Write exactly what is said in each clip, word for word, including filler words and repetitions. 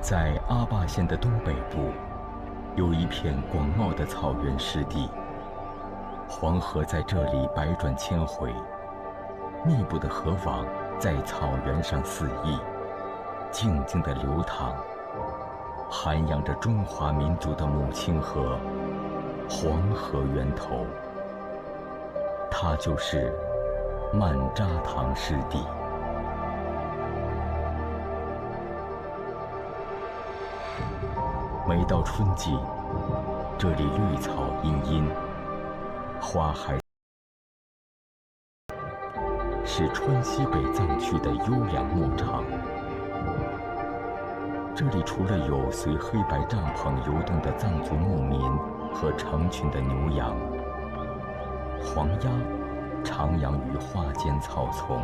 在阿坝县的东北部，有一片广袤的草原湿地，黄河在这里百转千回，密布的河网在草原上肆意，静静地流淌，涵养着中华民族的母亲河——黄河源头。它就是曼扎塘湿地。每到春季，这里绿草茵茵，花海 是川西北藏区的优良牧场。这里除了有随黑白帐篷游动的藏族牧民和成群的牛羊，黄鸭徜徉于花间草丛，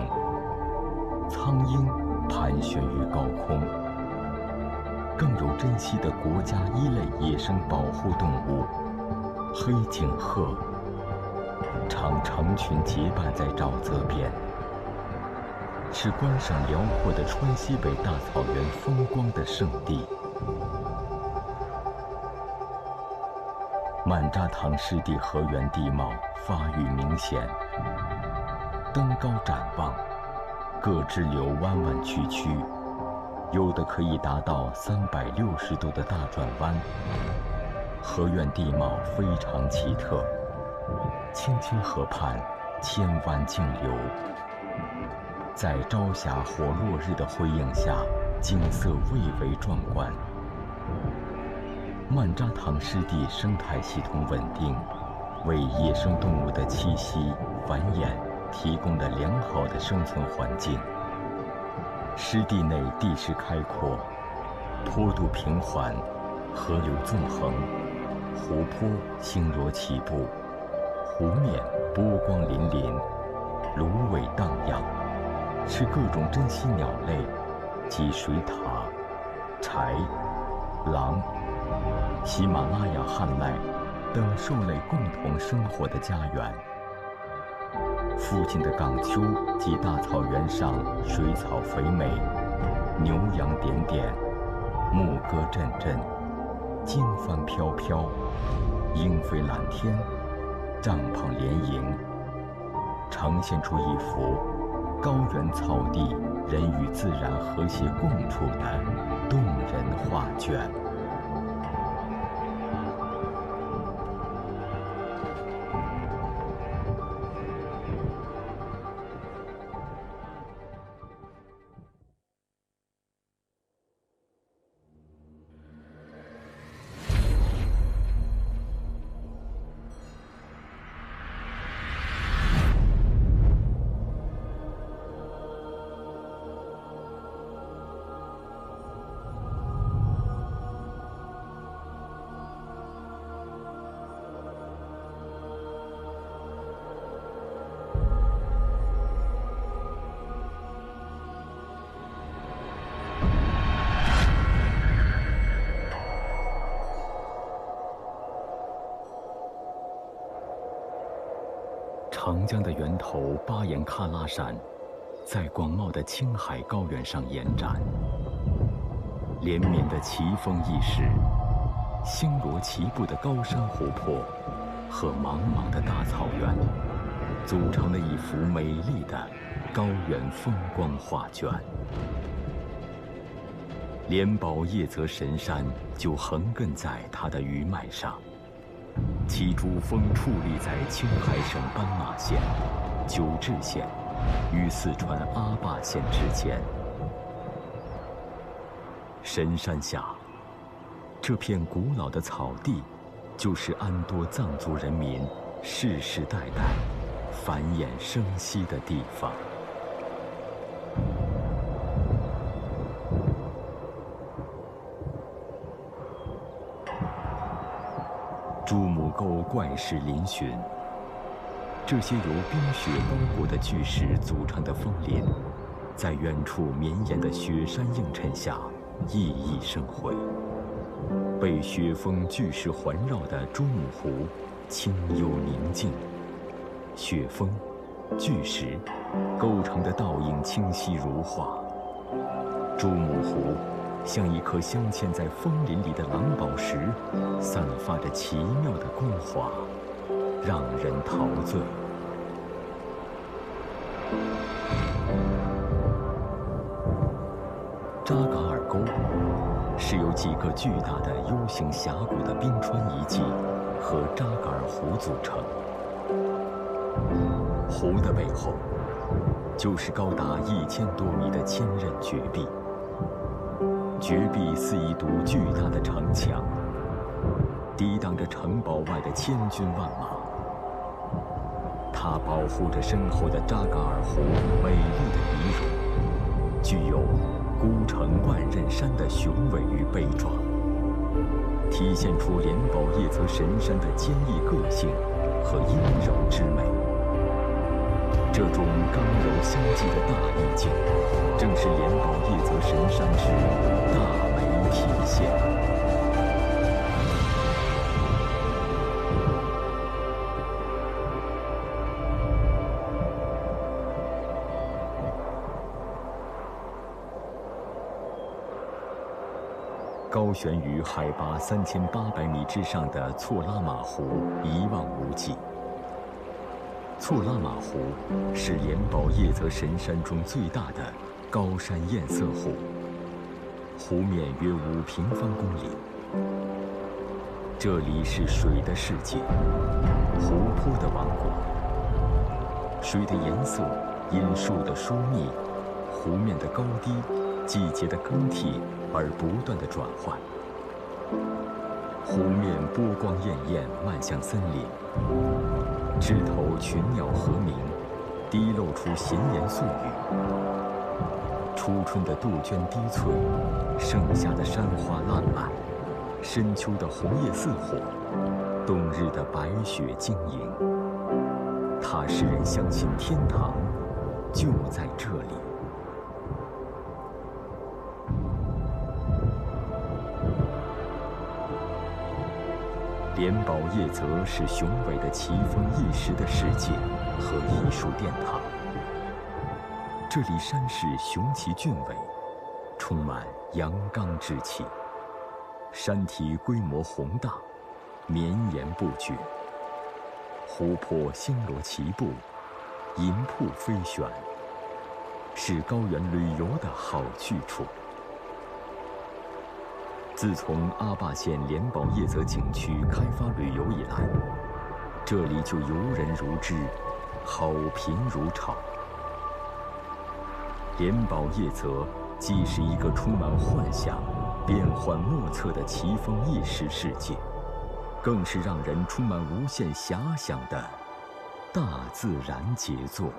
苍鹰盘旋于高空，更有珍稀的国家一类野生保护动物——黑颈鹤， 常成群结伴在沼泽边，是观赏辽阔的川西北大草原风光的圣地。曼扎塘湿地河源地貌发育明显，登高展望，各支流弯弯曲曲，有的可以达到三百六十度的大转弯。河源地貌非常奇特， 青青河畔千湾竞流，在朝霞或落日的辉映下，景色蔚为壮观。曼扎塘湿地生态系统稳定，为野生动物的栖息、繁衍提供了良好的生存环境。湿地内地势开阔，坡度平缓，河流纵横，湖泊星罗棋布， 湖面波光粼粼，芦苇荡漾，是各种珍稀鸟类及水獭、豺、狼、喜马拉雅旱赖等兽类共同生活的家园。附近的港丘及大草原上水草肥美，牛羊点点，牧歌阵阵，经幡飘飘， 莺飞蓝天，帐篷连营，呈现出一幅高原草地人与自然和谐共处的动人画卷。 长江的源头巴颜喀拉山，在广袤的青海高原上延展。连绵的奇峰异石，星罗棋布的高山湖泊和茫茫的大草原，组成了一幅美丽的高原风光画卷。连宝叶则神山就横亘在它的余脉上，其珠峰矗立在青海省斑马线、酒掣县与四川阿坝县之间。神山下，这片古老的草地，就是安多藏族人民世世代代繁衍生息的地方。 珠穆沟怪石嶙峋，这些由冰雪包裹的巨石组成的峰林，在远处绵延的雪山映衬下熠熠生辉。被雪峰巨石环绕的珠穆湖清幽宁静，雪峰、巨石构成的倒影清晰如画。珠穆湖像一颗镶嵌在风林里的蓝宝石，散发着奇妙的光华，让人陶醉。扎嘎尔沟是由几个巨大的 U 型峡谷的冰川遗迹和扎嘎尔湖组成。湖的背后，就是高达一千多米的千仞绝壁。绝壁似一堵巨大的城墙，抵挡着城堡外的千军万马。它保护着深厚的扎嘎尔湖美丽的遗容，具有孤城万仞山的雄伟与悲壮，体现出连保叶则神山的坚毅个性和阴柔之美。这种刚柔相济的大意境，正是连保叶则神山之大美体现。高悬于海拔三千八百米之上的措拉玛湖一望无际。措拉玛湖是连保叶则神山中最大的高山堰塞湖，湖面约五平方公里。这里是水的世界，湖泊的王国。水的颜色因树的疏密、湖面的高低、季节的更替而不断的转换。湖面波光潋滟，漫向森林，枝头群鸟和鸣，滴露出闲言碎语。初春的杜鹃低翠，盛夏的山花烂漫，深秋的红叶似火，冬日的白雪晶莹。它使人相信天堂就在这里。连保叶则是雄伟的奇峰异石的世界和艺术殿堂。这里山势雄奇俊伟，充满阳刚之气，山体规模宏大，绵延不绝，湖泊星罗棋布，银瀑飞旋，是高原旅游的好去处。自从阿坝县连保叶则景区开发旅游以来，这里就游人如织，好评如潮。连保叶则既是一个充满幻想、变幻莫测的奇峰异石世界，更是让人充满无限遐想的大自然杰作。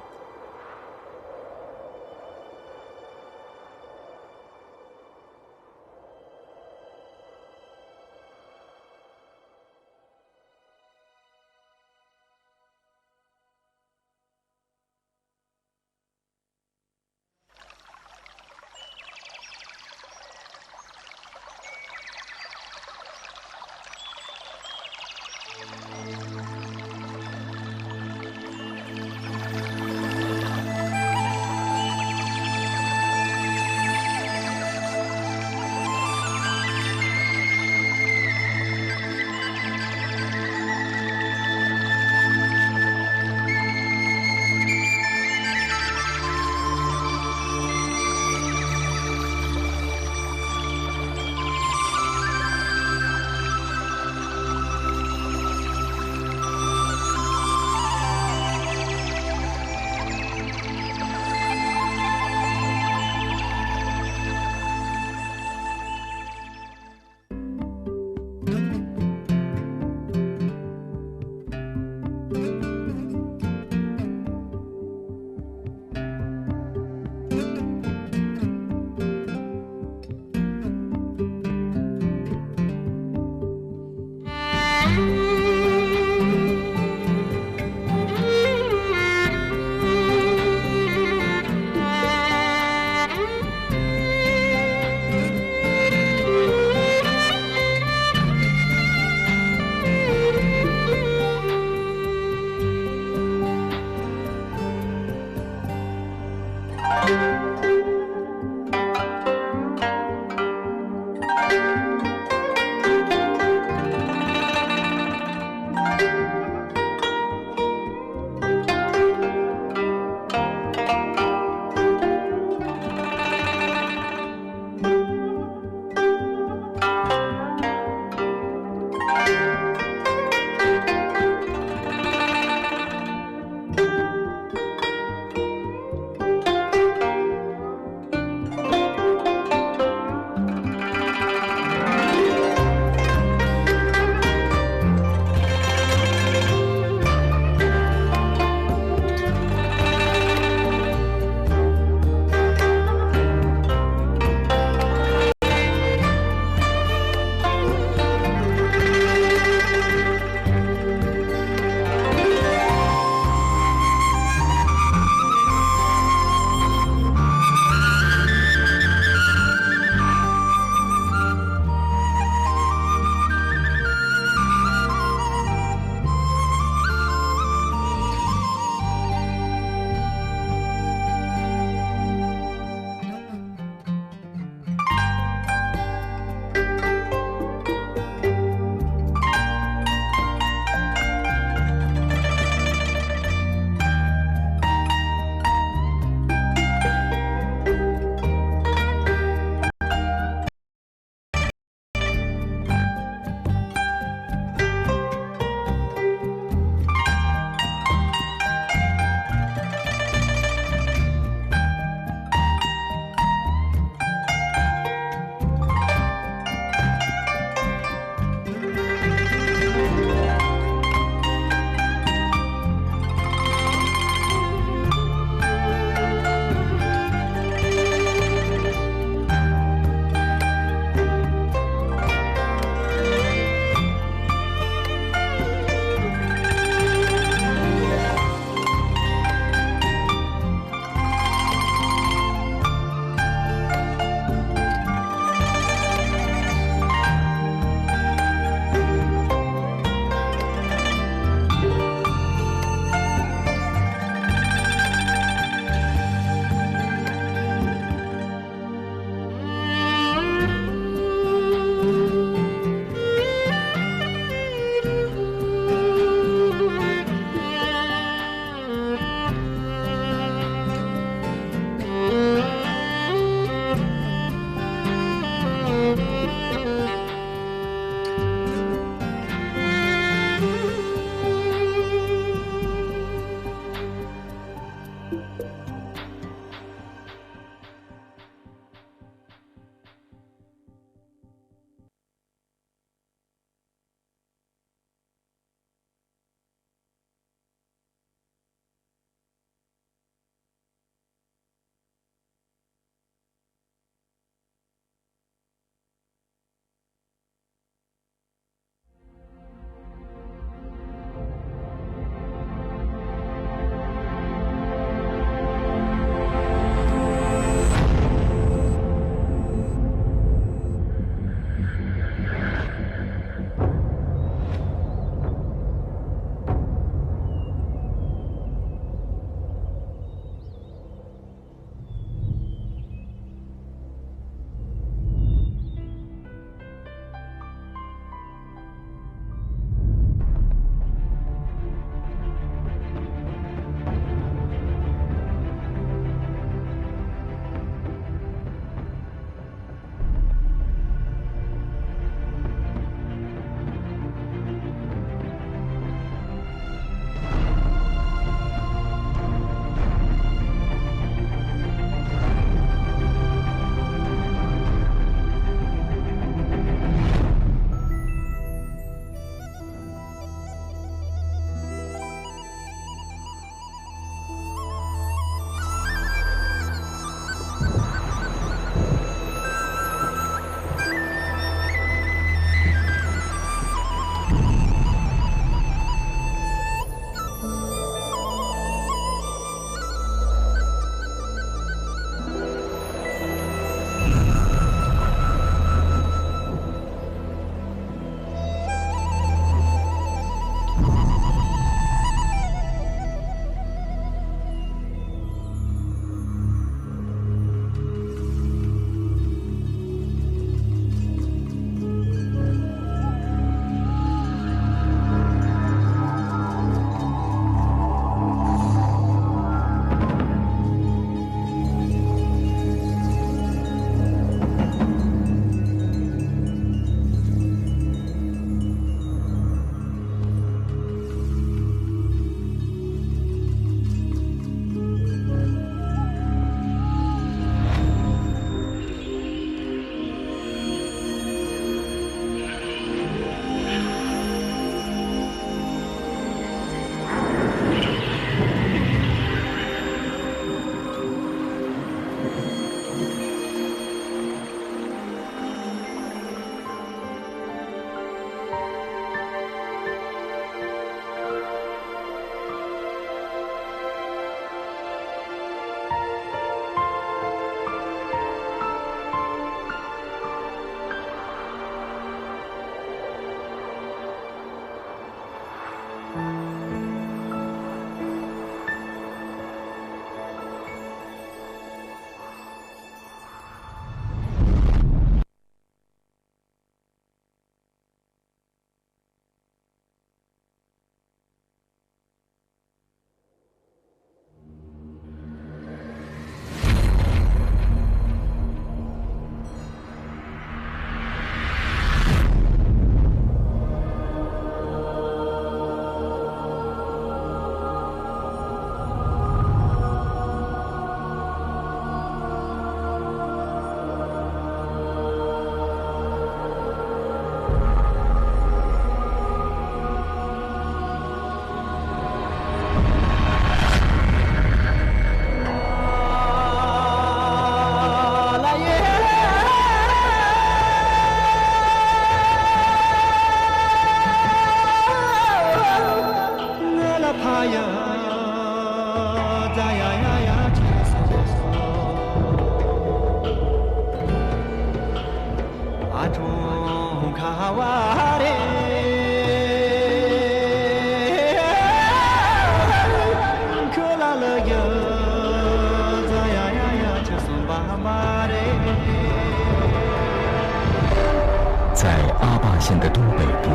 在阿坝县的东北部，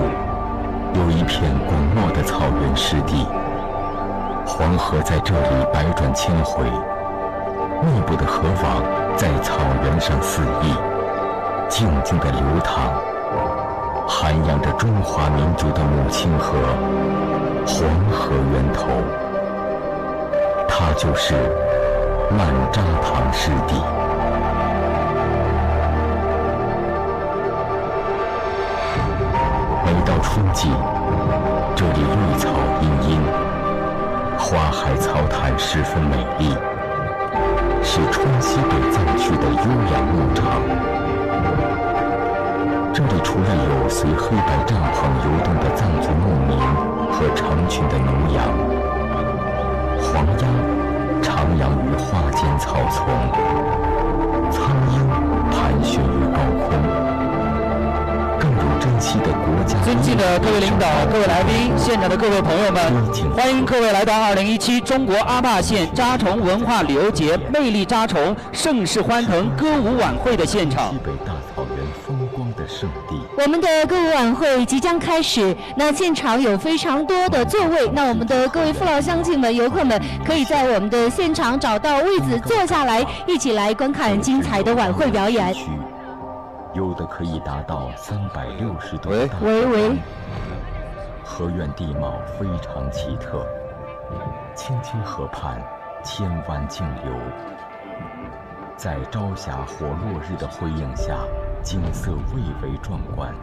有一片广袤的草原湿地，黄河在这里百转千回，密布的河网在草原上肆意，静静地流淌，涵养着中华民族的母亲河——黄河源头。 它就是曼扎塘湿地。每到春季，这里绿草茵茵，花海草潭十分美丽，是川西北藏区的优雅牧场。这里除了有随黑白帐篷游动的藏族牧民和成群的牛羊， 黄鸭徜徉于花间草丛，苍鹰盘旋于高空，更有珍稀的国家尊敬的各位领导、各位来宾、现场的各位朋友们，欢迎各位来到二零一七中国阿坝县扎虫文化旅游节“魅力扎虫，盛世欢腾”歌舞晚会的现场。西北大草原风光的圣地。我们的歌舞晚会即将开始， 那现场有非常多的座位，那我们的各位父老乡亲们、游客们，可以在我们的现场找到位子坐下来，一起来观看精彩的晚会表演。有的可以达到三百六十度的大转弯。喂，喂。河源地貌非常奇特，青青河畔千湾竞流， 在朝霞或落日的辉映下，景色蔚为壮观。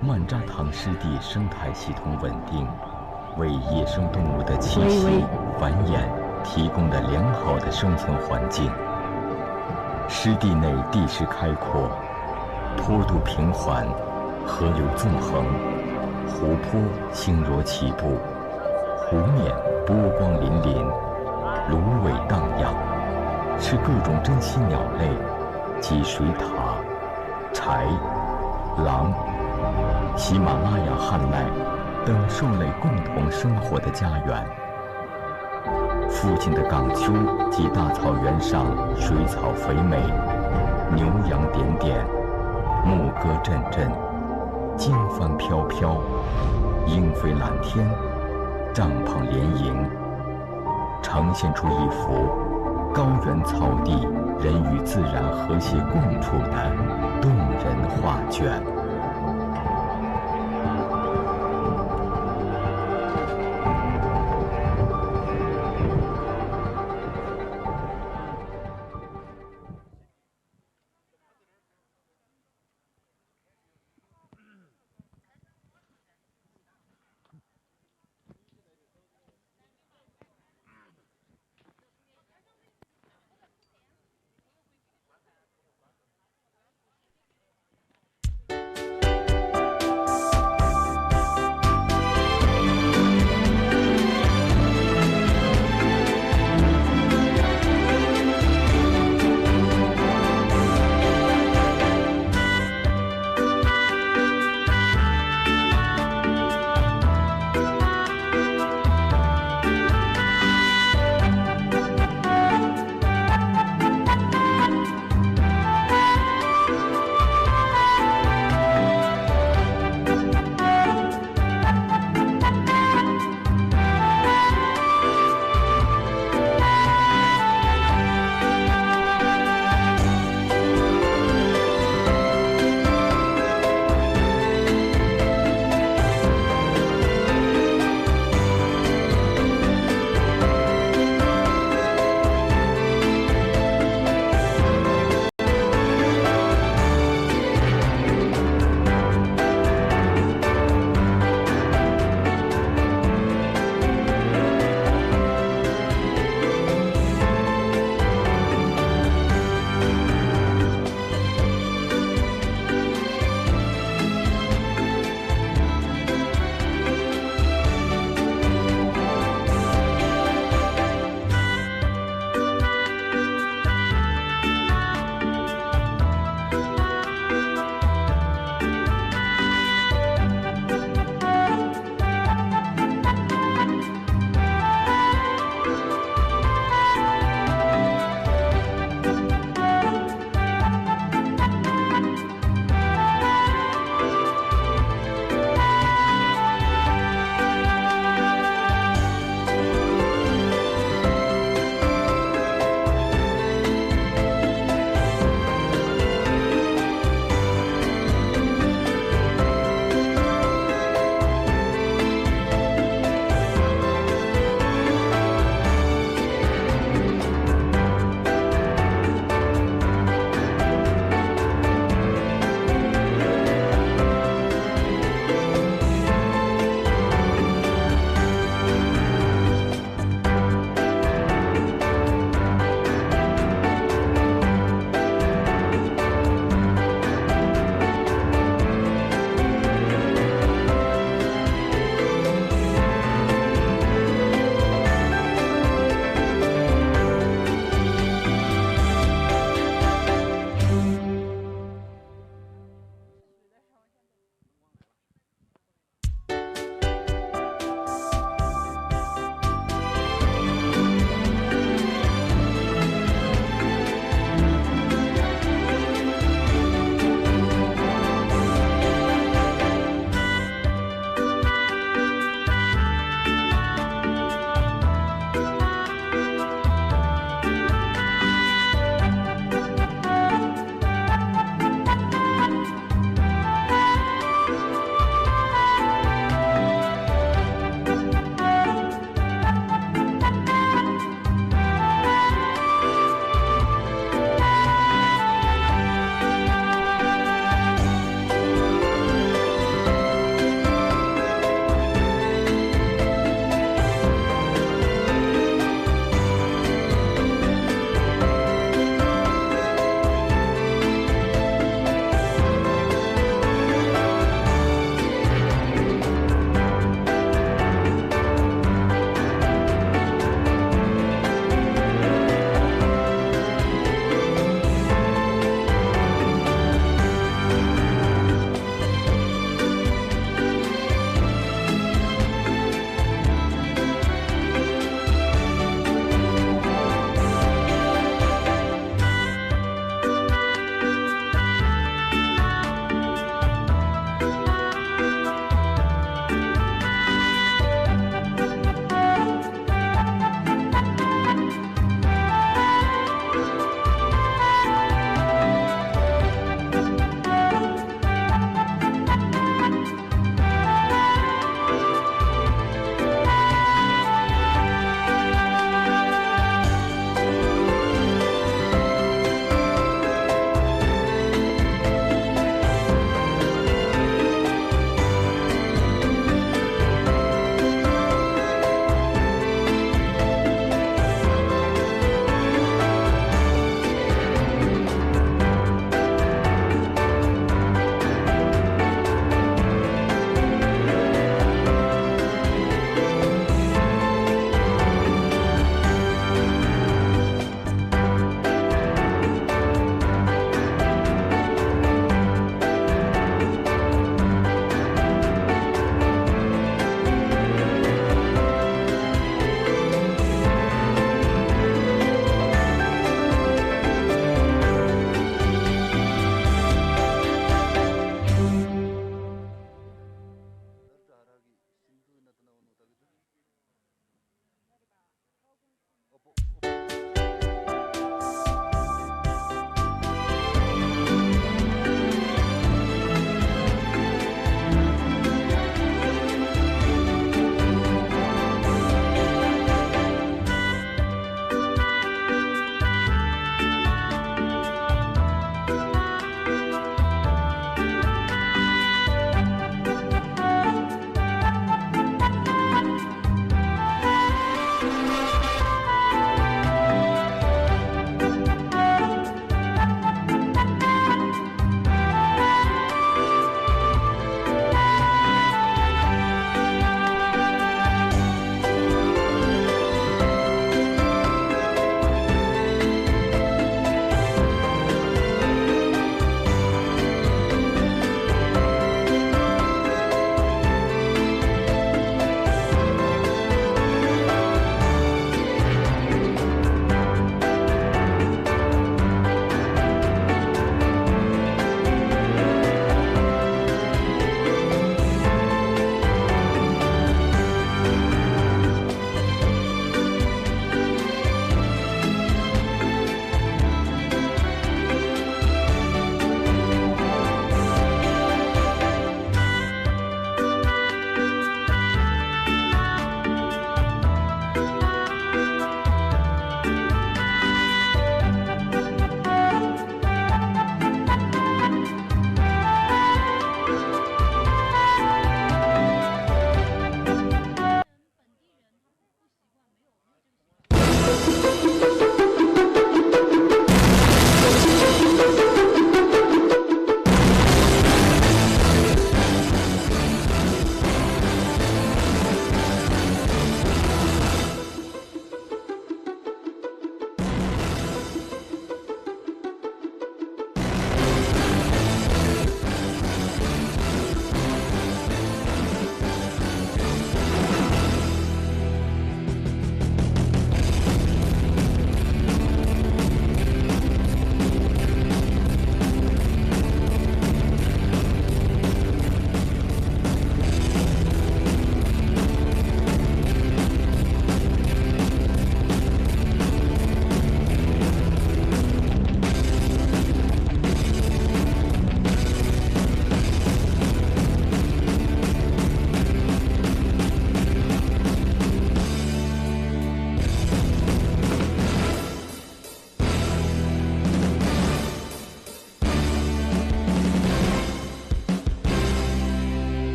曼扎塘湿地生态系统稳定，为野生动物的栖息、繁衍提供了良好的生存环境。湿地内地势开阔，坡度平缓，河流纵横，湖泊星罗棋布， 湖面波光粼粼，芦苇荡漾，是各种珍稀鸟类及水獭、豺、狼、喜马拉雅旱籁等兽类共同生活的家园。附近的港丘及大草原上，水草肥美，牛羊点点，牧歌阵阵，经幡飘飘， 莺飞蓝天，帐篷连营，呈现出一幅高原草地人与自然和谐共处的动人画卷。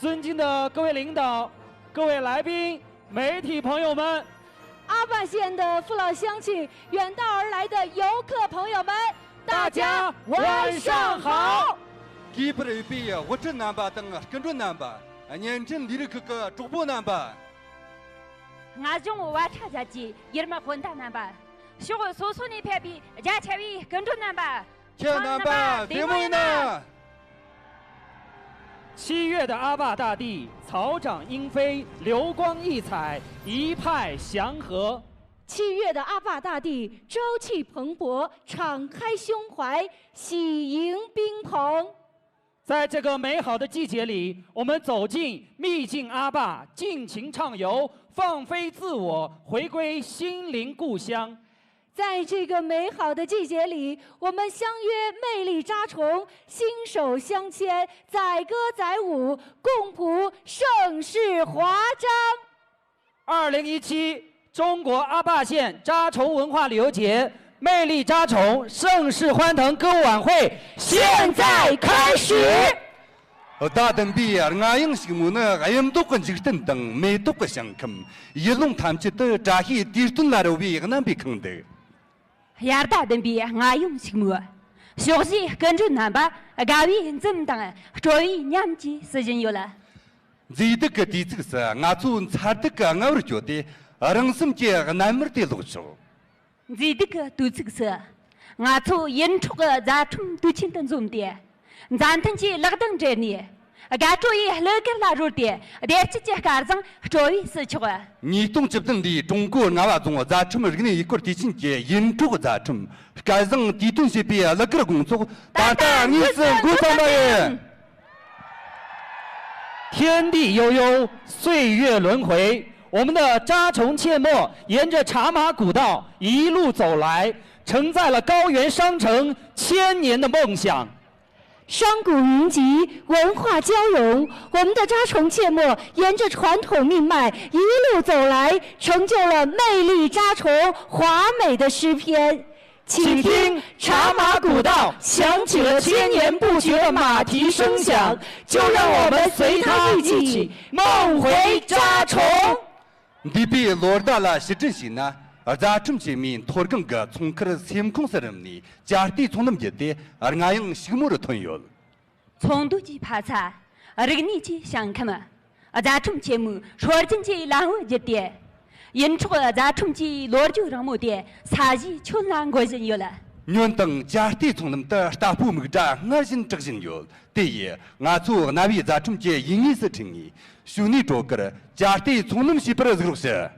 尊敬的各位领导、各位来宾、媒体朋友们，阿霸县的父老乡亲、远道而来的游客朋友们，大家晚上好。གུས་པར་ཡོད་པའི་དབུ་ཁྲིད་རྣམ་པ་དང་སྐུ་མགྲོན་རྣམ་པ། བརྙན་འཕྲིན་ལས་རིགས་ཁག་གི་གྲོགས་པོ་རྣམ་པ། ང་གཞུང་བ་ཁྲ་རྒྱལ་གྱི་ཡུལ་མི་སྤུན་ཟླ་རྣམ་པ། ཕྱོགས་སོ་སོ་ནས་ཕེབས་པའི་རྒྱ་ཆེ་བའི་སྐུ་མགྲོན་རྣམ་པ། ཁྱེད་རྣམ་པ་བདེ་མོ་ཡིན་ན། 七月的阿坝大地，草长莺飞，流光溢彩，一派祥和。七月的阿坝大地，朝气蓬勃，敞开胸怀，喜迎宾朋。在这个美好的季节里，我们走进秘境阿坝，尽情畅游，放飞自我，回归心灵故乡。在这个美好的季节里，我们相约魅力扎虫，心手相牵，载歌载舞，共谱盛世华章。二零一七中国阿坝县扎虫文化旅游节，魅力扎虫，盛世欢腾歌舞晚会，现在开始。 ཟླ་བདུན་པའི་རྔ་དབྱངས་ཕྱུག་མོ་ནི་གཡུ་མདོག་གི་འཇིག་རྟེན་དང་མེ་ཏོག་གི་ཞིང་ཁམས། ཡུལ་ལུང་ཐམས་ཅད་དུ་བཀྲ་ཤིས་དུས་སྟོན་ལ་རོལ་བའི་རྣམ་པས་ཁེངས་འདུག་དབྱར་ཟླ་བདུན་པའི་རྔ་དབྱངས་ཕྱུག་མོ། ཕྱོགས་བཞིའི་སྐུ་མགྲོན་རྣམ་པ། དགའ་བའི་འཛུམ་དང་སྤྲོ་བའི་ཉམས་ཀྱིས་བསུ་བཞིན་ཡོད། མཛེས་སྡུག་གི་དུས་ཚིགས་སུ་ང་ཚོ་མཚར་སྡུག་གི་རྔ་བར་བསྐྱོད་དེ། རང་སེམས་ཀྱི་རྣལ་མར་དེ་ཀློག་ཆོག་མཛེས་སྡུག་གི་དུས་ཚིགས་སུ། ང་ཚོ་ཡིད་འཕྲོག་གི་རྫ་ཁྲིམས་དུས་ཆེན་དུ་འཛོམས་ཏེ། མཛའ་མཐུན་གྱི་ལག་གདང་སྦྲེལ་ནས། དགའ་སྤྲོ་ཡི་གླུ་གར་ལ་རོལ་ཏེ། བདེ་སྐྱིད་ཀྱི་སྐལ་བཟང་སྤྲོ་བས་བསུ་ཆོག་ཉིས་སྟོང་བཅུ་བདུན་ལོའི་ཀྲུང་གོ་རྔ་བ་རྫོང་རྫ་ཁྲིམས་རིག་གནས་ཡུལ་སྐོར་དུས་ཆེན་གྱི་ཡིད་འཕྲོག་རྫ་ཁྲིམས་སྐལ་བཟང་དུས་སྟོན་ཞེས་པའི་གླུ་གར་དགོང་ཚོགས་ད་ལྟ་དངོས་སུ་འགོ་བརྩམས་པ་ཡིན། 天地悠悠，岁月轮回，我们的扎虫切莫沿着茶马古道一路走来，承载了高原商城千年的梦想。山谷云集，文化交融，我们的扎虫切莫沿着传统命脉一路走来，成就了魅力扎虫华美的诗篇。 请听茶马古道响起了千年不绝的马蹄声响，就让我们随它一起梦回扎虫。འདས་པའི་ལོ་ཟླ་ལ་ཕྱིར་དྲན་བྱས་ན། རྫ་ཁྲིམས་ཆེན་མོའི་མཐོ་སྒང་གི་ཚོང་ཁུལ་སེམས་ཁོངས་སུ་རིམ་ནས་ཇ་རྟའི་ཚོང་ལམ་བརྒྱུད་དེ་རྔ་དབྱངས་ཕྱུག་མོར་ཐོན་ཡོད། ཚོང་འདུས་ཀྱི་ཕ་ས། རིག་གནས་ཀྱི་ཞིང་ཁམས། རྫ་ཁྲིམས་ཆེན་མོའི་སྲོལ་རྒྱུན་གྱི་ལམ་བུ་བརྒྱུད་དེ། ཡིད་འཕྲོག་རྫ་ཁྲིམས་ཀྱི་ལོ་རྒྱུས་རིང་མོ་དེ་ས་གཞིའི་ཁྱོན་ལ་འགོད་བཞིན་ཡོད། ཉོན་དང་། ཇ་རྟའི་ཚོང་ལམ་དུ་རྟ་ཕོ་མིག་འདྲ་སྔར་བཞིན་གྲགས་བཞིན་ཡོད། དེ་ཡིས་ང་ཚོ་གནའ་བོའི་རྫ་ཁྲིམས་ཀྱི་ཡིད་ངོས་སུ་ཁྲིད་ངེས། ཞུ་ནས་སྤྲོ་གར་ཇ་རྟའི་ཚོང་ལམ་ཞེས་པར་གཟིགས་རོགས་ཞུ།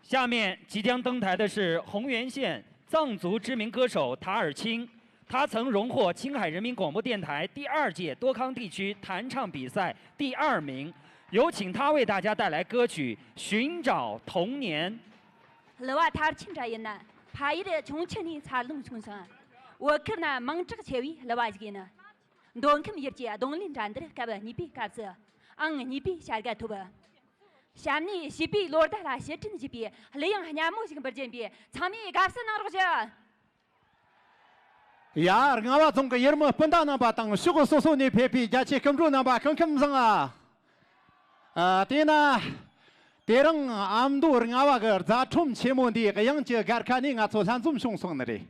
下面即将登台的是洪源县藏族知名歌手塔尔钦，他曾荣获青海人民广播电台第二届多康地区弹唱比赛第二名。有请他为大家带来歌曲《寻找童年》。 གླུ་བ་མཐར་ཕྱིན་འདྲ་ཡིན་ན། ཕ་ཡུལ་ཆུང་ཆུང་ནས་འཚར་ལོངས་བྱུང་ཞིང་། བོད་ཁུལ་ན་མིང་གྲགས་ཆེ་བའི་གླུ་བ་ཞིག་ཡིན། མདོ་ཁམས་ཡུལ་གྱི་རྡུང་ལེན་འགྲན་བསྡུར་སྐབས་གཉིས་པའི་སྐབས་སུ་ཨང་གཉིས་པའི་བྱ་དགའ་ཐོབ། གཤམ་ནས་བྱིས་པའི་ལོ་ཟླ་ལ་ཕྱིར་དྲན་བྱེད་པའི་གླུ་དབྱངས་སྙན་མོ་ཞིག་འབུལ་རྒྱུ་ཡིན་པས། ཚང་མས་དགའ་བསུ་གནང་རོགས་ཞུ། ཡ། རྔ་བ་རྫོང་གི་ཡུལ་མི་སྤུན་ཟླ་རྣམ་པ་དང་ཕྱོགས་སོ་སོ་ནས་ཕེབས་པའི་རྒྱ་ཆེའི་སྐུ་མགྲོན་རྣམ་པ་སྐུ་ཁམས་བཟང་ང་། ཨ། དེས་ན། དེ་རིང་ཨ་མདོ་རྔ་བ་གི་རྫ་ཁྲོམ་ཆེན་མོ་འདིའི་དབྱངས་ཀྱི་སྒར་ཁ་ནས་ང་ཚོ་ལྷན་འཛོམས་བྱུང་སོང་ནི་རེད།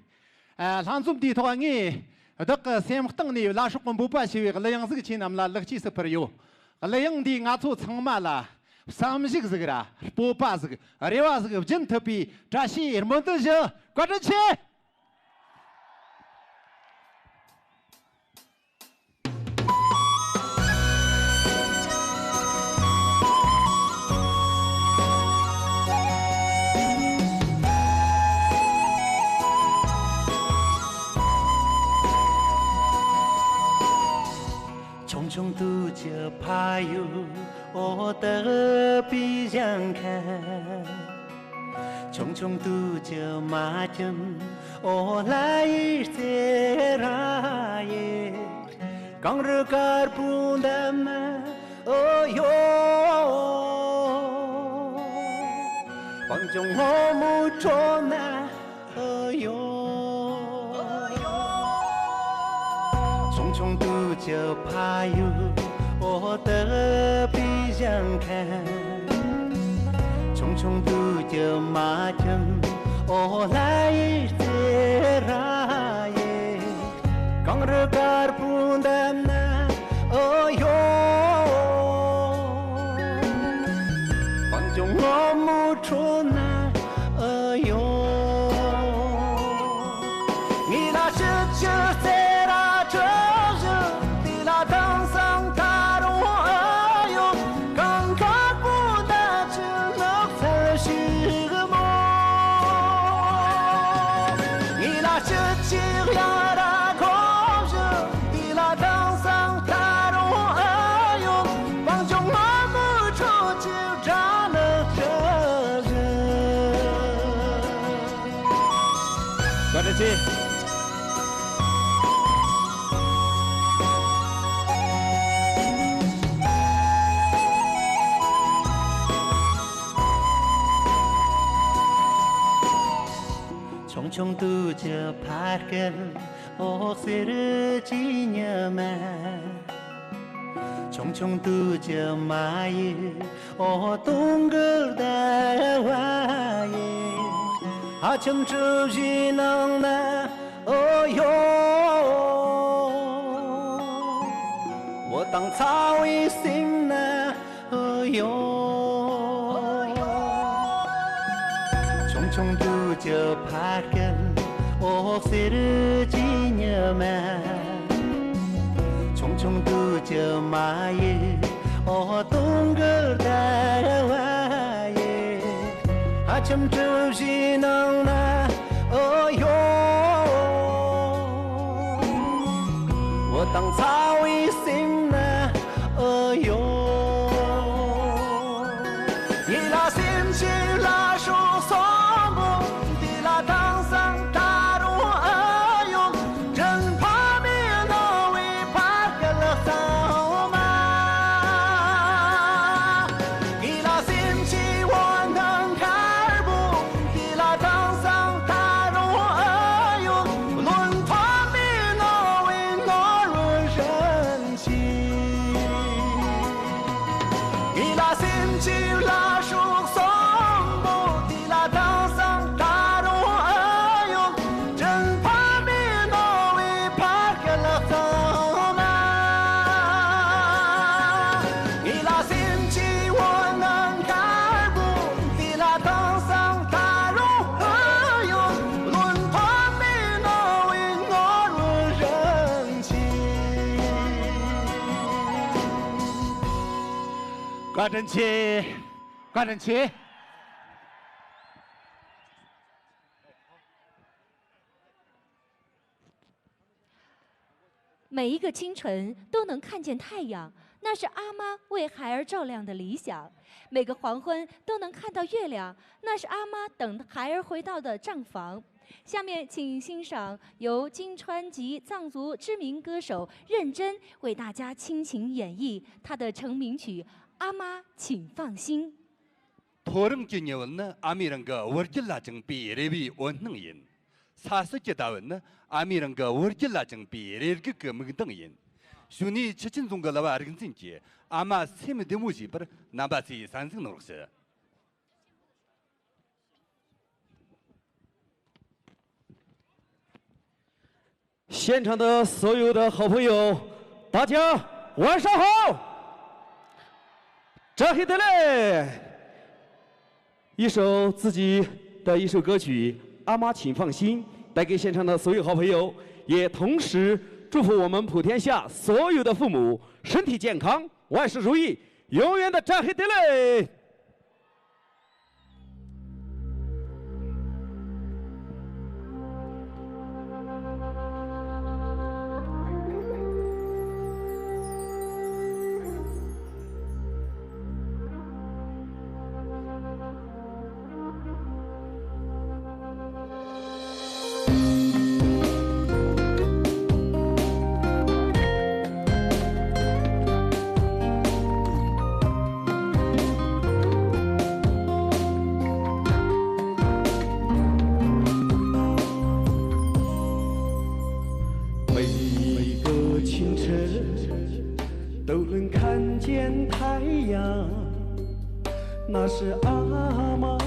ཨ། ལྷན་འཛོམས་འདིའི་ཐོག་ངས་བདག་གི་སེམས་གཏིང་ནས་བླ་སྲོག་གི་འབོད་པ་ཞེས་པའི་གླུ་དབྱངས་ཟིག་ཁྱེད་རྣམས་ལ་ལེགས་སྐྱེས་སུ་ཕུལ་ཡོད། གླུ་དབྱངས་འདིས་ང་ཚོ་ཚང་མ་ལ་བསམ་གཞིག་ཟིག་ར་སྤོབས་པ་ཟིག་རེ་བ་ཟིག་སྦྱིན་ཐུབ་པའི་བཀྲ་ཤིས་སྨོན་འདུན་ཞུ། བཀའ་དྲིན་ཆེ། ཆུང་ཆུང་དུས་ཀྱི་ཕ་ཡུལ་འོ་དག་པའི་ཞིང་ཁམས། ཆུང་ཆུང་དུས་ཀྱི་མ་ཁྱིམ་འོ་ལྷ་ཡི་རྩེ་ར་ཡེ། གངས་རི་དཀར་པོའི་འདབས་ན་འོ་ཡོ། སྤང་ལྗོངས་སྔོན་མོའི་ཁྲོད་ན་ཨ་ཡོ། ཆུང་ཆུང་དུས་ཀྱི་ཕ་ཡུལ་འོ་དག་པའི་ཞིང་ཁམས། ཆུང་ཆུང་དུས་ཀྱི་མ་ཁྱིམ་འོ་ལྷ་ཡི་རྩེ་ར་ཡེ། གངས་རི་དཀར་པོའི་འདབས་ན་ཨ་ཡོ། སྤང་ལྗོངས་སྔོན་མོའི་ཁྲོད་ན་ཨ་ཡོ། ངའི་ལ་ཕྱི་ཕྱིར་རྩེ་ར་གྲུ་བཞི། དེ་ལ་དེང་སང་ད་རུང་ཨ་ཡོ། གངས་དཀར་པོ་འདབས་ཀྱི་ནགས་ཚལ་ཞིག་མོ། ངའི་ལ་ཕྱི་ཕྱིར་གཡང་ར་ཁོ་བཞི། དེ་ལ་དེང་སང་ད་རུང་ཨ་ཡོ། སྤང་ལྗོངས་སྔོན་མོའི་ཁྲོད་ཀྱི་སྦྲ་ནག་གྲུ་བཞི། བཀའ་དྲིན་ཆེ། ཆུང་ཆུང་དུས་ཀྱི་ཕ་སྐད་འོ་གསེར་གྱི་ཉི་མ། ཆུང་ཆུང་དུས་ཀྱི་མ་ཡུལ་འོ་སྟོན་གྱི་ཟླ་བ་ཡིན། ཕ་ཁྱིམ་གྲུ་བཞིའི་ནང་ན་འོ་ཡོ། བུ་དང་ཚ་བོའི་སེམས་ན་ ཡོང་། ཆུང་ཆུང་དུས་ཀྱི་ཕ་སྐད་འོད་ཟེར་གྱི་ཉི་མ། ཆུང་ཆུང་དུས་ཀྱི་མ་ཡིག་འོད་སྟོང་གི་ཟླ་བ་ཡི། ཨ་ཁྱིམ་གྲུ་བཞིའི་ནང་ན་ཨོ་ཡོ། འོད་མདངས་ཚ་བའི་སེམས་ན་ཨོ་ཡོ། ཡིད་ལ་སེམས་ཀྱི་ལ་ཤོག་སོང་པོ། དེ་ལ་དྭངས་སང་ད་རུང་ཨོ་ཡོ། དྲིན་ཕ་མའི་རྣ་བའི་ཕ་སྐད་གཙང་མ། ཡིད་ལ་སེམས་ཀྱི་འོད་སྣང་དཀར་པོ། དེ་ལ་དྭངས་སང་ད་རུང་ཨ་ཡོ། བློན་ཕ་མའི་རྣ་བའི་ནོར་བུ་བཞིན་གྱི། ཡིད་ལ་སེམས་ཀྱི་ལ་ཤོག་སོང་པོ། དེ་ལ་དྭངས་སང་ད་རུང་ཨ་ཡོ། དྲིན་ཕ་མའི་རྣ་བའི་ཕ་སྐད་གཙང་མ། ཡིད་ལ་སེམས་ཀྱི་འོད་སྣང་དཀར་པོ། དེ་ལ་དྭངས་སང་ད་རུང་ཨ་ཡོ། བློན་ཕ་མའི་རྣ་བའི་ནོར་བུ་བཞིན་གྱི། བཀའ་དྲིན་ཆེ། བཀའ་དྲིན་ཆེ། 每一个清晨都能看见太阳，那是阿妈为孩儿照亮的理想。每个黄昏都能看到月亮，那是阿妈等孩儿回到的账房。下面，请欣赏由金川籍藏族知名歌手任真为大家倾情演绎她的成名曲《阿妈，请放心》。 མཐོ་རིམ་གྱི་ཉི་འོད་ནི་ཨ་མས་རང་གི་བུ་རྒྱུད་ལ་བཅངས་པའི་རེ་བའི་འོད་སྣང་ཡིན། ས་གསེར་གྱི་ཟླ་འོད་ནི་ཨ་མས་རང་གི་བུ་རྒྱུད་ལ་བཅངས་པའི་རེ་སྒུག་གི་མིག་མདངས་ཡིན། གཞུག་ནས་ཆུ་ཆེན་རྫོང་གི་གླུ་བ་རིག་འཛིན་གྱིས་ཨ་མ་སེམས་བདེ་མོ་ཞེས་པར་རྣམ་པ་ཚོས་གསན་གཟིགས་གནང་རོགས་ཞུ། 现场的所有的好朋友，大家晚上好！扎黑德勒，一首自己的一首歌曲《阿妈请放心》，带给现场的所有好朋友，也同时祝福我们普天下所有的父母身体健康，万事如意，永远的扎黑德勒。 每一个清晨都能看见太阳， 那是阿妈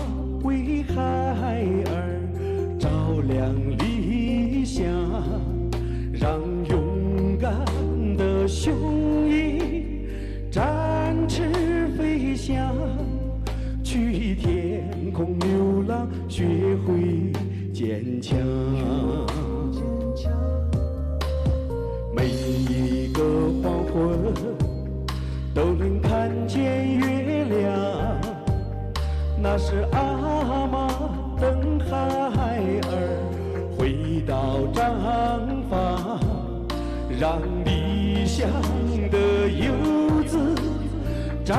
为孩儿照亮理想，让勇敢的雄鹰展翅飞翔，去天空流浪，学会坚强。每一个黄昏， 都能看见月亮，那是阿妈等孩儿回到账房，让理想的游子找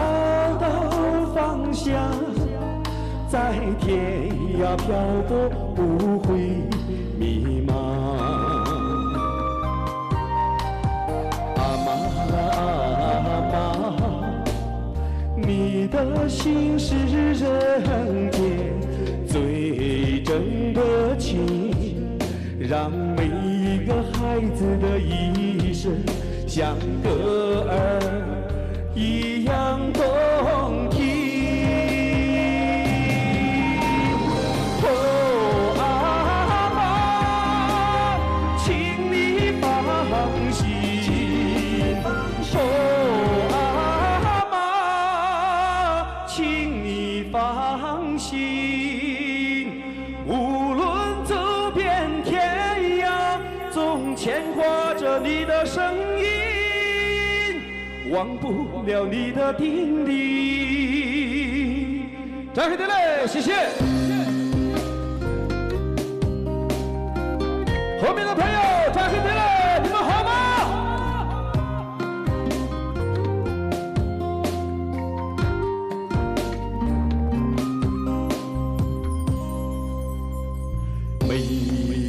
到方向，在天涯漂泊不会迷茫。 阿妈，阿妈，你的心是人间最真的情，让每一个孩子的一生像歌儿一样动听。哦，阿妈，请你放心。哦，阿妈，你的声音，忘不了你的叮咛。掌声热烈，谢谢。后面的朋友，掌声热烈，你们好吗？ 每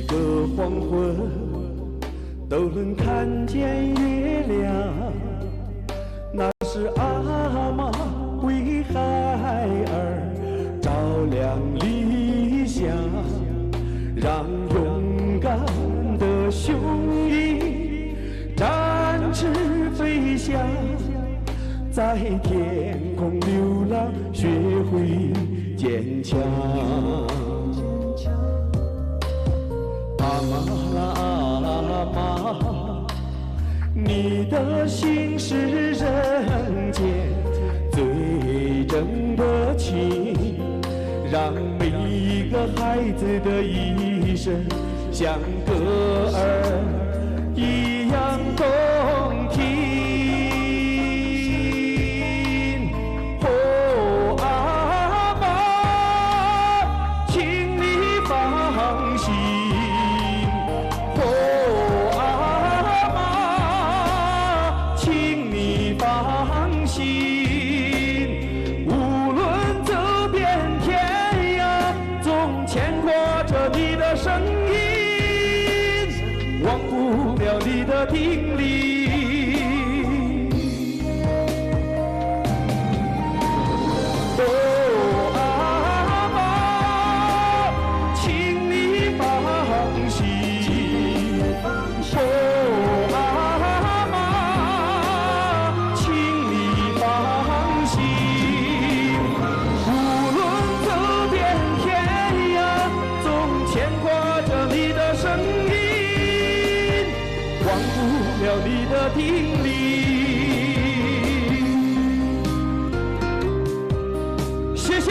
个黄昏都能看见月亮，那是阿妈为孩儿照亮理想，让勇敢的雄鹰展翅飞翔。 在天空流浪，学会坚强。阿妈，阿妈，你的心是人间最真的情，让每一个孩子的一生 像歌儿一样动听。哦，阿爸，请你放心。哦，阿爸，请你放心。无论走遍天涯， 总牵挂着你的声音，忘不了你的叮咛。哦，阿爸，请你放心。 哦，阿爸，请你放心，无论走遍天涯，总牵挂着你的声音，忘不了你的叮咛。谢谢，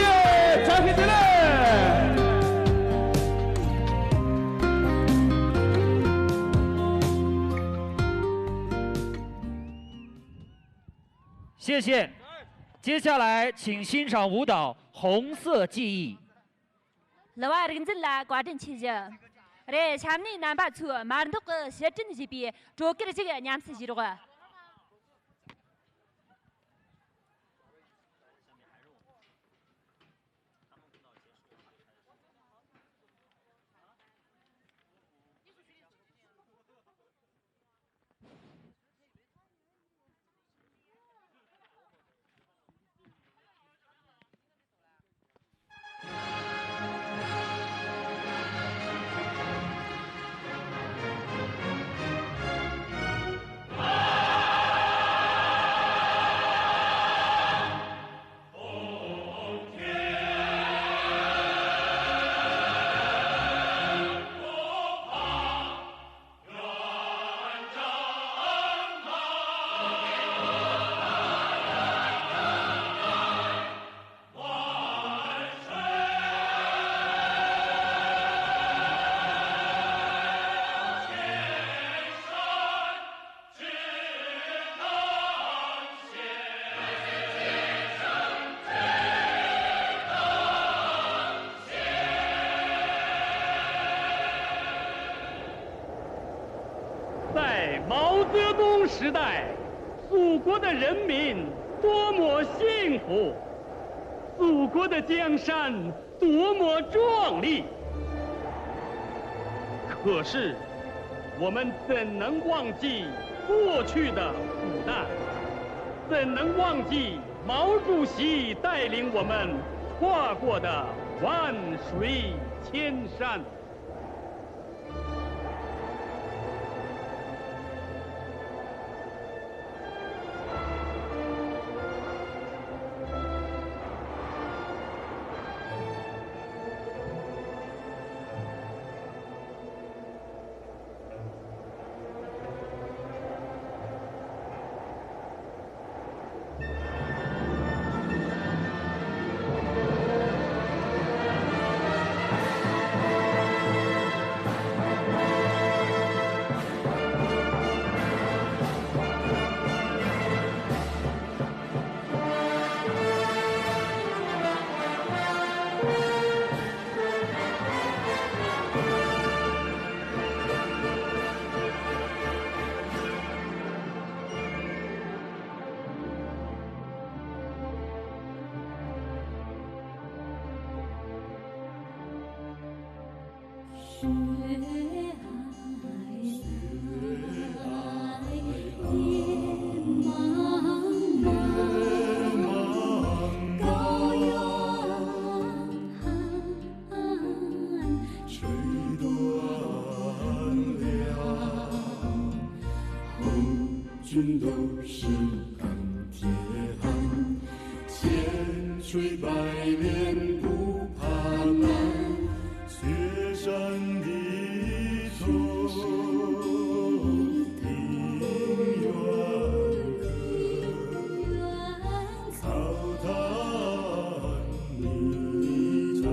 掌声热烈。 谢谢。接下来，请欣赏舞蹈《红色记忆》。 ལི་བ་རིག་འཛིན་ལ་བཀའ་དྲིན་ཆེ་ཞུ། རེད། གཤམ་ནས་རྣམ་པ་ཚོས་དམར་མདོག་གི་ཕྱིར་དྲན་བཞེས་པའི་བྲོ་གར་ཞིག་ཉམས་སུ་བཞེས་རོགས།在毛泽东时代，祖国的人民多么幸福，祖国的江山 多么壮丽！可是，我们怎能忘记过去的苦难？怎能忘记毛主席带领我们跨过的万水千山？军都是钢铁行，千锤百炼不怕难，雪山的土地永远可靠。草堂你站在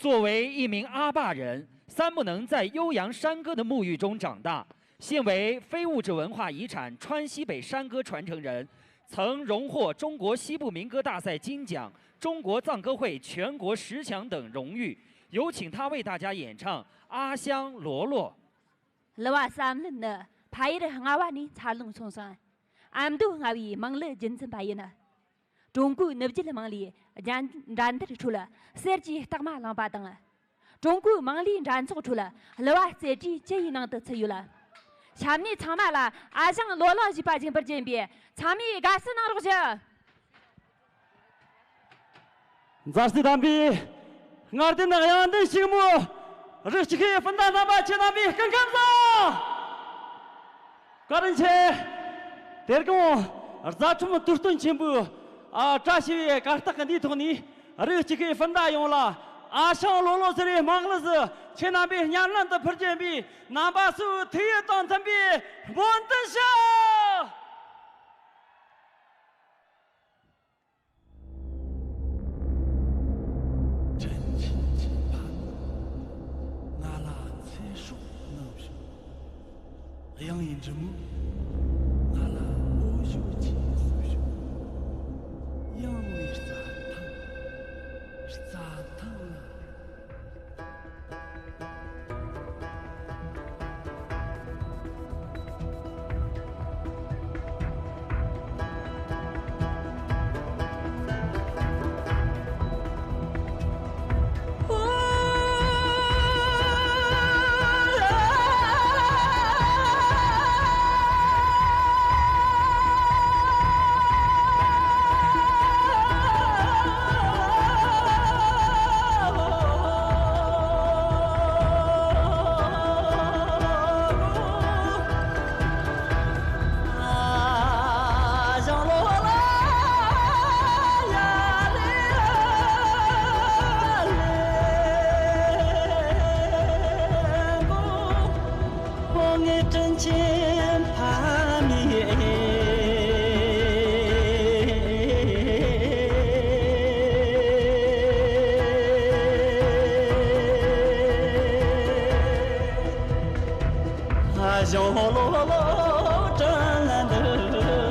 作为一名阿坝人，三木能在悠扬山歌的沐浴中长大，现为非物质文化遗产川西北山歌传承人，曾荣获中国西部民歌大赛金奖、中国藏歌会全国十强等荣誉。有请他为大家演唱《阿香罗罗》。 གླུ་བ་བསམ་ལྷུན་ནི་ཕ་ཡུལ་རྔ་བ་ནས་འཚར་ལོངས་སོང་ཞིང་། ཨ་མདོ་རྔ་བའི་མང་ལི་རྒྱུད་འཛིན་པ་ཡིན། ཀྲུང་གོའི་ནུབ་རྒྱུད་མང་ལའི་རྒྱ་འགྲན་བསྡུར་ཁྲོད་གསེར་གྱི་རྟགས་མ་བླངས་པ་དང་། ཀྲུང་གོའི་མང་ལའི་འགྲན་ཚོགས་ཁྲོད་གླུ་བ་རྩེ་གྲས་བཅུ་ཡི་ནང་དུ་ཚུད་ཡོད། ཞབས་གནས་ཚང་མ་ལ་ཨ་ཞང་ལོ་ལོ་ཞེས་པ་བྱིན་པར་བགྱིས་པས་ཚང་མས་དགའ་བསུ་གནང་རོགས་ཞུ། མཛའ་བརྩེ་ལྡན་པའི་ལྔ་ལྡན་དབྱངས་ལྡན་ཕྱུག་མོ། རིགས་གཅིག་པའི་སྤུན་ཟླ་རྣམ་པ་ཁྱེད་རྣམ་པའི་སྐུ་ཁམས་བཟང་། བཀའ་དྲིན་ཆེ། དེ་རིང་རྫ་ཁྲོམ་དུས་སྟོན་ཆེན་པོའི་ཨ་བཀྲ་ཤིས་པའི་གར་སྟེགས་འདིའི་ཐོག་ནས་རིགས་གཅིག་པའི་སྤུན་ཟླ་ཡོངས་ལ་ཨ་ཞང་ལོ་ལོ་ཟེར་བའི་དམངས་གླུ་ཟིག་ཁྱེད་རྣམ་པའི་སྙན་ལམ་དུ་ཕུལ་གྱིན་པའི་རྣམ་པ་ཚོའི་ཐུགས་ཡིད་དང་མཐུན་པའི་སྨོན་འདུན་ཞུ། དྲིན་ཆེན་ཆེན་ཕ་ང་ལ་ཚེ་སྲོག་གནང་ཞིང་། གཡང་ཡི་འབྲི་མོས་ང་ལ་འོ་ཞོ་ཆེ་གསོ་ཞིང་། གཡང་བའི་རྩྭ་ཐང་། རྩྭ་ཐང་ལ། ཁོང་ངི་དྲིན་ཆེན་ཕ་མ་ཡིན། ཨ་ཞང་ལོ་ལོ་དྲིན་ལན་འདི་དགོས།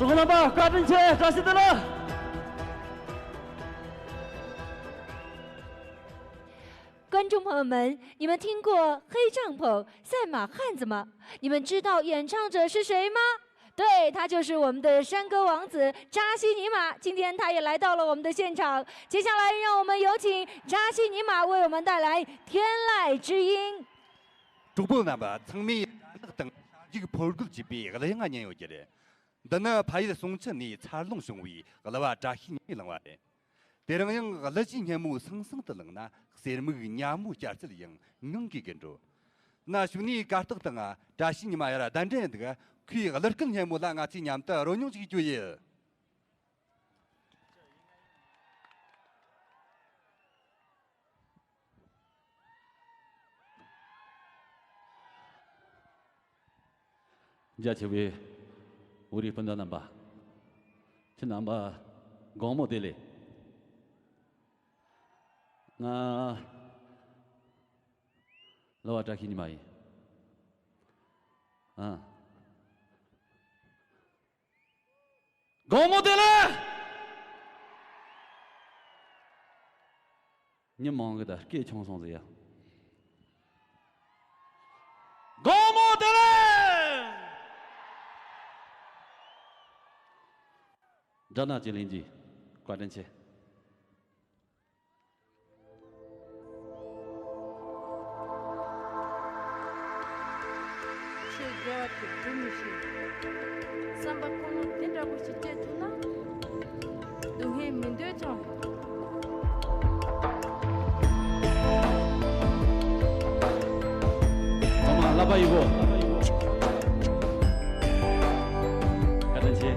རོགས་རམ་པ་བཀའ་དྲིན་ཆེ། བཀྲ་ཤིས་བདེ་ལེགས། 观众朋友们，你们听过黑帐篷、赛马汉子吗？你们知道演唱者是谁吗？对，他就是我们的山歌王子扎西尼玛。今天他也来到了我们的现场。接下来，让我们有请扎西尼玛为我们带来《天籁之音》。 གྲོགས་པོ་རྣམ་པ། ཚང་མས་དགའ་སྣང་དང་ཡིད་ཕོ་རྒོད་བྱེད་པའི་གླུ་དབྱངས་ཉན་ཡོད་ཀྱི་རེད། འདི་ནི་ཕ་ཡུལ་ཟུང་ཆུ་ནས་འཚར་ལོངས་བྱུང་བའི་གླུ་བ་བཀྲ་ཤིས་ཉི་མས་བླངས་པ་རེད། དེ་རིང་ཡང་གླུ་གཞས་སྙན་མོ་ཟང་ཟིང་དུ་བླངས་ན། གསེར་མིག་ཉ་མོ་སྐྱ་རྩལ་ཡང་ངང་གིས་གིན་འགྲོ། ན་གཞུག་ནས་གར་སྟེགས་སྟེང་བཀྲ་ཤིས་ཉི་མ་ཡར་གདན་འདྲེན་འདུག། ཁོའི་གླུ་སྐད་སྙན་མོ་ལ་ང་ཚོས་མཉམ་དུ་རོལ་མྱོང་ཞིག་རྒྱུ་ཡིན། རྒྱ་ཆེ་བའི་བོད་རིགས་སྤུན་ཟླ་རྣམ་པ། ཁྱེད་རྣམ་པ་དགོང་མོ་བདེ་ལེགས། ང་གླུ་བ་བཀྲ་ཤིས་ཉི་མ་ཡིན། ཨ། དགོང་མོ་བདེ་ལེགས། ཉིན་མང་གི་ད་སྐད་ཆུང་སོང་ཟེར་ཡ། དགོང་མོ་བདེ་ལེགས། སྦྲ་ནག་ཅི་ལིན་གྱིས་བཀའ་དྲིན་ཆེ། ཆོས་དགེ་བ་དེ་སྒྲུབ་མི་ཤེས། བསམ་པ་ཁོ་ན་དེ་འདྲ་པོ་ཞིག་སྐྱེ་ཐུབ་ན། སྡུག་བསྔལ་མི་འདོད་ཀྱང་། ཚང་མ་ལག་པ་གཡུག་གོ། བཀའ་དྲིན་ཆེ།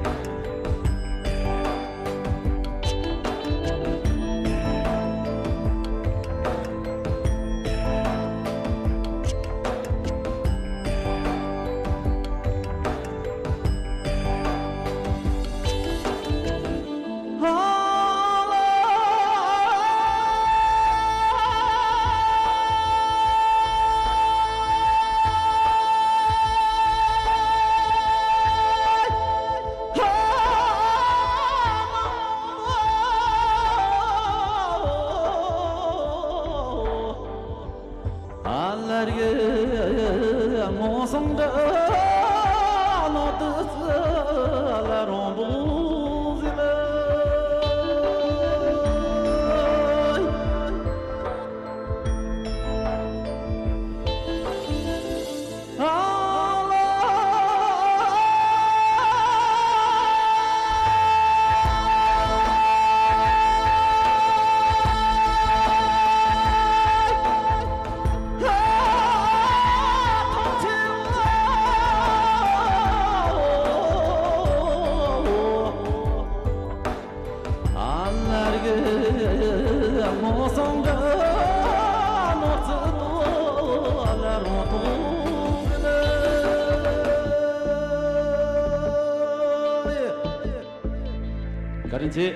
བཀའ་དྲིན་ཆེ།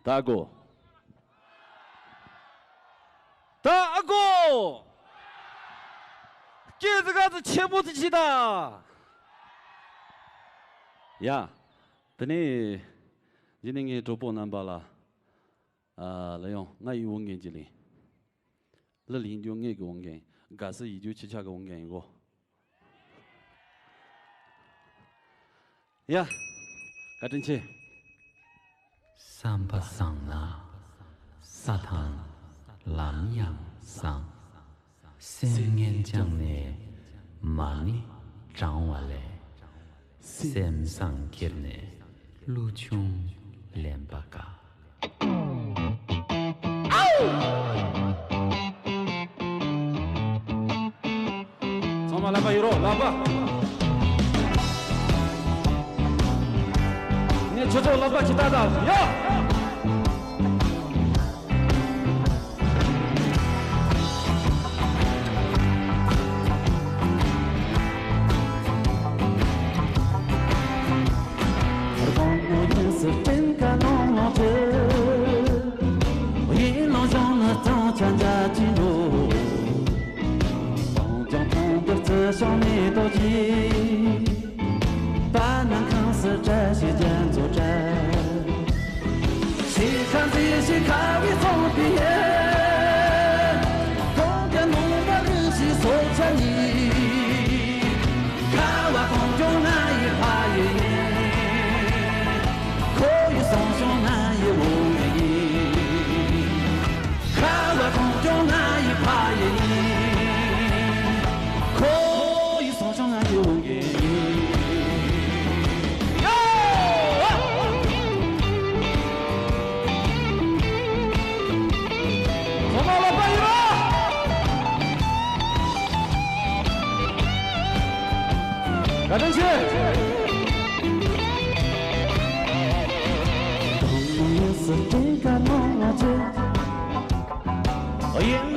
ད་ཨ་ཁུ། ད་ཨ་ཁུ། སྐད་ཅིག་ག་ཚོད་ཆེན་པོ་ཅིག་བྱེད་ད། ཡ། དེ་ནས། འདི་ནི་ངའི་གྲོགས་པོ་རྣམ་པ་ལ། ཨ། ལ་ཡང་ང་ཡི་འོ་འགན་ཅིག་ལེན། ལི་ལིན་རྒྱུ་ངེད་ཀྱི་འོ་འགན། དགའ་ས་ཡིད་རྒྱུ་ཁྱི་ཆག་གི་འོ་འགན་ཡིན་གོ། ཡ། བཀའ་དྲིན་ཆེ། བསམ་པ་བཟང་ན་ས་དང་ལམ་ཡང་བཟང་། སེམས་ངན་བཅངས་ནས་མ་ཎི་བགྲང་བ་ལས། སེམས་བཟང་ཁྱེར་ནས་ཀླུ་ཆུང་ལེན་པ་དཀའ། ཚང་མ་ལག་པ་གཡུག་རོགས། ལག་པ། ངས་ཁྱོད་ཚོ་ལག་པ་ཅིག་བཏགས་དང་། ཡ། བཀའ་དྲིན་ཆེ།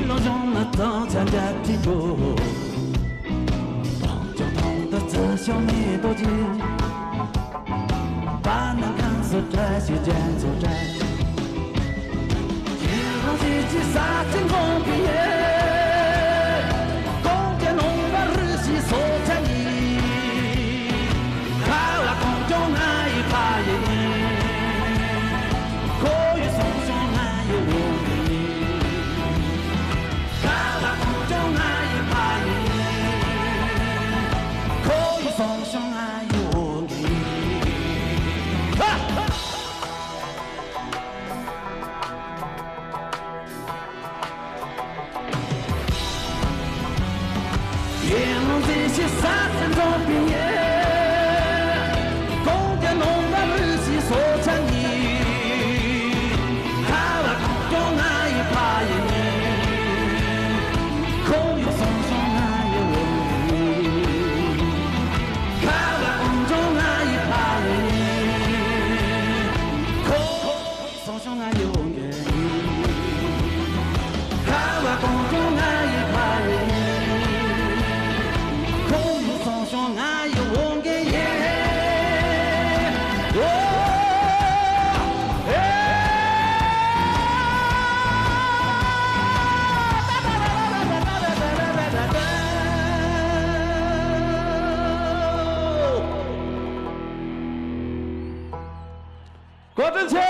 བཀའ་དྲིན་ཆེ།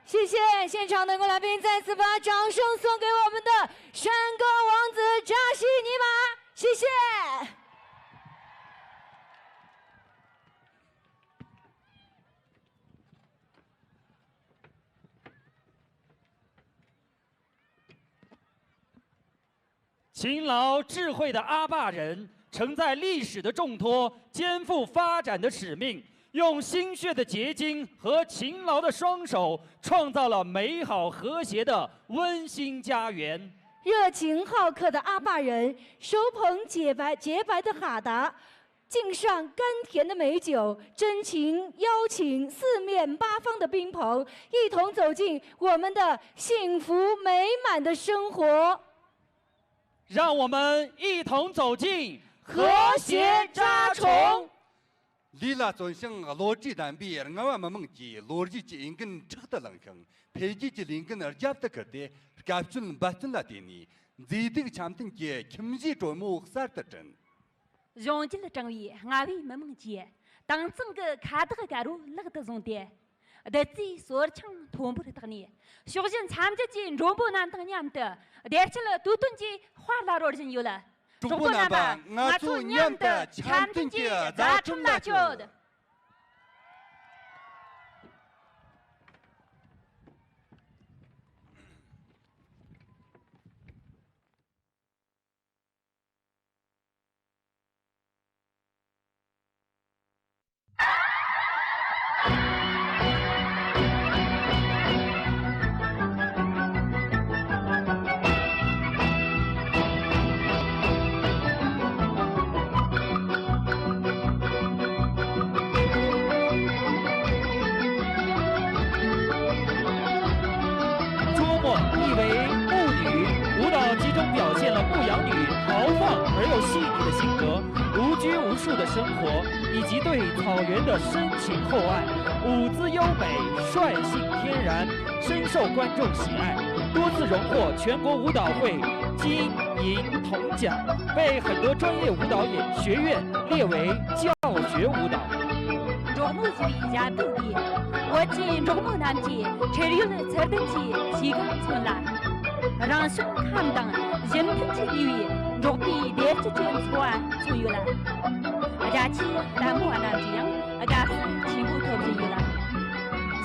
谢谢现场的观众来宾，再次把掌声送给我们的山歌王子扎西尼玛，谢谢。 勤劳智慧的阿坝人，承载历史的重托，肩负发展的使命，用心血的结晶和勤劳的双手，创造了美好和谐的温馨家园。热情好客的阿坝人，手捧洁白洁白的哈达， 敬上甘甜的美酒，真情邀请四面八方的宾朋，一同走进我们的幸福美满的生活。让我们一同走进和谐扎虫。ལུས་ལ་བརྩོན་ཞིང་བློ་གྲོས་ལྡན་པའི་རྔ་བ་མི་དམངས་ཀྱིས་ལོ་རྒྱུས་ཀྱི་འོས་འགན་ཕྲག་ཏུ་བླངས་ཤིང་འཕེལ་རྒྱས་ཀྱི་ལས་འགན་རྒྱབ་ཏུ་ཁུར་ཏེ། སྐབས་བཅོལ་འབད་བརྩོན་ལ་བརྟེན་ནས་མཛེས་སྡུག་འཆམ་མཐུན་གྱི་ཁྱིམ་གཞིས་དྲོན་མོ་གསར་དུ་བསྐྲུན། གཞུང་རྒྱུད་དྲང་བའི་རྔ་བའི་མི་དམངས་ཀྱིས་དྭངས་གཙང་གི་ཁ་བཏགས་དཀར་པོ་ལག་ཏུ་བཟུང་སྟེ། བདུད་རྩིའི་སོར་ཆང་མཐོན་པོར་བཏགས་ནས། ཕྱོགས་བཞི་མཚམས་བརྒྱད་ཀྱི་མགྲོན་པོ་རྣམས་དང་མཉམ་དུ་བདེ་སྐྱིད་དུས་སྟོན་གྱི་དཔལ་ལ་རོལ་བཞིན་ཡོད། གྲོགས་པོ་རྣམ་པ། ང་ཚོ་མཉམ་དུ་འཆམ་མཐུན་གྱི་རྫ་ཁྲོམ་ལ་བསྐྱོད། 周末一为舞女，舞蹈集中表现了牧羊女豪放而又细腻的性格、无拘无束的生活，以及对草原的深情厚爱。舞姿优美，率性天然，深受观众喜爱，多次荣获全国舞蹈会金银铜奖，被很多专业舞蹈演学院列为教学舞蹈。 འབྲོག་མོ་ཞེས་པའི་ཞབས་བྲོ་འདིས་བོད་ཀྱི་འབྲོག་མོ་རྣམས་ཀྱི་ཁྲེལ་ཡོད་ཚུལ་ལྡན་གྱི་གཤིས་ཀ་མཚོན་ལ། རང་བྱུང་ཁམས་དང་གཞི་མཐུན་གྱིས་གནས་པའི་འབྲོག་པའི་བདེ་སྐྱིད་ཀྱི་འཚོ་བ་མཚོན་ཡོད་ལ། རྒྱ་ཆེའི་ལྟད་མོ་བ་རྣམས་ཀྱིས་ཡང་དགའ་བསུ་ཆེན་པོ་ཐོབ་བཞིན་ཡོད་ལ།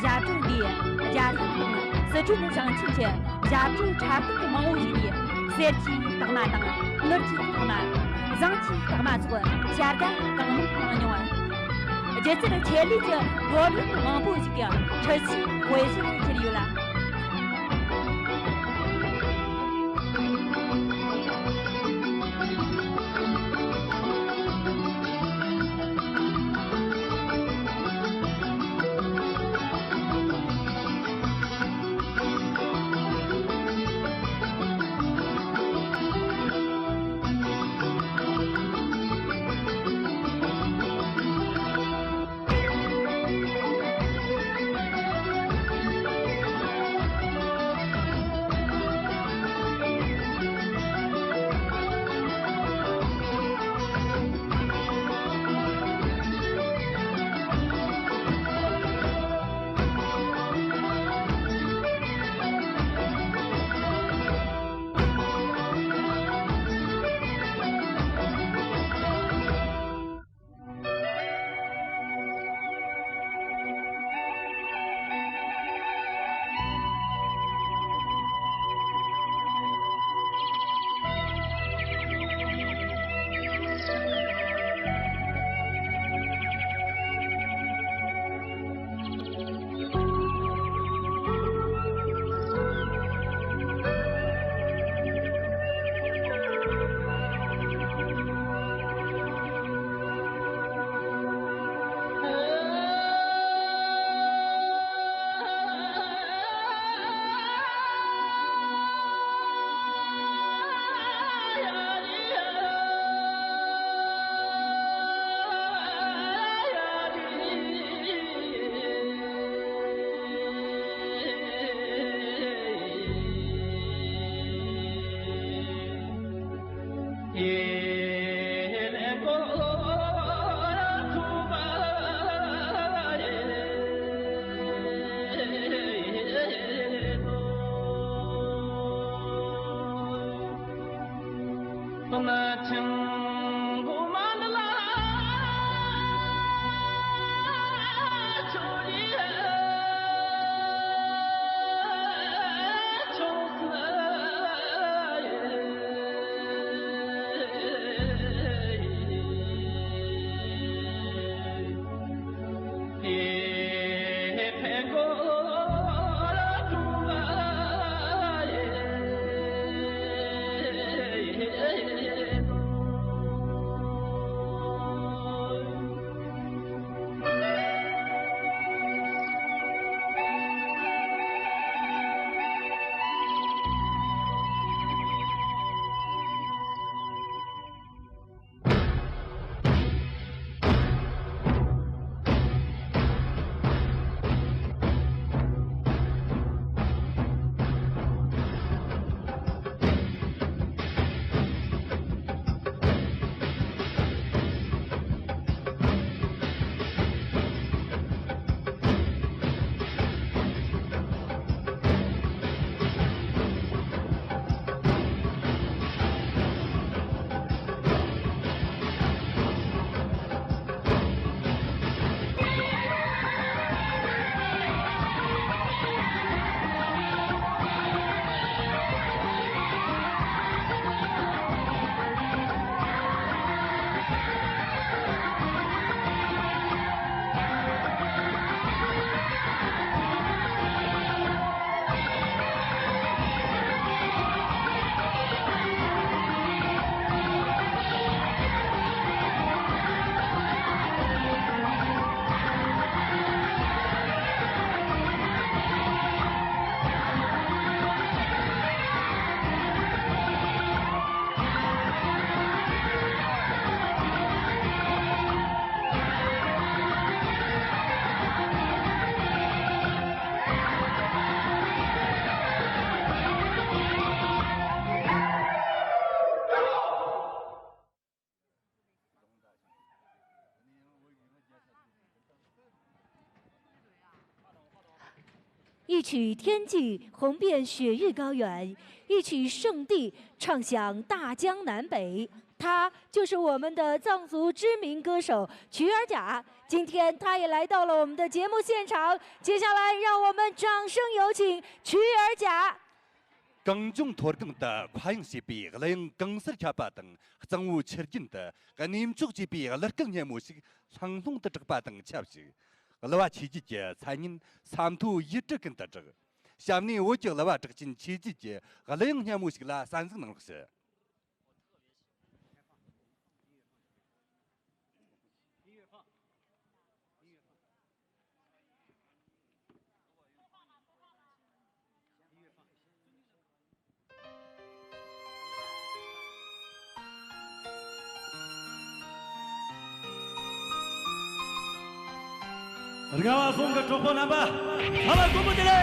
ཞབས་བྲོ་འདིས་རྒྱ་གར་དང་སི་ཁྲོན་ཞིང་ཆེན་གྱི་ཞབས་བྲོའི་འཁྲབ་སྟོན་མང་བོ་ཞིག་ནས་གསེར་གྱི་རྟགས་མ་དང་དངུལ་གྱི་རྟགས་མ། ཟངས་ཀྱི་རྟགས་མ་སོགས་བྱ་དགའ་གང་མང་བླངས་མྱོང་བ། སྒྱུ་རྩལ་ཆེད་ལས་ཀྱི་སློབ་ལམ་མང་པོ་ཞིག་གི་འཁྲུལ་ཆའི་དཔེ་གཞིར་གྱུར་ཡོད་ལ། 一曲天际，红遍雪域高原；一曲圣地，唱响大江南北。她就是我们的藏族知名歌手曲尔甲。今天，她也来到了我们的节目现场。接下来，让我们掌声有请曲尔甲。 གངས་ལྗོངས་མཐོ་སྒང་དུ་མཁའ་དབྱིངས་ཕྱེད་པའི་གླུ་དབྱངས་གང་སར་ཁྱབ་པ་དང་། གཙང་བོའི་ཆུ་རྒྱུན་དུ་གནས་མཆོག་ཅེས་པའི་གླུ་སྐད་སྙན་མོ་ཞིག་ལྷང་ལྷོང་དུ་གྲགས་པ་དང་ཆབས་ཅིག་གླུ་བ་ཆོས་རྒྱལ་གྱི་མཚན་སྙན་ས་མཐོའི་ཡུལ་གྲུ་ཀུན་ཏུ་གྲགས། གཤམ་ནས་བོད་ཀྱི་གླུ་བ་གྲགས་ཅན་ཆོས་རྒྱལ་གྱི་གླུ་དབྱངས་སྙན་མོ་ཞིག་ལ་གསན་གཟིགས་གནང་རོགས་ཞུ། རིག་པ་ཟུང་གི་གྲོགས་པོ་རྣམ་པ། ཚང་མ་སྐུ་མོ་དེ་ལས།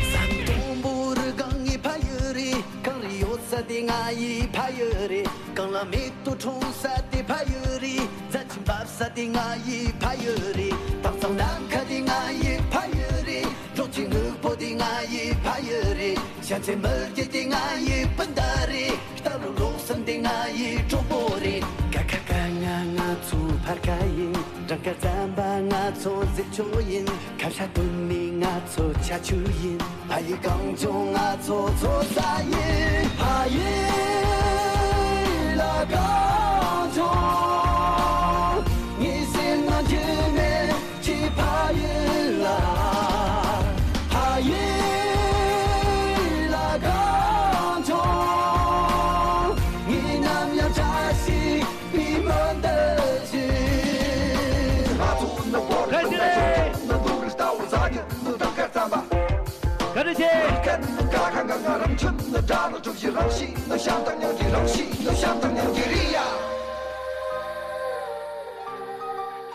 ས་མཐོན་པོ་རི་སྒང་ངའི་ཕ་ཡུལ་རེད། གངས་རི་གཡོ་ས་དེ་ང་ཡི་ཕ་ཡུལ་རེད། གངས་ལ་མེ་ཏོག་འཁྲུངས་ས་དེ་ཕ་ཡུལ་རེད། རྫ་ཆུ་འབབ་ས་དེ་ང་ཡི་ཕ་ཡུལ་རེད། དྭགས་གཙང་ནམ་མཁའ་དེ་ང་ཡི་ཕ་ཡུལ་རེད། འབྲོག་ཁྱི་སྨུག་པོ་དེ་ང་ཡི་ཕ་ཡུལ་རེད། ཤ་ཚའི་མི་རྒྱུད་དེ་ང་ཡི་སྤུན་ཟླ་རེད། རྟ་ལོ་ལོག་སམ་དེ་ང་ཡི་གྲོགས་པོ་རེད། ཀ་ཁ་ག་ང་ང་ཚོ་ཕར་ཁ་ཡིན། རང་དགར་རྩམ་པ་ང་ཚོ་ཟིལ་ཆོག་ཡིན། ཁ་ཤ་དོན་མེད་ང་ཚོ་ཆ་ཆུ་ཡིན། ཕ་ཡུལ་གངས་ལྗོངས་ང་ཚོ་འཚོ་ས་ཡིན། ཕ་ཡུལ་ལ་གངས་ལྗོངས། ངའི་སེམས་ནང་འགྱུར་མེད་ཀྱི་ཕ་ཡུལ་ལ། ཕ་ཡུལ་ལ་གངས་ལྗོངས། ངས་ནམ་ཡང་བཀྲ་ཤིས་པའི་མོ་འདི་བཞིན། ང་ཚོ་ནི་བོད་རིགས་སྤུན་ཟླ་ཞིག་ནི་འདུག་རིགས་ལྟ་བུ་ཟ་རྒྱུ་ནི་དང་སྐར་རྩམ་པ། བཀའ་དྲིན་ཆེ། སྐད་ནི་ཀ་ཁ་ག་ང་རང་ཁྱིམ་ནི་དགྲ་ནི་གྲུ་བཞི་རང་ཤི་ནི་ཤམ་ཐང་ཉང་གི་རང་ཤི་ནི་ཤམ་ཐང་ཉང་གི་རི་ཡ།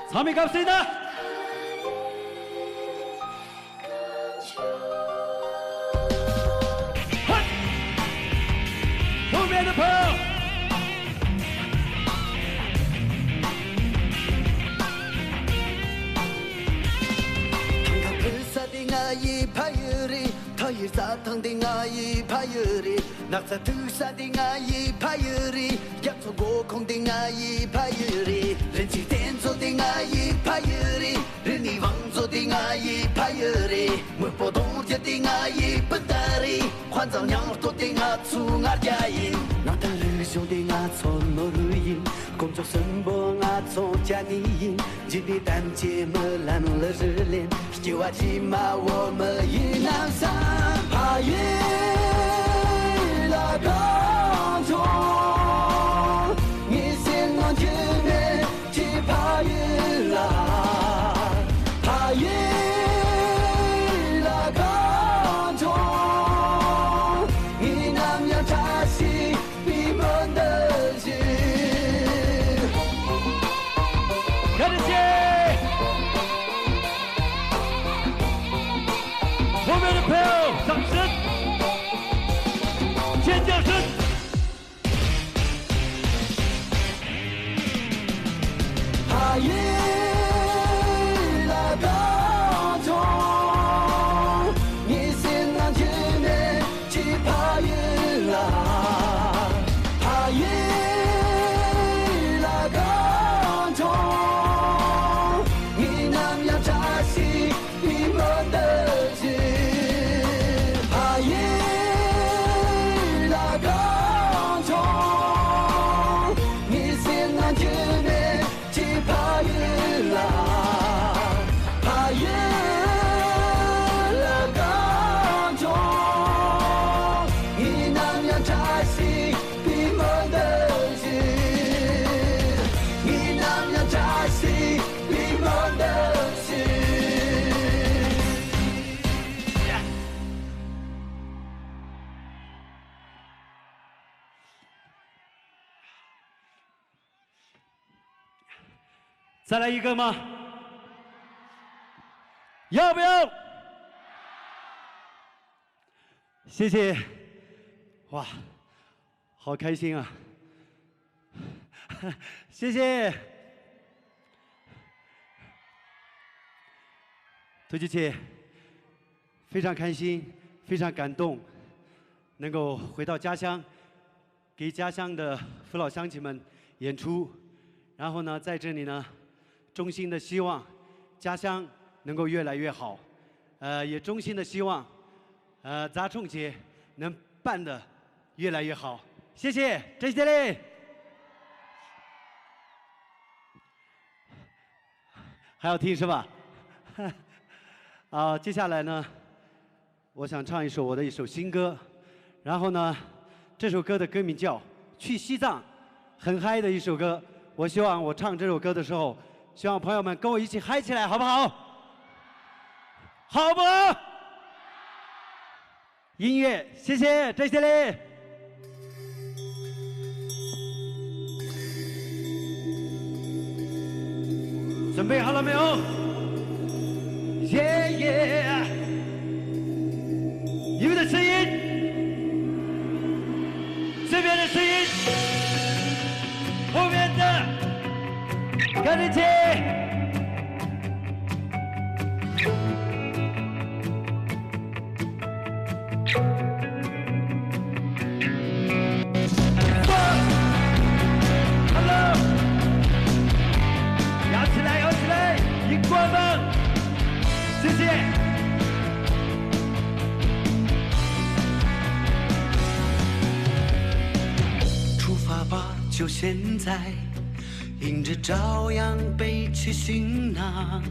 ཚང་མས་དགའ་བསུ་ཡིན་ན། ཧད། ཐུགས་མེད་དུ་ཕུལ། ཐང་ག་ཕུ་ས་དེ་ང་ཡི་ཕ་ཡུལ་རེད། ཐ་ཡིར་རྩྭ་ཐང་དེ་ང་ཡི་ཕ་ཡུལ་རེད། ནགས་ཚལ་འཐུ་ས་དེ་ང་ཡི་ཕ་ཡུལ་རེད། རྒྱ་མཚོ་མགོ་ཁུངས་དེ་ང་ཡི་ཕ་ཡུལ་རེད། རིན་ཆེན་རྟེན་མཚོ་དེ་ང་ཡི་ཕ་ཡུལ་རེད། རིག་གནས་བང་མཛོད་དེ་ང་ཡི་ཕ་ཡུལ་རེད། དངོས་པོ་གདུང་རྒྱུད་དེ་ང་ཡི་སྤུན་ཟླ་རེད། དཔའ་མཛངས་མཉམ་སྟོབས་དེ་ང་ཚོའི་ང་རྒྱལ་ཡིན། གནའ་དེང་རིག་གཞུང་དེ་ང་ཚོའི་ནོར་བུ་ཡིན། དཀོན་མཆོག་གསུམ་པོ་ང་ཚོའི་སྐྱབས་གནས་ཡིན། འཇིག་རྟེན་ཐམས་ཅད་སྨོན་ལམ་གླུ་རུ་ལེན། སྐྱེ་བ་ཕྱི་མ་བོད་མི་ཡིན་ནམ་བསམ། ཕ་ཡུལ་ལ་གངས་ལྗོངས། ངའི་སེམས་ནང་འགྱུར་མེད་ཀྱི་ཕ་ཡུལ་ལ། ཕ་ཡུལ་ལ་གངས་ལྗོངས། ངས་ནམ་ཡང་བཀྲ་ཤིས་པའི་མོ་འདི་བཞིན། བཀའ་དྲིན་ཆེ། ཐུགས་མེད་དུ་ཕུལ། བསམ་སྲིད། ཆེ་རྒྱལ་སྲིད། ཕ་ཡུལ་ལ་གངས་ལྗོངས། ངའི་སེམས་ནང་འགྱུར་མེད་ཀྱི་ཕ་ཡུལ་ལ། ཕ་ཡུལ་ལ་གངས་ལྗོངས། ངས་ནམ་ཡང་བཀྲ་ཤིས་པའི་མོ་འདི་བཞིན། ཕ་ཡུལ་ལ་གངས་ལྗོངས། ངའི་སེམས་ནང་འགྱུར་མེད་ཀྱི་ཕ་ཡུལ་ལ། ཕ་ཡུལ་ལ་གངས་ལྗོངས། ངས་ནམ་ཡང་བཀྲ་ཤིས་པའི་མོ་འདི་བཞིན། ངས་ནམ་ཡང་བཀྲ་ཤིས་པའི་མོ་འདི་བཞིན།再来一个吗？要不要？谢谢。哇，好开心啊！谢谢。 ཐུགས་རྗེ་ཆེ། 非常开心，非常感动，能够回到家乡，给家乡的父老乡亲们演出。然后呢，在这里呢，衷心的希望家乡能够越来越好，呃，也衷心的希望，呃，砸冲节能办得越来越好。谢谢，这些嘞。 还要听是吧？啊，接下来呢，我想唱一首我的一首新歌，然后呢，这首歌的歌名叫《去西藏》，很嗨的一首歌。我希望我唱这首歌的时候，希望朋友们跟我一起嗨起来，好不好？好不好？ 音乐，谢谢，这些嘞。准备好了没有？耶耶！你们的声音，这边的声音，后面的，看得见。 Hello，摇起来，摇起来，荧光棒，谢谢。 出发吧，就现在，迎着朝阳，背起行囊，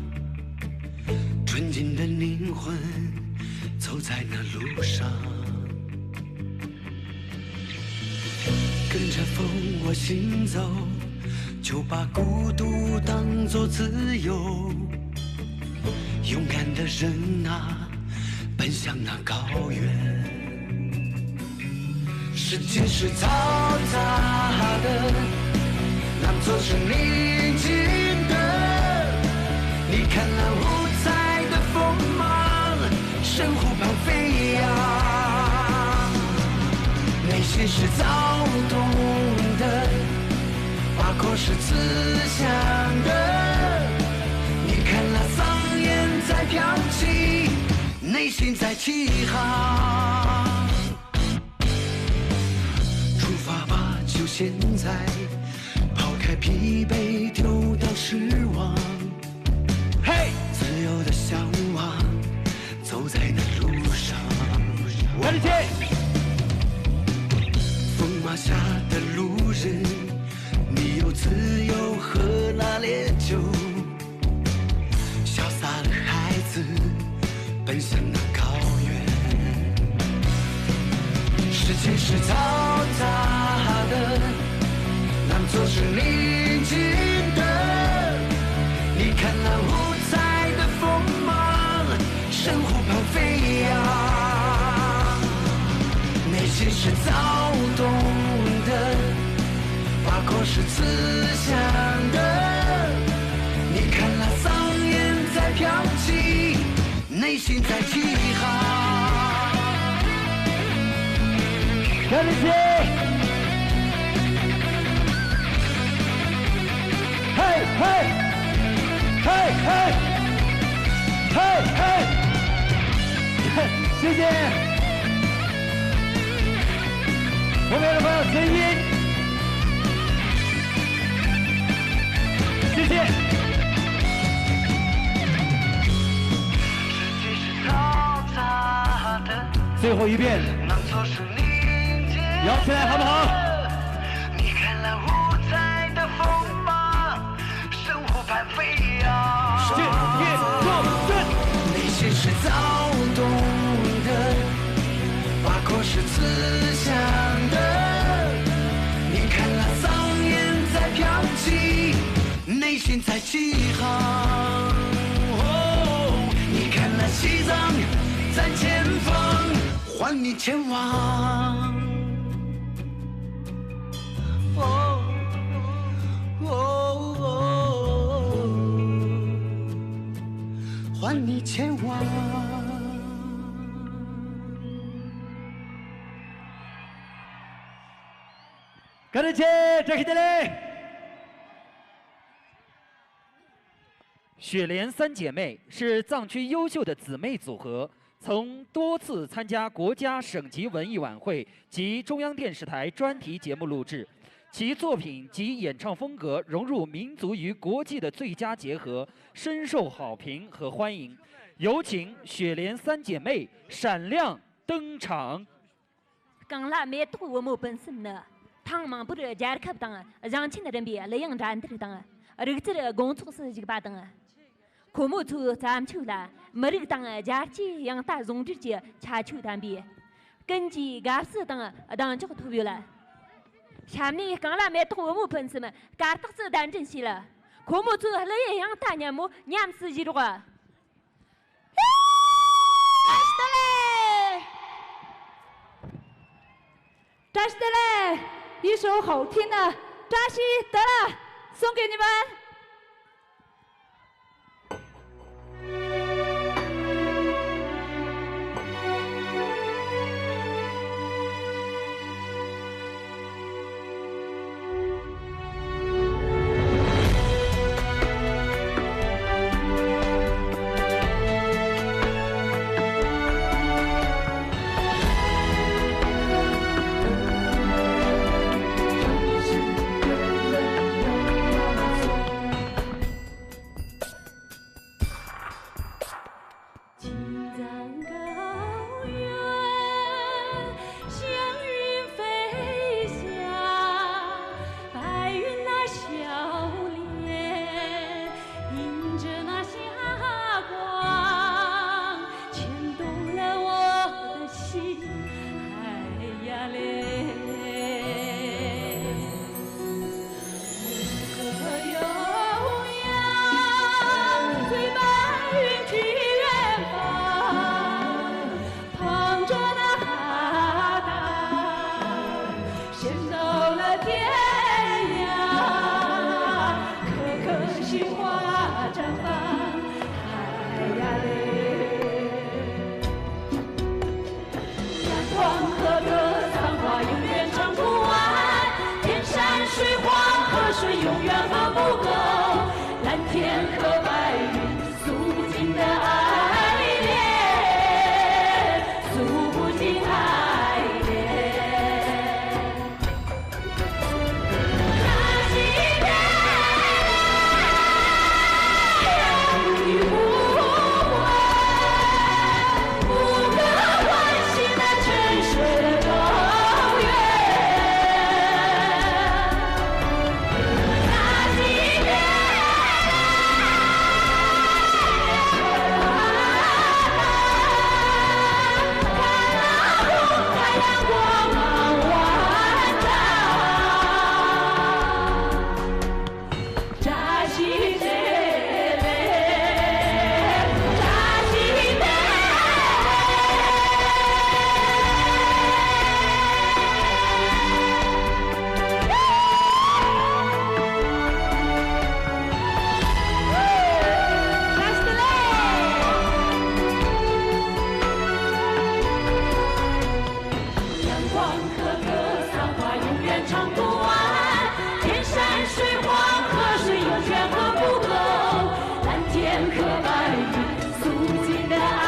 纯净的灵魂走在那路上，跟着风我行走，就把孤独当作自由。勇敢的人啊，奔向那高原。 世界是嘈杂的，那座城宁静的。你看那五彩的锋芒，生湖畔飞扬。内心是躁动的，花果是慈祥的。你看那桑叶在飘起，内心在起航。 出发吧，就现在，抛开疲惫，丢掉失望。嘿，自由的向往，走在那路上。我的天！风马下的路人，你有自由和那烈酒。 潇洒的孩子奔向那高原。世界是嘈杂的，那座是宁静的。你看那五彩的锋芒，生湖畔飞扬。内心是躁动的，花果是慈祥的。 你看那桑叶在飘起，内心在起航。热烈些！嘿嘿嘿嘿嘿嘿！谢谢。后面的朋友声音。 谢谢。最后一遍，摇起来好不好？ 谢谢，走，走。 内心是躁动的，花果是慈祥的。你看那桑叶在飘起，内心在起航。哦，你看那西藏在前方，欢迎前往。 哦，哦，哦，欢迎前往。 བཀའ་དྲིན་ཆེ། བཀྲ་ཤིས་བདེ་ལེགས། 雪莲三姐妹是藏区优秀的姊妹组合，曾多次参加国家省级文艺晚会及中央电视台专题节目录制，其作品及演唱风格融入民族与国际的最佳结合，深受好评和欢迎。有请雪莲三姐妹闪亮登场。 རྐང་ལག་མེ་ཏོག་བུ་མོ་སྤུན་གསུམ་ནི། ཐེངས་མང་པོར་རྒྱལ་ཁབ་དང་ཞིང་ཆེན་རིམ་པའི་གླུ་དབྱངས་འགྲན་བསྡུར་དང་། རིག་རྩལ་དགོང་ཚོགས་སུ་ཞུགས་པ་དང་། ཁོ་མོ་ཚོའི་བརྩམས་ཆོས་ལ་མི་རིགས་དང་རྒྱལ་སྤྱིའི་དབྱངས་རྟ་ཟུང་འབྲེལ་གྱི་ཁྱད་ཆོས་ལྡན་པས། ཀུན་གྱིས་དགའ་བསུ་དང་གདེང་འཇོག་ཐོབ་ཡོད། གཤམ་ནས་རྐང་ལག་མེ་ཏོག་བུ་མོ་སྤུན་གསུམ་གར་སྟེགས་སུ་གདན་འདྲེན་བྱས་ལ། ཁོ་མོ་ཚོའི་གླུ་ཡི་དབྱངས་རྟ་སྙན་མོ་ཉམས་སུ་བཞེས་རོགས། བཀྲ་ཤིས་བདེ་ལེགས། 青藏高原，祥云飞翔，白云那笑脸，迎着那霞光，牵动了我的心。哎呀嘞！ 牧歌悠扬，随白云去远方，捧着那哈达，升到了天涯，颗颗心花绽放。哎呀嘞！ 阳光和歌，桑花永远唱不完。天山水黄，河水永远喝不够。蓝天和白云，诉不尽的爱恋，诉不尽爱恋。 阳光可歌，桑花永远唱不完。天山水黄，河水永远喝不够。蓝天和白云，诉不尽的爱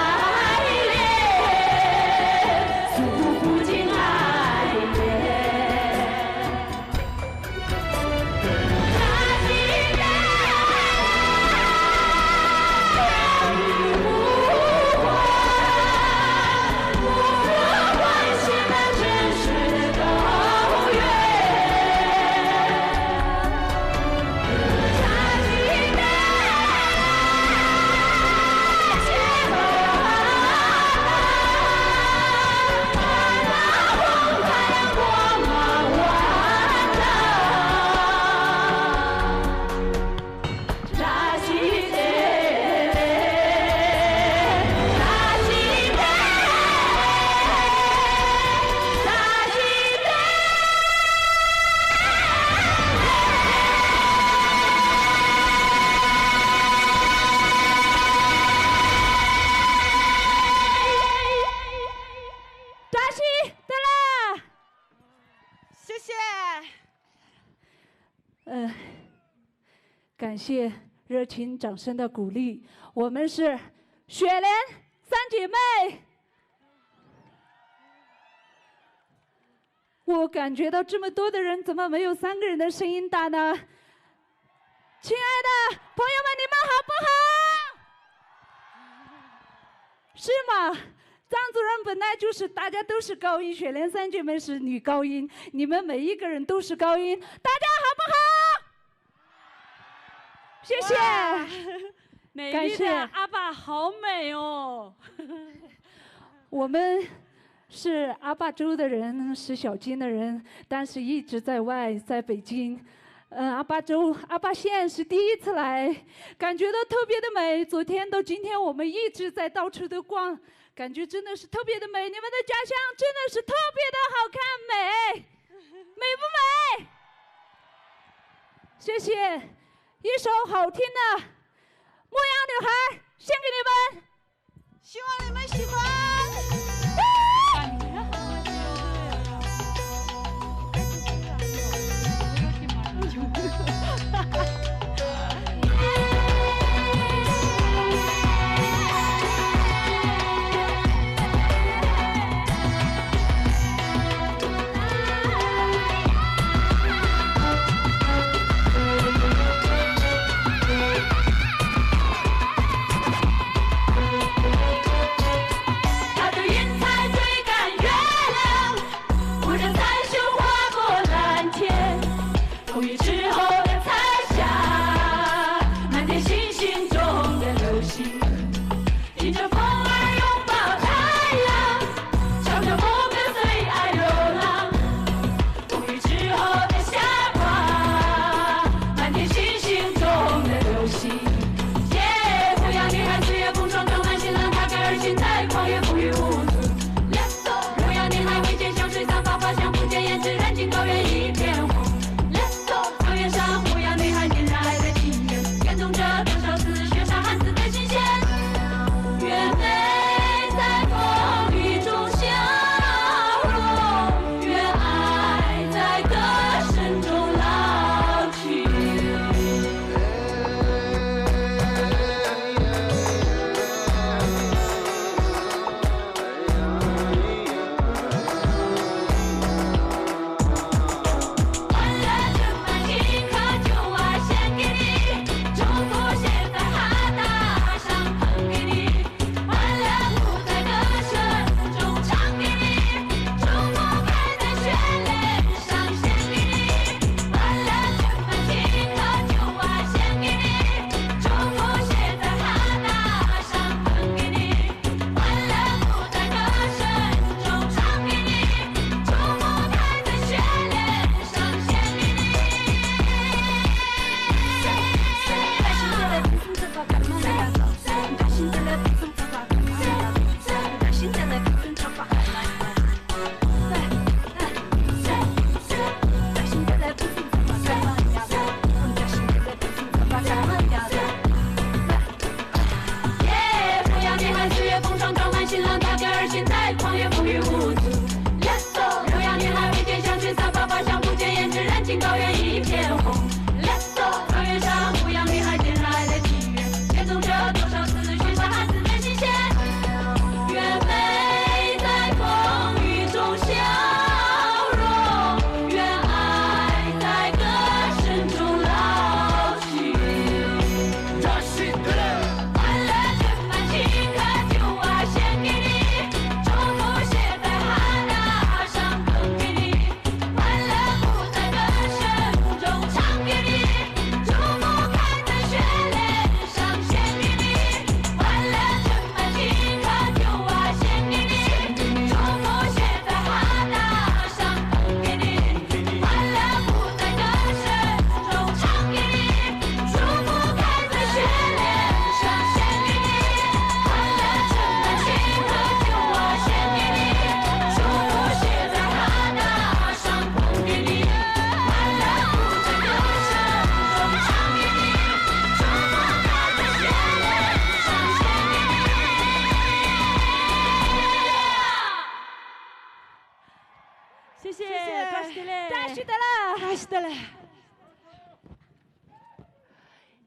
恋，诉不尽爱恋。 谢谢。呃，感谢热情掌声的鼓励。我们是雪莲三姐妹。我感觉到这么多的人，怎么没有三个人的声音大呢？亲爱的朋友们，你们好不好？是吗？张主任本来就是大家都是高音，雪莲三姐妹是女高音，你们每一个人都是高音，大家好不好？谢谢。美丽的阿爸好美哦。我们是阿爸州的人，是小金的人，但是一直在外，在北京。嗯，阿爸州，阿爸县是第一次来，感觉到特别的美。昨天到今天，我们一直在到处都逛，感觉真的是特别的美。你们的家乡真的是特别的好看，美，美不美？谢谢，一首好听的《牧羊女孩》献给你们。希望你们喜欢。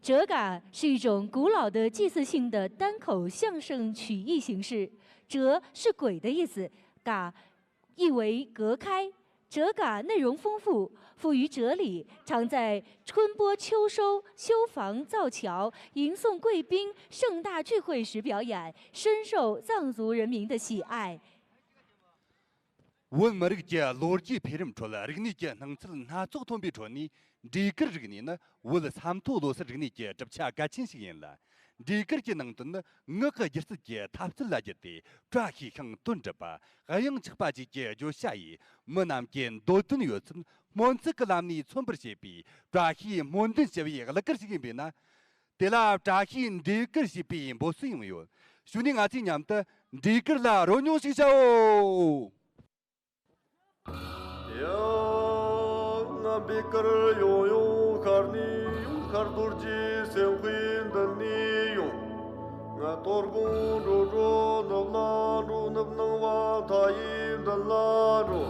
Zhègà 是一种古老的祭祀性的单口相声曲艺形式。哲是鬼的意思，gà 意为隔开。哲嘎内容丰富，富于哲理，常在春播秋收、修房造桥、迎送贵宾、盛大聚会时表演，深受藏族人民的喜爱。 བོད་མི་རིགས་ཀྱི་ལོ་རྒྱུས་འཕེལ་རིམ་ཁྲོད་རིག་གནས་ཀྱི་སྣང་ཚུལ་སྣ་ཚོགས་ཐོན་པའི་ཁྲོད་ནས། འབྲས་དཀར་རིག་གནས་ནི་བོད་ས་མཐོ་ལོ་སར་རིག་གནས་ཀྱི་གྲུབ་ཆ་གལ་ཆེན་ཞིག་ཡིན་ལ། འབྲས་དཀར་གྱི་ནང་དོན་ནི་ངག་གི་སྒྱུ་རྩལ་གྱི་འཐབ་རྩལ་ལ་བརྒྱུད་དེ། བཀྲ་ཤིས་ཤིང་དོན་འགྲུབ་པ། གཡང་ཆགས་པ་བཅས་ཀྱི་བརྗོད་བྱ་ཡིས་མི་རྣམས་ཀྱི་འདོད་དོན་ཡོད་ཚད་སྨོན་ཚིག་གི་ལམ་ནས་མཚོན་པར་བྱེད་པའི་བཀྲ་ཤིས་སྨོན་འདུན་ཞུ་བའི་གླུ་གར་ཞིག་ཡིན་པས་ན། དེ་ལ་བཀྲ་ཤིས་འབྲས་དཀར་ཞེས་པའི་འབོད་སྲོལ་ཡང་ཡོད། གཞུག་ནས་ང་ཚོས་མཉམ་དུ་འབྲས་དཀར་ལ་རོལ་མྱོང་ཞིག་བྱའོ། ཡ། ང་འབྲས་དཀར་ཡོང་ཡོང་ཤར་ནས་ཡོང་། ཤར་རྡོ་རྗེ་སེམས་དཔའི་མདུན་ནས་ཡོང་། ང་དོ་དགོང་འགྲོ་འགྲོ་ནུབ་ལ་འགྲོ། ནུབ་སྣང་བ་མཐའ་ཡས་མདུན་ལ་འགྲོ།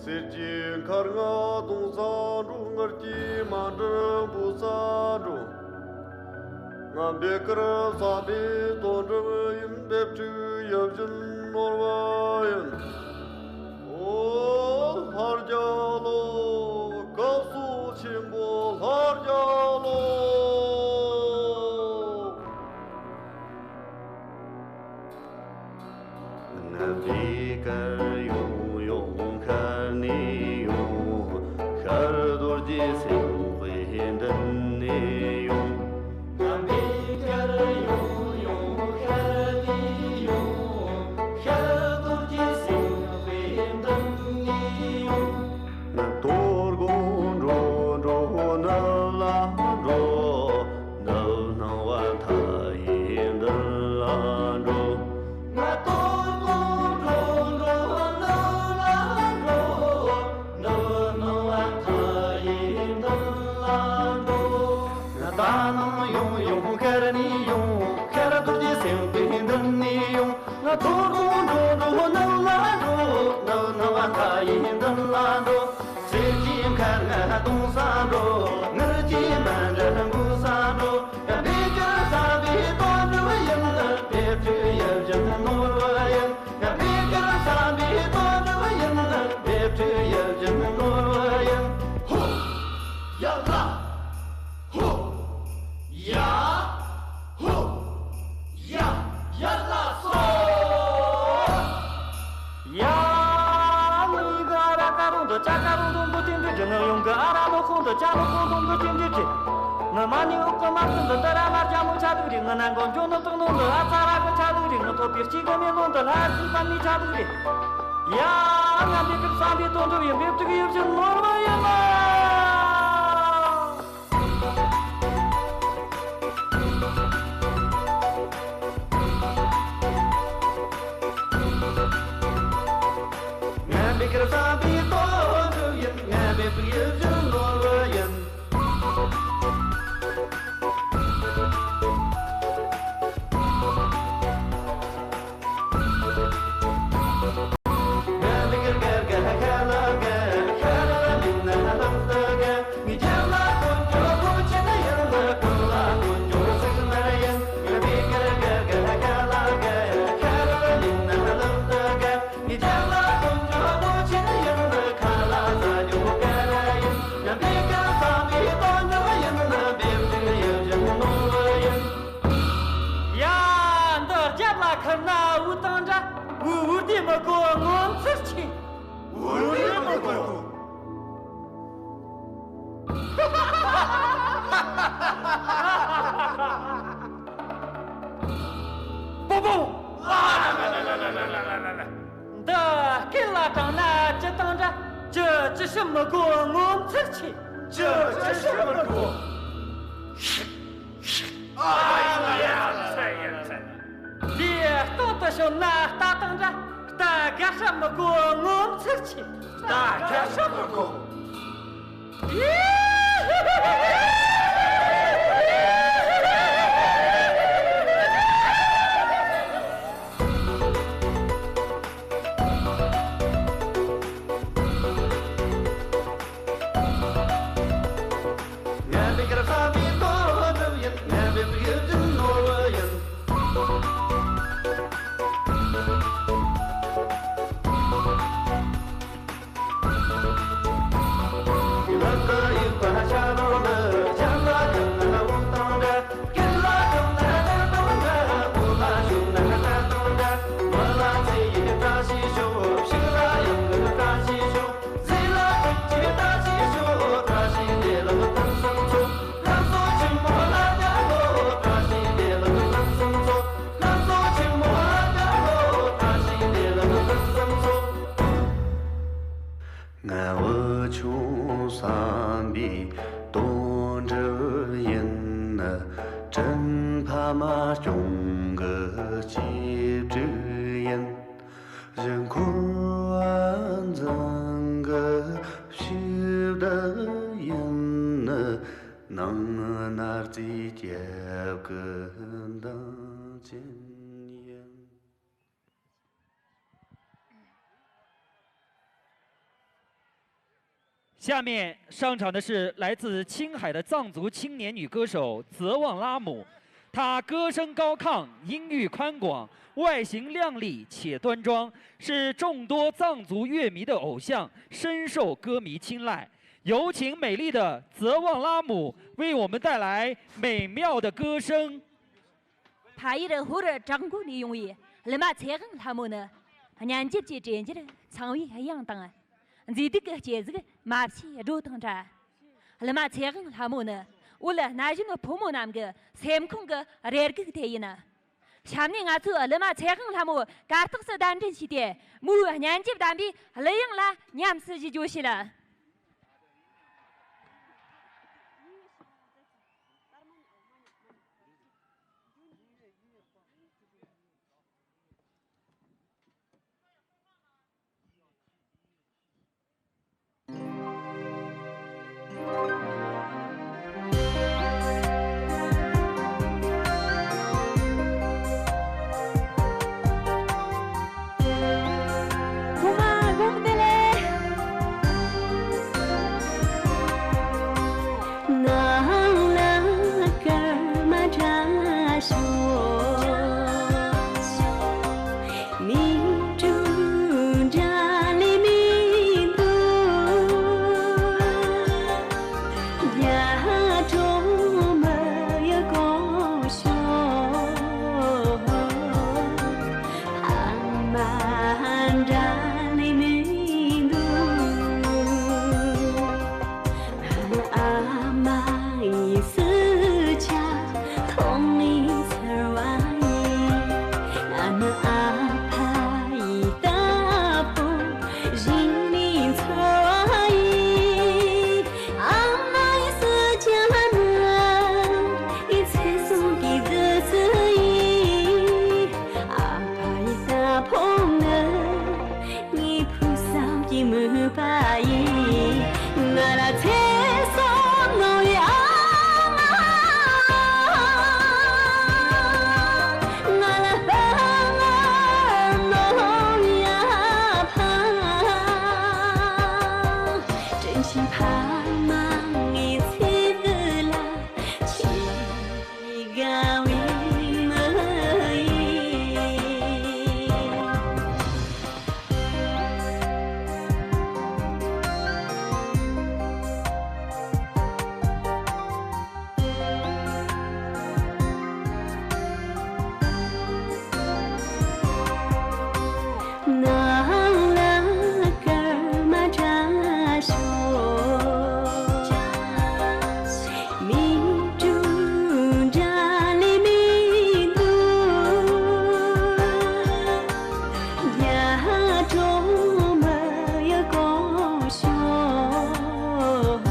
གསེར་གྱི་མཁར་རྔ་གདུང་ས་འགྲོ། དངུལ་གྱི་མཎྜལ་འབུལ་ས་འགྲོ། ང་འབྲས་དཀར་བསམ་པའི་དོན་འགྲུབ་ཡིན། འབེབས་དཀྲུག་ཡིད་བཞིན་ནོར་བུ་ཡིན། ཨོ་ལྷ་རྒྱལ་ལོ། སྐུ་གསུང་ཆེན་པོ་ལྷ་རྒྱལ་ལོ། ང་འབྲས་དཀར་ཡོང་ཡོང་ཤར་ནས་ཡོང་། ཤར་རྡོ་རྗེ་སེམས་དཔའི་མདུན་ནས་ཡོང་། ང་འབྲས་དཀར་ཡོང་ཡོང་ཤར་ནས་ཡོང་། ཤར་རྡོ་རྗེ་སེམས་དཔའི་མདུན་ནས་ཡོང་། ང་དོ་དགོང་འགྲོ་འགྲོ་ནུབ་ལ་འགྲོ། ནུབ་སྣང་བ་མཐའ་ཡས་མདུན་ལ་འགྲོ། ང་དོ་དགོང་འགྲོ་འགྲོ་ནུབ་ལ་འགྲོ། ནུབ་སྣང་བ་མཐའ་ཡས་མདུན་ལ་འགྲོ། ང་ད་ནངས་ཡོང་ཡོང་ཤར་ནས་ཡོང་། ཤར་རྡོ་རྗེ་སེམས་དཔའི་མདུན་ནས་ཡོང་། ང་དོ་དགོང་འགྲོ་འགྲོ་ནུབ་ལ་འགྲོ། ནུབ་སྣང་བ་མཐའ་ཡས་མདུན་ལ་འགྲོ། གསེར་གྱི་མཁར་རྔ་གདུང་ས་འགྲོ། དངུལ་གྱི་མཎྜལ་འབུལ་ས་འགྲོ། ཡ། འབྲས་དཀར་བསམ་པའི་དོན་འགྲུབ་ཡིན། འབེབས་དཀྲུག་ཡིད་བཞིན་ནོར་བུ་ཡིན། ཡ། འབྲས་དཀར་བསམ་པའི་དོན་འགྲུབ་ཡིན། འབེབས་དཀྲུག་ཡིད་བཞིན་ནོར་བུ་ཡིན། ཧོ། ཡ་ལ། ཧོ། ཡ། ཧོ། ཡ། ཡ་ལ་སོ། ཡ། ངའི་གི་ཨ་ར་ཀ་རུང་དུ་ཅ་ཀ་རུང་དུང་གི་ཏིང་ཏི་ཏི། ངའི་ཡོང་གི་ཨ་ར་ལོ་ཁོང་དུ་ཅ་ལོ་ཁོང་དུང་གི་ཏིང་ཏི་ཏི། ངའི་མ་ནི་འུག་གི་མར་ཙུམ་དུ་ཏི་ར་མར་ཇ་མོ་ཆ་ལུག་རེད། ངའི་ནང་གོ་འཇོ་ནི་ཏོག་ནོ་འདི་ཨ་ཙ་ར་གི་ཆ་ལུག་རེད། ངའི་ཐོ་པིར་ཅི་གི་མེ་ནོ་འདི་ལྷ་སྲིན་པ་མི་ཆ་ལུག་རེད། ཡ། ང་འདི་གི་བསམ་པའི་དོན་འགྲུབ་ཡིན། འབེབས་དཀྲུག་ཡིད་བཞིན་ནོར་བུ་ཡིན་ལ། ང་འབྲས་དཀར་བསམ་པའི་དོན་འགྲུབ་ཡིན། ང་འབེབས་དཀྲུག་ཡིད་བཞིན་ནོར་བུ་ཡིན། ཡ། འདི་རྒྱབ་ལ་ཁུར་ན་འུ་དང་འདྲ། འུ་འུ་དེ་མི་གོ་ངོ་མཚར་ཆེ། འུ་དེ་མི་གོ། པོ་པོ། འདི་སྐེ་ལ་དྲངས་ན་ཅི་དང་འདྲ། ཅི་ཅི་ཞིག་མི་གོ་ངོ་མཚར་ཆེ། ཅི་ཅི་ཞིག་མི་གོ། ཨ་ཡ་ཡ་ཚ་ཡ་ཚ། དེའི་སྟེང་དུ་ཞོན་ན་རྟ་དང་འདྲ། རྟ་དགའ་ཤ་མི་གོ་ངོ་མཚར་ཆེ། རྟ་དགའ་ཤ་མི་གོ། ང་བུ་ཆུང་བསམ་པའི་དོན་འགྲུབ་ཡིན། དྲིན་ཕ་མ་སྐྱོང་གི་གཅེས་ཕྲུག་ཡིན། གཞུག་འཁོར་བ་འཛིན་གི་ཕྱི་བདག་ཡིན། ནང་ན་རྩིས་རྒྱབ་གི་འདང་ཅན་ཡིན། 下面上场的是来自青海的藏族青年女歌手泽旺拉姆，她歌声高亢，音域宽广，外形靓丽且端庄，是众多藏族乐迷的偶像，深受歌迷青睐。有请美丽的泽旺拉姆为我们带来美妙的歌声。 ཕ་ཡུལ་ཧོར་བྲག་འགོ་ནས་ཡོང་བའི་གླུ་མ་ཚེ་དབང་ལྷ་མོ་ནི། སྙན་འཇེབས་ཀྱི་དྲན་འཆར་ཚངས་པའི་དབྱངས་དང་། མཛེས་སྡུག་གི་སྐྱེ་གཟུགས་མ་ཕྱིའི་སྒྲོ་དང་འདྲ། གླུ་མ་ཚེ་དབང་ལྷ་མོ་ནི་བོད་ན་གཞོན་ཕོ་མོ་རྣམས་ཀྱི་སེམས་ཁོང་གི་རེ་སྒུག་དེ་ཡིན། གཤམ་ནས་ང་ཚོས་གླུ་མ་ཚེ་དབང་ལྷ་མོ་གར་སྟེགས་སུ་གདན་འདྲེན་བྱས་ཏེ། མོའི་སྙན་འཇེབས་ལྡན་པའི་གླུ་དབྱངས་ལ་ཉམས་སུ་བཞེས་རྒྱུ་བྱེད། ཐོག་མར་དགོངས་དག་ལེགས། ནང་ལ་སྐར་མ་འདྲ་ཤོག་མི་དྲུག་འདྲ་ལས་མི་འདུག་རྒྱ་གྲོ་མ་ཡ་གོ་ཤོག་ཨ་མ་འདྲ་ལས་མི་འདུག་ཨ་མ་ཡི་སུ་ཆ་ཐོག་ནས་ཚར་བ་ཡིན། ཨ་མ་ཨ་ཕ་ཡི་ལྟ་བུ་རིང་ནས་ཚར་བ་ཡིན། ཨ་མ་ཡི་སུ་ཆ་ནི་ངའི་ཚེ་སྲོག་གི་བདུད་རྩི་ཡིན། ཨ་ཕ་ཡི་ལྟ་བུ་ནི་ངའི་ཕུགས་བསམ་གྱི་མོས་པ་ཡིན། ང་ལ་ཚེ་སྲོག་གནང་བའི་ཨ་མ། ང་ལ་དཔའ་ངར་གནང་བའི་ཨ་ཕ། དྲིན་ཆེན་ཕ་མ་ངའི་ཚེ་འདི་ལ་ཆེས་དགའ་བའི་མི་ཡིན། ནང་ལ་སྐར་མ་འདྲ་ཤོག་མི་དྲུག་འདྲ་ལས་མི་འདུག་རྒྱ་གྲོ་མ་ཡ་གོ་ཤོག་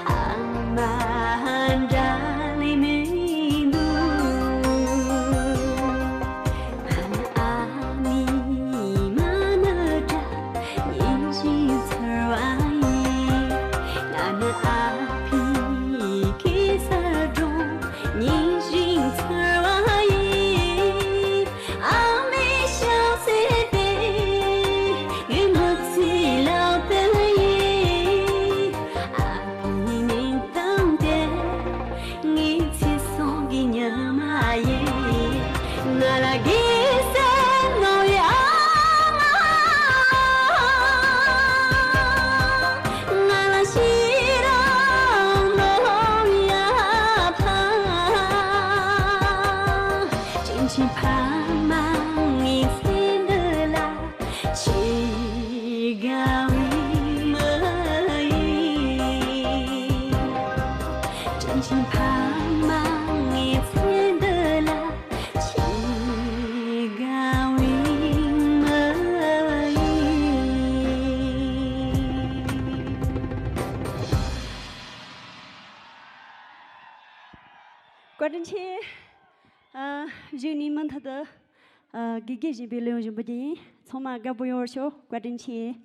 ཨ་མ་འདྲ་ལས་མི་འདུག་ཨ་མའི་མ་ཎི་འདྲ་ཉིན་བཞིན་འཚོལ་བ་ཡིན། ཨ་ཕའི་གེ་སར་སྒྲུང་ཉིན་བཞིན་འཚོལ་བ་ཡིན། ཨ་མའི་ཞབས་རྩེ་དེ་ངའི་མི་ཚེའི་ལག་རྟགས་ཡིན། ཨ་ཕའི་སྙིང་གཏམ་དེ་ངའི་ཚེ་ བཀའ་དྲིན་ཆེ། ཨ། གཞུག་ནས་མུ་མཐུད་དུ། ཨ། དགེ་རྒན་གཞོན་པའི་ལས་ཡོང་བཞིན་པ་ཡིན། ཚང་མ་དགའ་པོ་ཡོང་བར་ཤོག་བཀའ་དྲིན་ཆེ།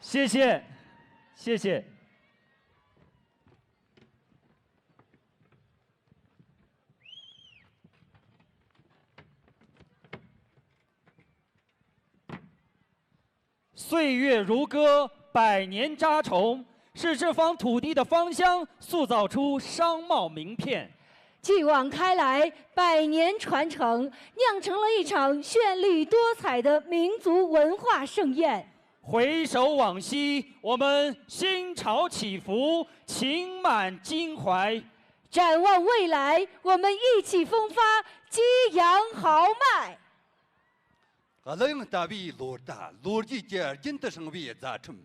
谢谢，谢谢。 岁月如歌，百年扎城，是这方土地的芳香，塑造出商贸名片。继往开来，百年传承，酿成了一场绚丽多彩的民族文化盛宴。回首往昔，我们心潮起伏，情满襟怀。展望未来，我们意气风发，激扬豪迈。 གླུ་དབྱངས་ལྟ་བུའི་ལོ་ཟླ་ལོ་རྒྱུས་ཀྱི་རྒྱུན་དུ་བསྲིངས་པའི་རྫ་ཁྲིམས།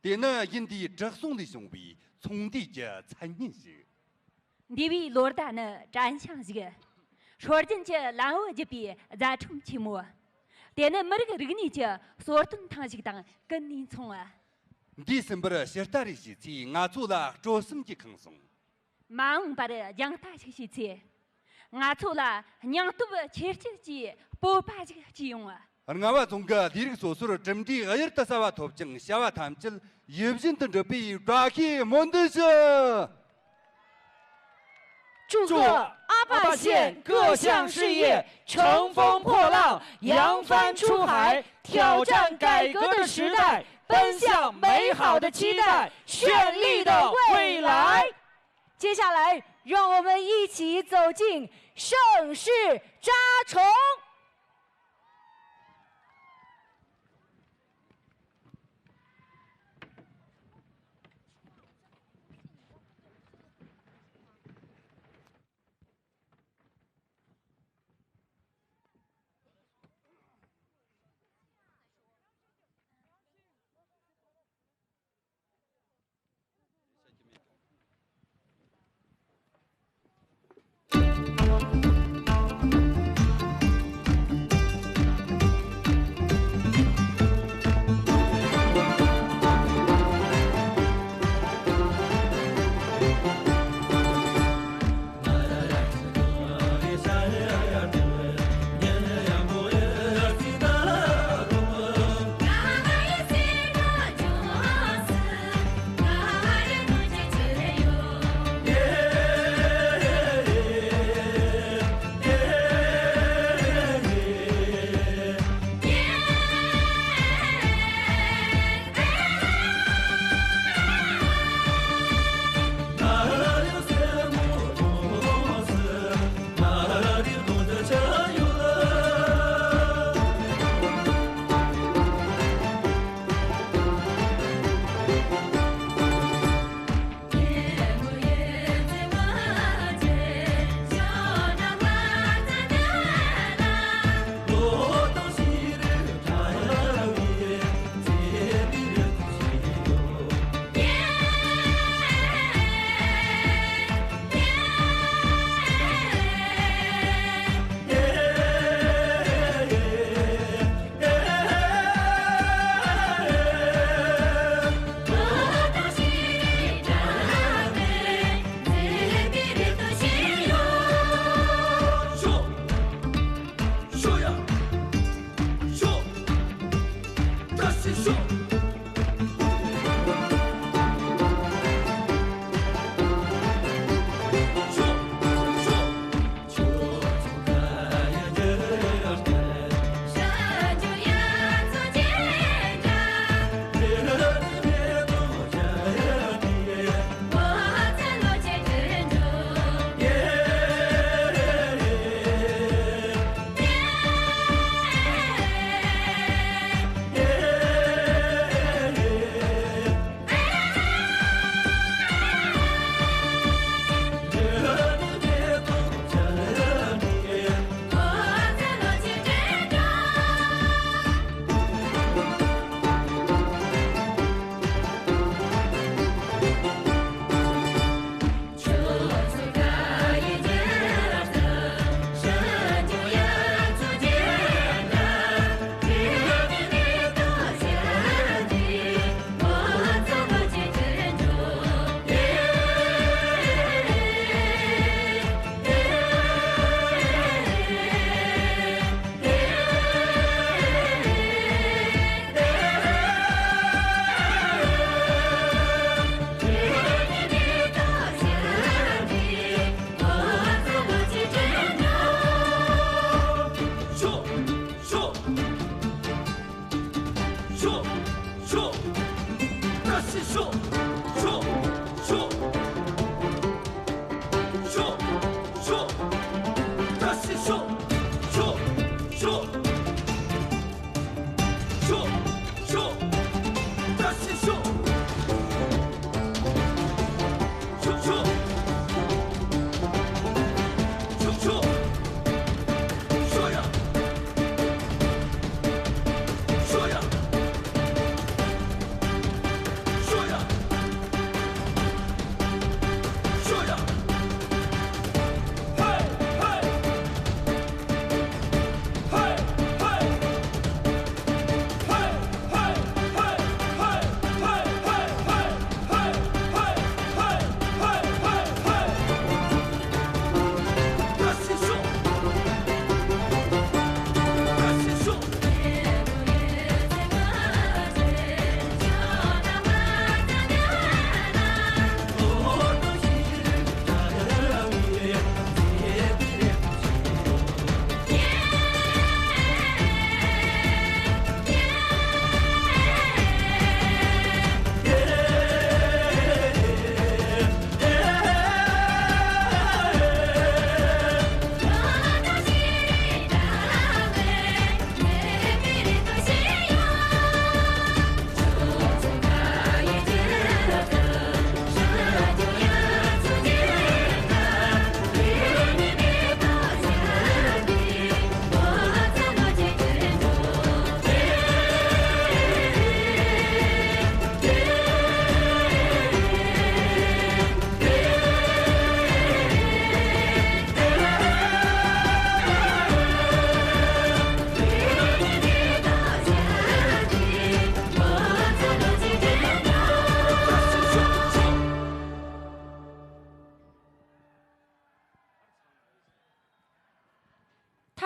དེ་ནི་ཡིན་དུས་བྲག་སོང་ལས་བྱུང་བའི་ ཚོང་འདུས་ཀྱི་མཚན་སྙན་ཞིག་འདས་པའི་ལོ་ཟླ་ནི་དྲན་ཤིང་ཞིག་སྲོལ་རྒྱུན་གྱི་ལམ་བུ་བརྒྱུད་པའི་རྫ་ཁྲོམ་ཆེན་མོ། དེ་ནི་མི་རིགས་རིག་གནས་ཀྱི་གསོལ་སྟོན་ཐེངས་ཤིག་དང་ཀུན་ནས་མཚུངས། འདས་ཟིན་པར་ཕྱི་ལྟ་རེ་བྱས་ཚེ། ང་ཚོ་ལ་སྤྲོ་སེམས་ཀྱིས་ཁེངས་སོང་། མ་འོངས་པར་རྒྱང་ལྟ་ཞིག་བྱས་ཚེ། ང་ཚོ་ལ་སྙིང་སྟོབས་ཆེར་སྐྱེད་ཀྱི་སྤོབས་པ་ཞིག་སྐྱེས་ཡོང་། རྔ་བ་རྫོང་གི་ལས་རིགས་སོ་སོར་གྲུབ་འབྲས་གཡུར་དུ་ཟ་བ་ཐོབ་ཅིང་། བྱ་བ་ཐམས་ཅད་ཡིད་བཞིན་དུ་འགྲུབ་པའི་བཀྲ་ཤིས་སྨོན་འདུན་ཞུ། 祝贺阿霸县各项事业乘风破浪，扬帆出海，挑战改革的时代，奔向美好的期待，绚丽的未来。接下来，让我们一起走进盛世扎虫。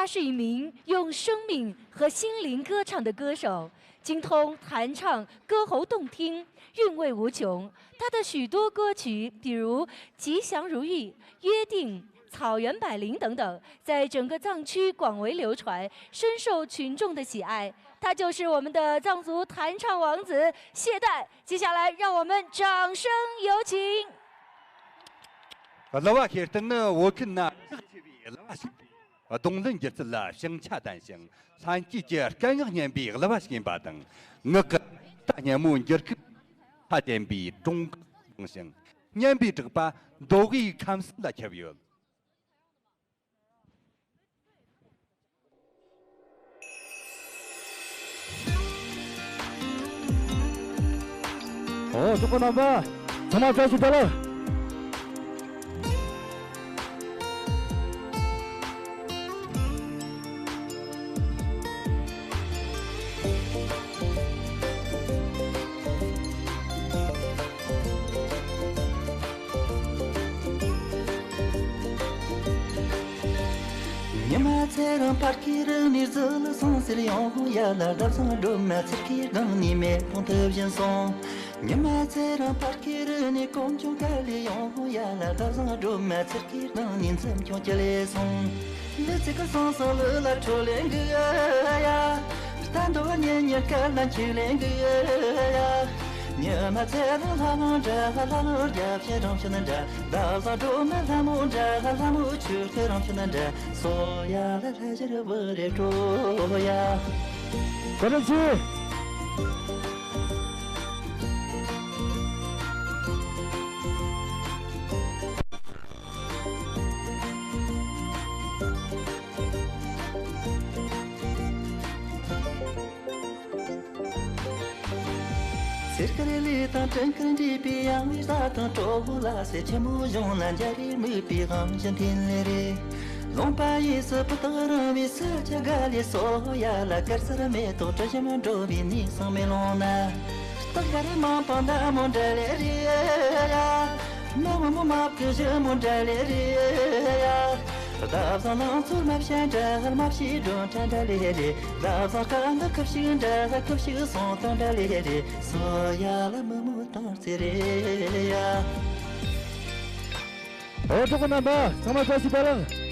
他是一名用生命和心灵歌唱的歌手，精通弹唱，歌喉动听，韵味无穷。他的许多歌曲，比如《吉祥如意》《约定》《草原百灵》等等，在整个藏区广为流传，深受群众的喜爱。他就是我们的藏族弹唱王子谢旦。接下来，让我们掌声有请。 གླུ་བ་ཤེར་ཏན་ནི་བོད་ཁུལ་ན་ཆེ་བའི་གླུ་བ་ཞིག་སྟེ། རྡུང་ལེན་སྒྱུ་རྩལ་ལ་ཞེན་ཆགས་ལྡན་ཞིང་། ལྷན་སྐྱེས་ཀྱི་སྐད་ངག་སྙན་པའི་གླུ་བ་ཞིག་ཡིན་པ་དང་། ངག་གི་རྟ་སྙན་མོ་འགྱུར་ཁུག་ཁ་ལྡན་པའི་སྒྲུང་གི་ཞིང་། སྙན་པའི་གྲགས་པ་མདོ་དབུས་ཁམས་གསུམ་ལ་ཁྱབ་ཡོད། ཨོ། གྲོགས་པོ་རྣམ་པ། ཚང་མ་བཀྲ་ཤིས་བདེ་ལེགས། ཉི་མ་ཚེ་རིང་ཕར་ཁའི་རི་ནས་ཟི་ལི་སོང་ཟེར། ཡང་ཧུ་ཡ་ལ་རབ་བཟང་སྒྲོལ་མ་ཚེར་ཁའི་སྒང་ནས་མེ་དཔུང་ཐུབ་བཞིན་སོང་། ཉི་མ་ཚེ་རིང་ཕར་ཁའི་རི་ནས་གོམ་བྱུང་ག་ལེ། ཡང་ཧུ་ཡ་ལ་རབ་བཟང་སྒྲོལ་མ་ཚེར་ཁའི་སྒང་ནས་འཛུམ་ཆུང་ཅི་ལེ་སོང་། ལི་ཙི་ཀི་སང་སང་ལི་ལ་ཁྲོ་ལེ་གི་ཡ། རྟ་འདོ་ཉེ་ཉེ་ཀ་ལ་འཁྱིལ་ལེ་གི་ཡ། ཉི་མ་ཚེ་རིང་ལྷ་མོ་འདྲ། ལྷ་མོ་རྒྱབ་ཕྱི་རང་ཕྱི་ན་འདྲ། ལ་ལ་འགྲོ་མ་ལྷ་མོ་འདྲ། ལྷ་མོ་ཆུ་ཁ་རང་ཕྱི་ན་འདྲ། སོ་ཡ་ལ་ལྷ་ཞར་བུ་རེ་འགྲོ་ཡ། བཀའ་དྲིན་ཆེ། གསེར་དཀར་ལི་དང་སྤྲིན་དཀར་འདྲེས་པའི་ཡང་བའི་ས་དང་གྲོགས་པོ་ལ་སེ་ཆེན་མོ་གཞུང་ལ་འཇའ་རིས་མིག་པའི་དབང་ཞིང་འཐེན་ལེ་རེ། ལུང་པ་ཡིས་སུ་སྤུ་ཏོག་རིང་བའི་ས་ཆ་ག་ལེ། སོ་ཡ་ལ་དཀར་སེར་མེ་ཏོག་དྲི་ཞིམ་འགྲོ་བའི་ནི་སང་མེ་ལོང་ན། སྟག་ག་རེ་མ་པང་ད་མོ་འདྲ་ལེ་རེ་ཡ། མ་མོ་མོ་མ་ཀི་ཞི་མོ་འདྲ་ལེ་རེ་ཡ། ད་བཟང་ལང་ཚོ་མ་བཤད་འདྲ་མ་བཤད་འགྲོ་འདྲ་འདྲ་ལེ་རེ། ད་བཟང་ཀ་འདི་ཁབ་ཞིག་འདྲ་ཁབ་ཞིག་སོང་དང་འདྲ་ལེ་རེ། སོ་ཡ་ལ་མི་མོ་དང་ཚེ་རེ་ཡ། ཨོ། གྲོགས་པོ་རྣམ་པ། ཚང་མ་བཀྲ་ཤིས་བདེ་ལེགས།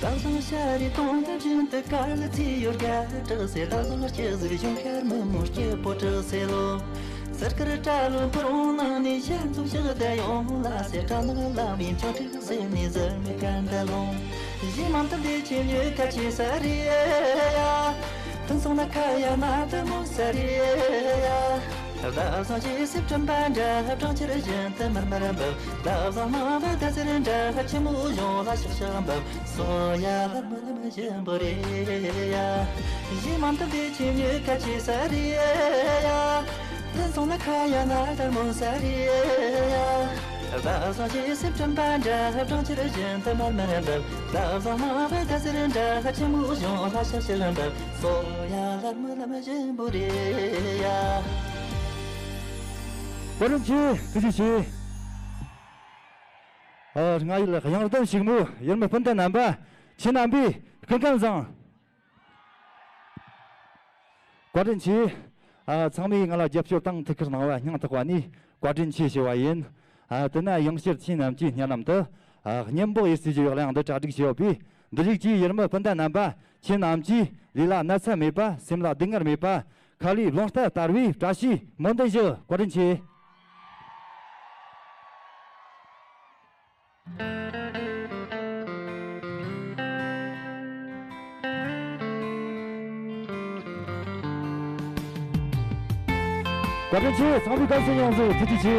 བདག་བཟང་ཤ་རི་དོང་དུ་བཞིན་དུ་དཀར་ལ་ཚེ་ཡོད་དགའ་དྲག་ཟེར། བདག་བཟང་སྐྱེ་གཟུགས་གཞུང་ཤར་མི་མོ་སྐྱེ་པོ་དྲག་ཟེར་ལོ། གསེར་དཀར་བཀྲ་ལོ་འབུར་འོང་ནང་ནས་ཞལ་འཛུམ་ཞིག་བསྡད་ཡོང་ལ་ཟེར། བཀྲ་ནག་ལམ་ཡིན་ཆོག་ཁྲིག་ཟེར་ནས་ཟེར་མི་ག་འདྲ་ལོང་། གཞི་མང་དུ་འདི་ཆེ་ཉོས་ཁ་ཆེ་ས་རེད་ཡ། དུན་སོང་ན་ཁ་ཡ་ན་དུ་མོ་ས་རེད་ཡ། བདག་བཟང་ཞེས་སེམས་སྤྲིན་པ་འདྲ་སྦྲང་ཆར་བཞིན་དུ་མར་མར་འབབ། བདག་བཟང་མང་བ་ད་ཟེར་འདྲ་ཆེན་མོ་གཞུང་ལ་ཤག་ཤག་འབབ། སོ་ཡ་ལ་མི་ལ་མི་ཞིམ་པོ་རེད་ཡ། གཞི་མང་དུ་འདི་ཆེ་ཉོས་ཁ་ཆེ་ས་རེད་ཡ། དུན་སོང་ན་ཁ་ཡ་ན་དར་མོ་ས་རེད་ཡ། བདག་བཟང་ཞེས་སེམས་སྤྲིན་པ་འདྲ་སྦྲང་ཆར་བཞིན་དུ་མར་མར་འབབ། བདག་བཟང་མང་བ་ད་ཟེར་འདྲ་ཆེན་མོ་གཞུང་ལ་ཤག་ཤག་འབབ། སོ་ཡ་ལ་མི་ལ་མི་ཞིམ་པོ་རེད་ཡ། བཀའ་དྲིན་ཆེ། ཐུགས་རྗེ་ཆེ། ཨ། རྔ་ཡུལ་གཡང་ལྡན་ཕྱུག་མོ་ཡུལ་མི་སྤུན་ཟླ་རྣམ་པ། ཁྱེད་རྣམ་པའི་སྐུ་ཁམས་བཟང་། བཀའ་དྲིན་ཆེ། ཨ། ཚང་མས་ང་ལ་རྒྱབ་སྐྱོར་དང་ཐུགས་ཁུར་གནང་བ་སྙིང་ཐག་པ་ནས་བཀའ་དྲིན་ཆེ་ཞུ་བ་ཡིན། ཨ། དེ་ན་ཡང་བསྐྱར་ཁྱེད་རྣམས་ཀྱི་སྙན་ལམ་དུ། ཨ། སྙན་པོ་ཡི་སྲིད་ཀྱི་གཡོ་ལ་ཡང་འདི་གྲ་སྒྲིག་བྱས་ཡོད་པས། འདི་རིགས་ཀྱི་ཡུལ་མི་སྤུན་ཟླ་རྣམ་པ། ཁྱེད་རྣམས་ཀྱིས་ལུས་ལ་ན་ཚ་མེད་པ། སེམས་ལ་སྡུག་བསྔལ་མེད་པ། ཁ་ལས་རླུང་རྟ་དར་བའི་བཀྲ་ཤིས་སྨོན་འདུན་ཞུ། བཀའ་དྲིན་ཆེ། བཀའ་དྲིན་ཆེ། ཚང་མས་དགའ་བསུ་ཡོངས་རྫོགས་ཐུགས་རྗེ་ཆེ།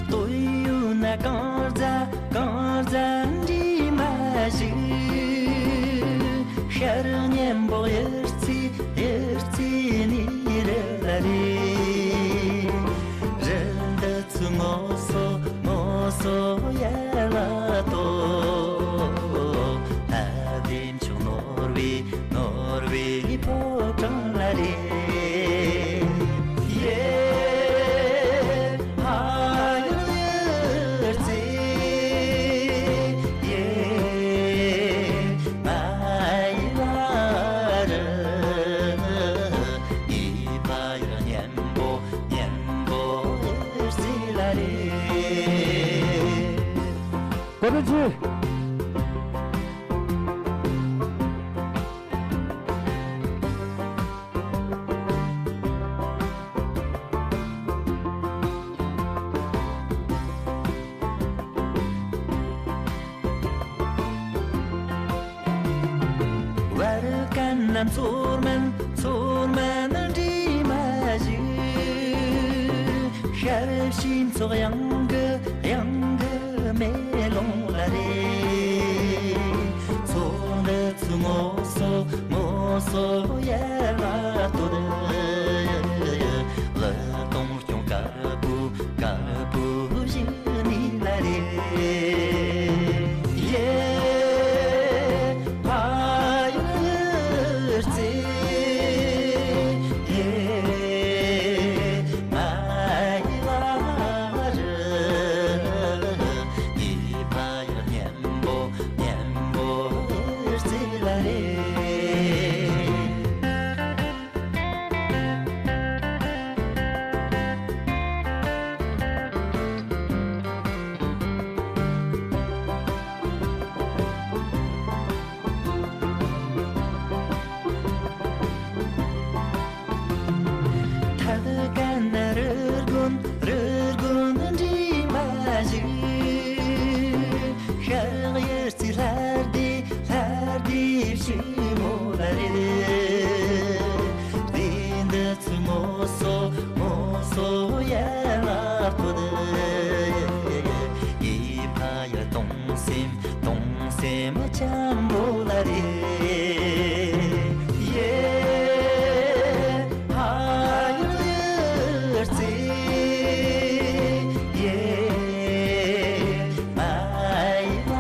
སྟོད་ཡུལ་ན་གངས་རྫ་གངས་རྫ་འདྲེས་མ་ཞིག་ཤར་གཉན་པོ་ཡུལ་རྩེ་ ངོ་སོ་ངོ་སོ་ཡ་ལ་ཏོ། ཨ་དེ་མཆོག་ནོར་བུའི་ནོར་བུའི་ཕོ་བྲང་ལ་རེ། ཡེ་ཕ་ཡུལ་ཡུལ་རྩེ། ཡེ་མ་ཡི་བ་རུ། ཡེ་ཕ་ཡུལ་ཉན་པོ་ཉན་པོ་ཡུལ་རྩེ་ལ་རེ། བཀའ་དྲིན་ཆེ། བར་ཀན་ན་མཚོར་མན་མཚོར་མན་འདྲེས་མ་ཞིག་ཤར་ཕྱིན་ཚོགས་གཡང་གི་གཡང་གི་མེ་ལོང་ལ་རེ། ཚོགས་འདི་ཚོ་ངོ་སོ་ངོ་སོ་ཡལ་བ་སྟོད། ལི་སྟོང་སྐྱོང་དཀར་པོ་དཀར་པོ་བཞི་ནི་ལ་རེ། ཡེ་ཕ་ཡུལ་རྩེ། ཡེ་མ་ཡི་བ་རུ། ཡེ་ཕ་ཡུལ་ཉན་པོ་ཉན་པོ་ཡུལ་རྩེ་ལ་རེ། ཐད་ཀར་ན་རི་དགོན་རི་དགོན་འདྲེས་མ་ཞིག་ཤར་ཡུལ་རྩེ་ལྷ་སྡེ་ལྷ་སྡེ་ཕྱི་མོ་ལ་རེད། སྡེ་འདི་ཚོའི་ངོ་སོ་ངོ་སོ་ཡལ་བ་སྟོད། ཡེ་ཕ་ཡུལ་གཏོང་སེམས་གཏོང་སེམས་འཆམ་པོ་ལ་རེད། ཡེ་ཕ་ཡུལ་ཡུལ་རྩེ། ཡེ་མ་ཡི་བ་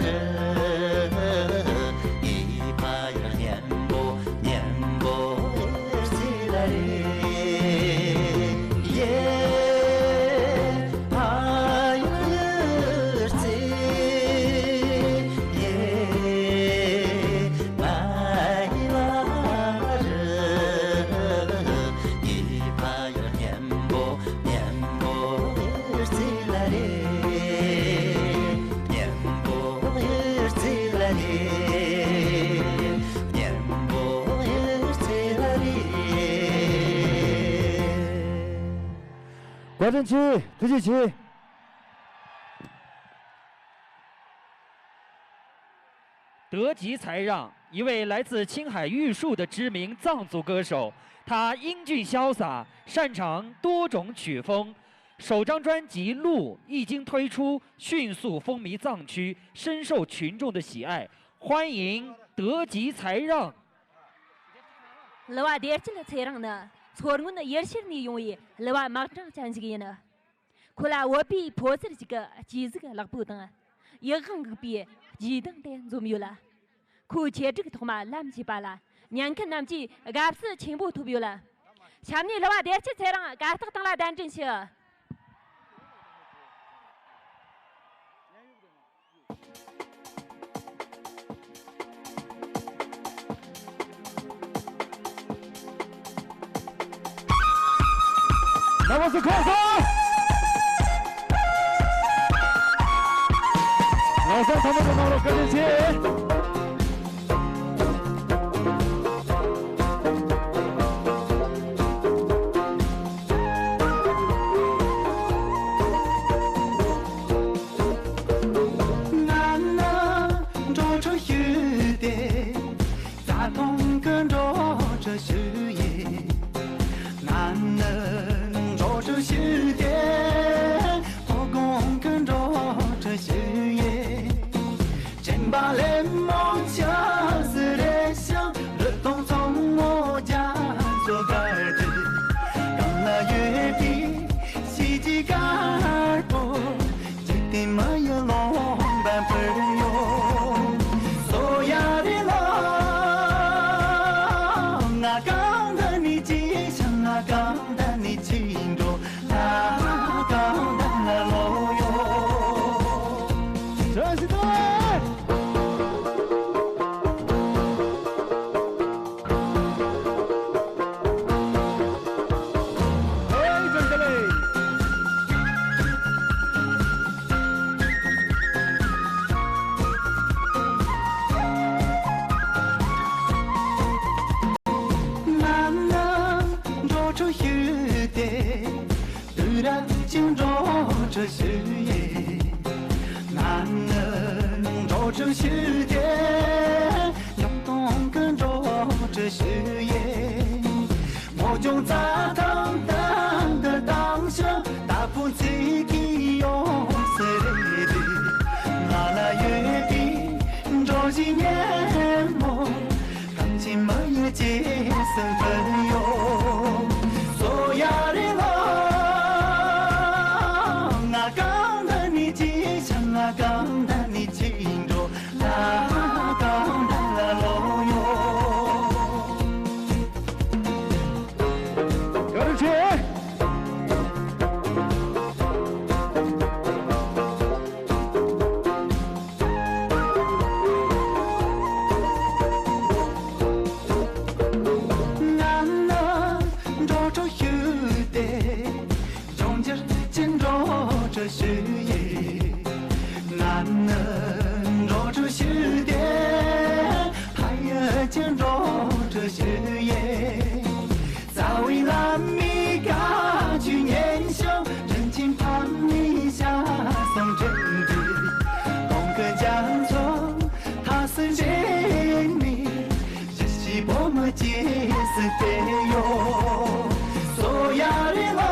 རུ། ཡེ་ཕ་ཡུལ་ཉན་པོ་ཉན་པོ་ཡུལ་རྩེ་ལ་རེད། ཡེ་ཕ་ཡུལ་ཡུལ་རྩེ། ཡེ་མ་ཡི་བ་རུ། ཡེ་ཕ་ཡུལ་ཉན་པོ་ཉན་པོ་ཡུལ་རྩེ་ལ་རེད། ཉན་པོ་ཡུལ་རྩེ་ལ་རེད། ཉན་པོ་ཡུལ་རྩེ་ལ་རེད། བཀའ་དྲིན་ཆེ། ཐུགས་རྗེ་ཆེ། 德吉才让，一位来自青海玉树的知名藏族歌手，他英俊潇洒，擅长多种曲风。首张专辑《路》一经推出，迅速风靡藏区，深受群众的喜爱。欢迎德吉才让。 གླུ་བ་བདེ་སྐྱིད་ཚེ་རིང་ནི་མཚོ་སྔོན་ཡུལ་ཤུལ་ནས་ཡོང་བའི་གླུ་བ་མི་གྲངས་ཅན་ཞིག་ཡིན། ཁོ་ལ་བོད་པའི་ཕོ་གསར་ཞིག་གི་སྐྱེས་གཟུགས་ལེགས་པོ་དང་། ཡིད་དབང་འགུག་པའི་རྗེས་འབྲང་དེ་འཛོམས་ཡོད་ལ། ཁོའི་ཆེད་སྒྲིག་ཐོག་མ་ལམ་བྱས་པ་ལ་ཉན་མཁན་རྣམས་ཀྱིས་དགའ་བསུ་ཆེན་པོ་ཐོབ་ཡོད་ལ། གཤམ་ནས་གླུ་བ་བདེ་སྐྱིད་ཚེ་རིང་གར་སྟེགས་སྟེང་ལ་གདན་འདྲེན་ཞུ། རྣམ་པ་ཚོ་ཁོ་སོང་། ལོ་གསར་ཐོག་མ་དུ་གནང་རོགས་བཀའ་དྲིན་ཆེ། ང་ནི་འགྲོ་འགྲོ་ཞུས་ཏེ། རྩྭ་ཐང་གི་འགྲོ་འགྲོ་ཞུ་ཡི། ང་ནི་འགྲོ་འགྲོ་ཞུས་ཏེ། ཐོ་དགོང་གི་འགྲོ་འགྲོ་ཞུ་ཡི། སྦྱིན་པ་ལེན་ ང་ནི་འགྲོ་དྲུག་ཞུ་དེ། འཇོང་སྟོང་གི་འགྲོ་དྲུག་ཞུ་ཡེ། མོ་ཅུང་རྩྭ་ཐང་དང་གི་དང་ཞོ་ད་ཕུན་ཚོགས་ཀྱི་ཡོང་སེ་རེད། ང་ལ་ཡོད་དེ་འགྲོ་བཞིན་ཉན་མོ། གང་ཅི་མ་ཡི་ཅི་སེམས་ཕན་ཡོད། སོ་ཡ་རེ་ལོ། ང་གང་ད་ནི་ཅི་ཤ་ང་གང་ད་ནི་ཅི་འགྲོ་ལ་གང་ད་ལ་ལོ་ཡོད། བཀའ་དྲིན་ཆེ། ང་ནི་འགྲོ་དྲུག་ཞུ་དེ། འབྱུང་འགྱུར་གྱི་འགྲོ་དྲུག་ཞུ་ཡེ། ང་ནི་འགྲོ་དྲུག་ཞུ་དེ། ཕ་ཡུལ་གྱི་འགྲོ་དྲུག་ཞུ་ཡེ། རྩ་བའི་བླ་མའི་བཀའ་ཆོས་ཉན་ཞིང་། དྲིན་ཆེན་ཕ་མའི་ཞལ་གསུང་དྲན་དུས། གོང་གི་རྒྱ་མཚོ་ཐག་སུ་འབྱེད་ནས། གཞིས་བྱེས་བོད་མི་སྐྱེས་སུ་བཏེགས་ཡོད། སོ་ཡ་རེ་ལོ།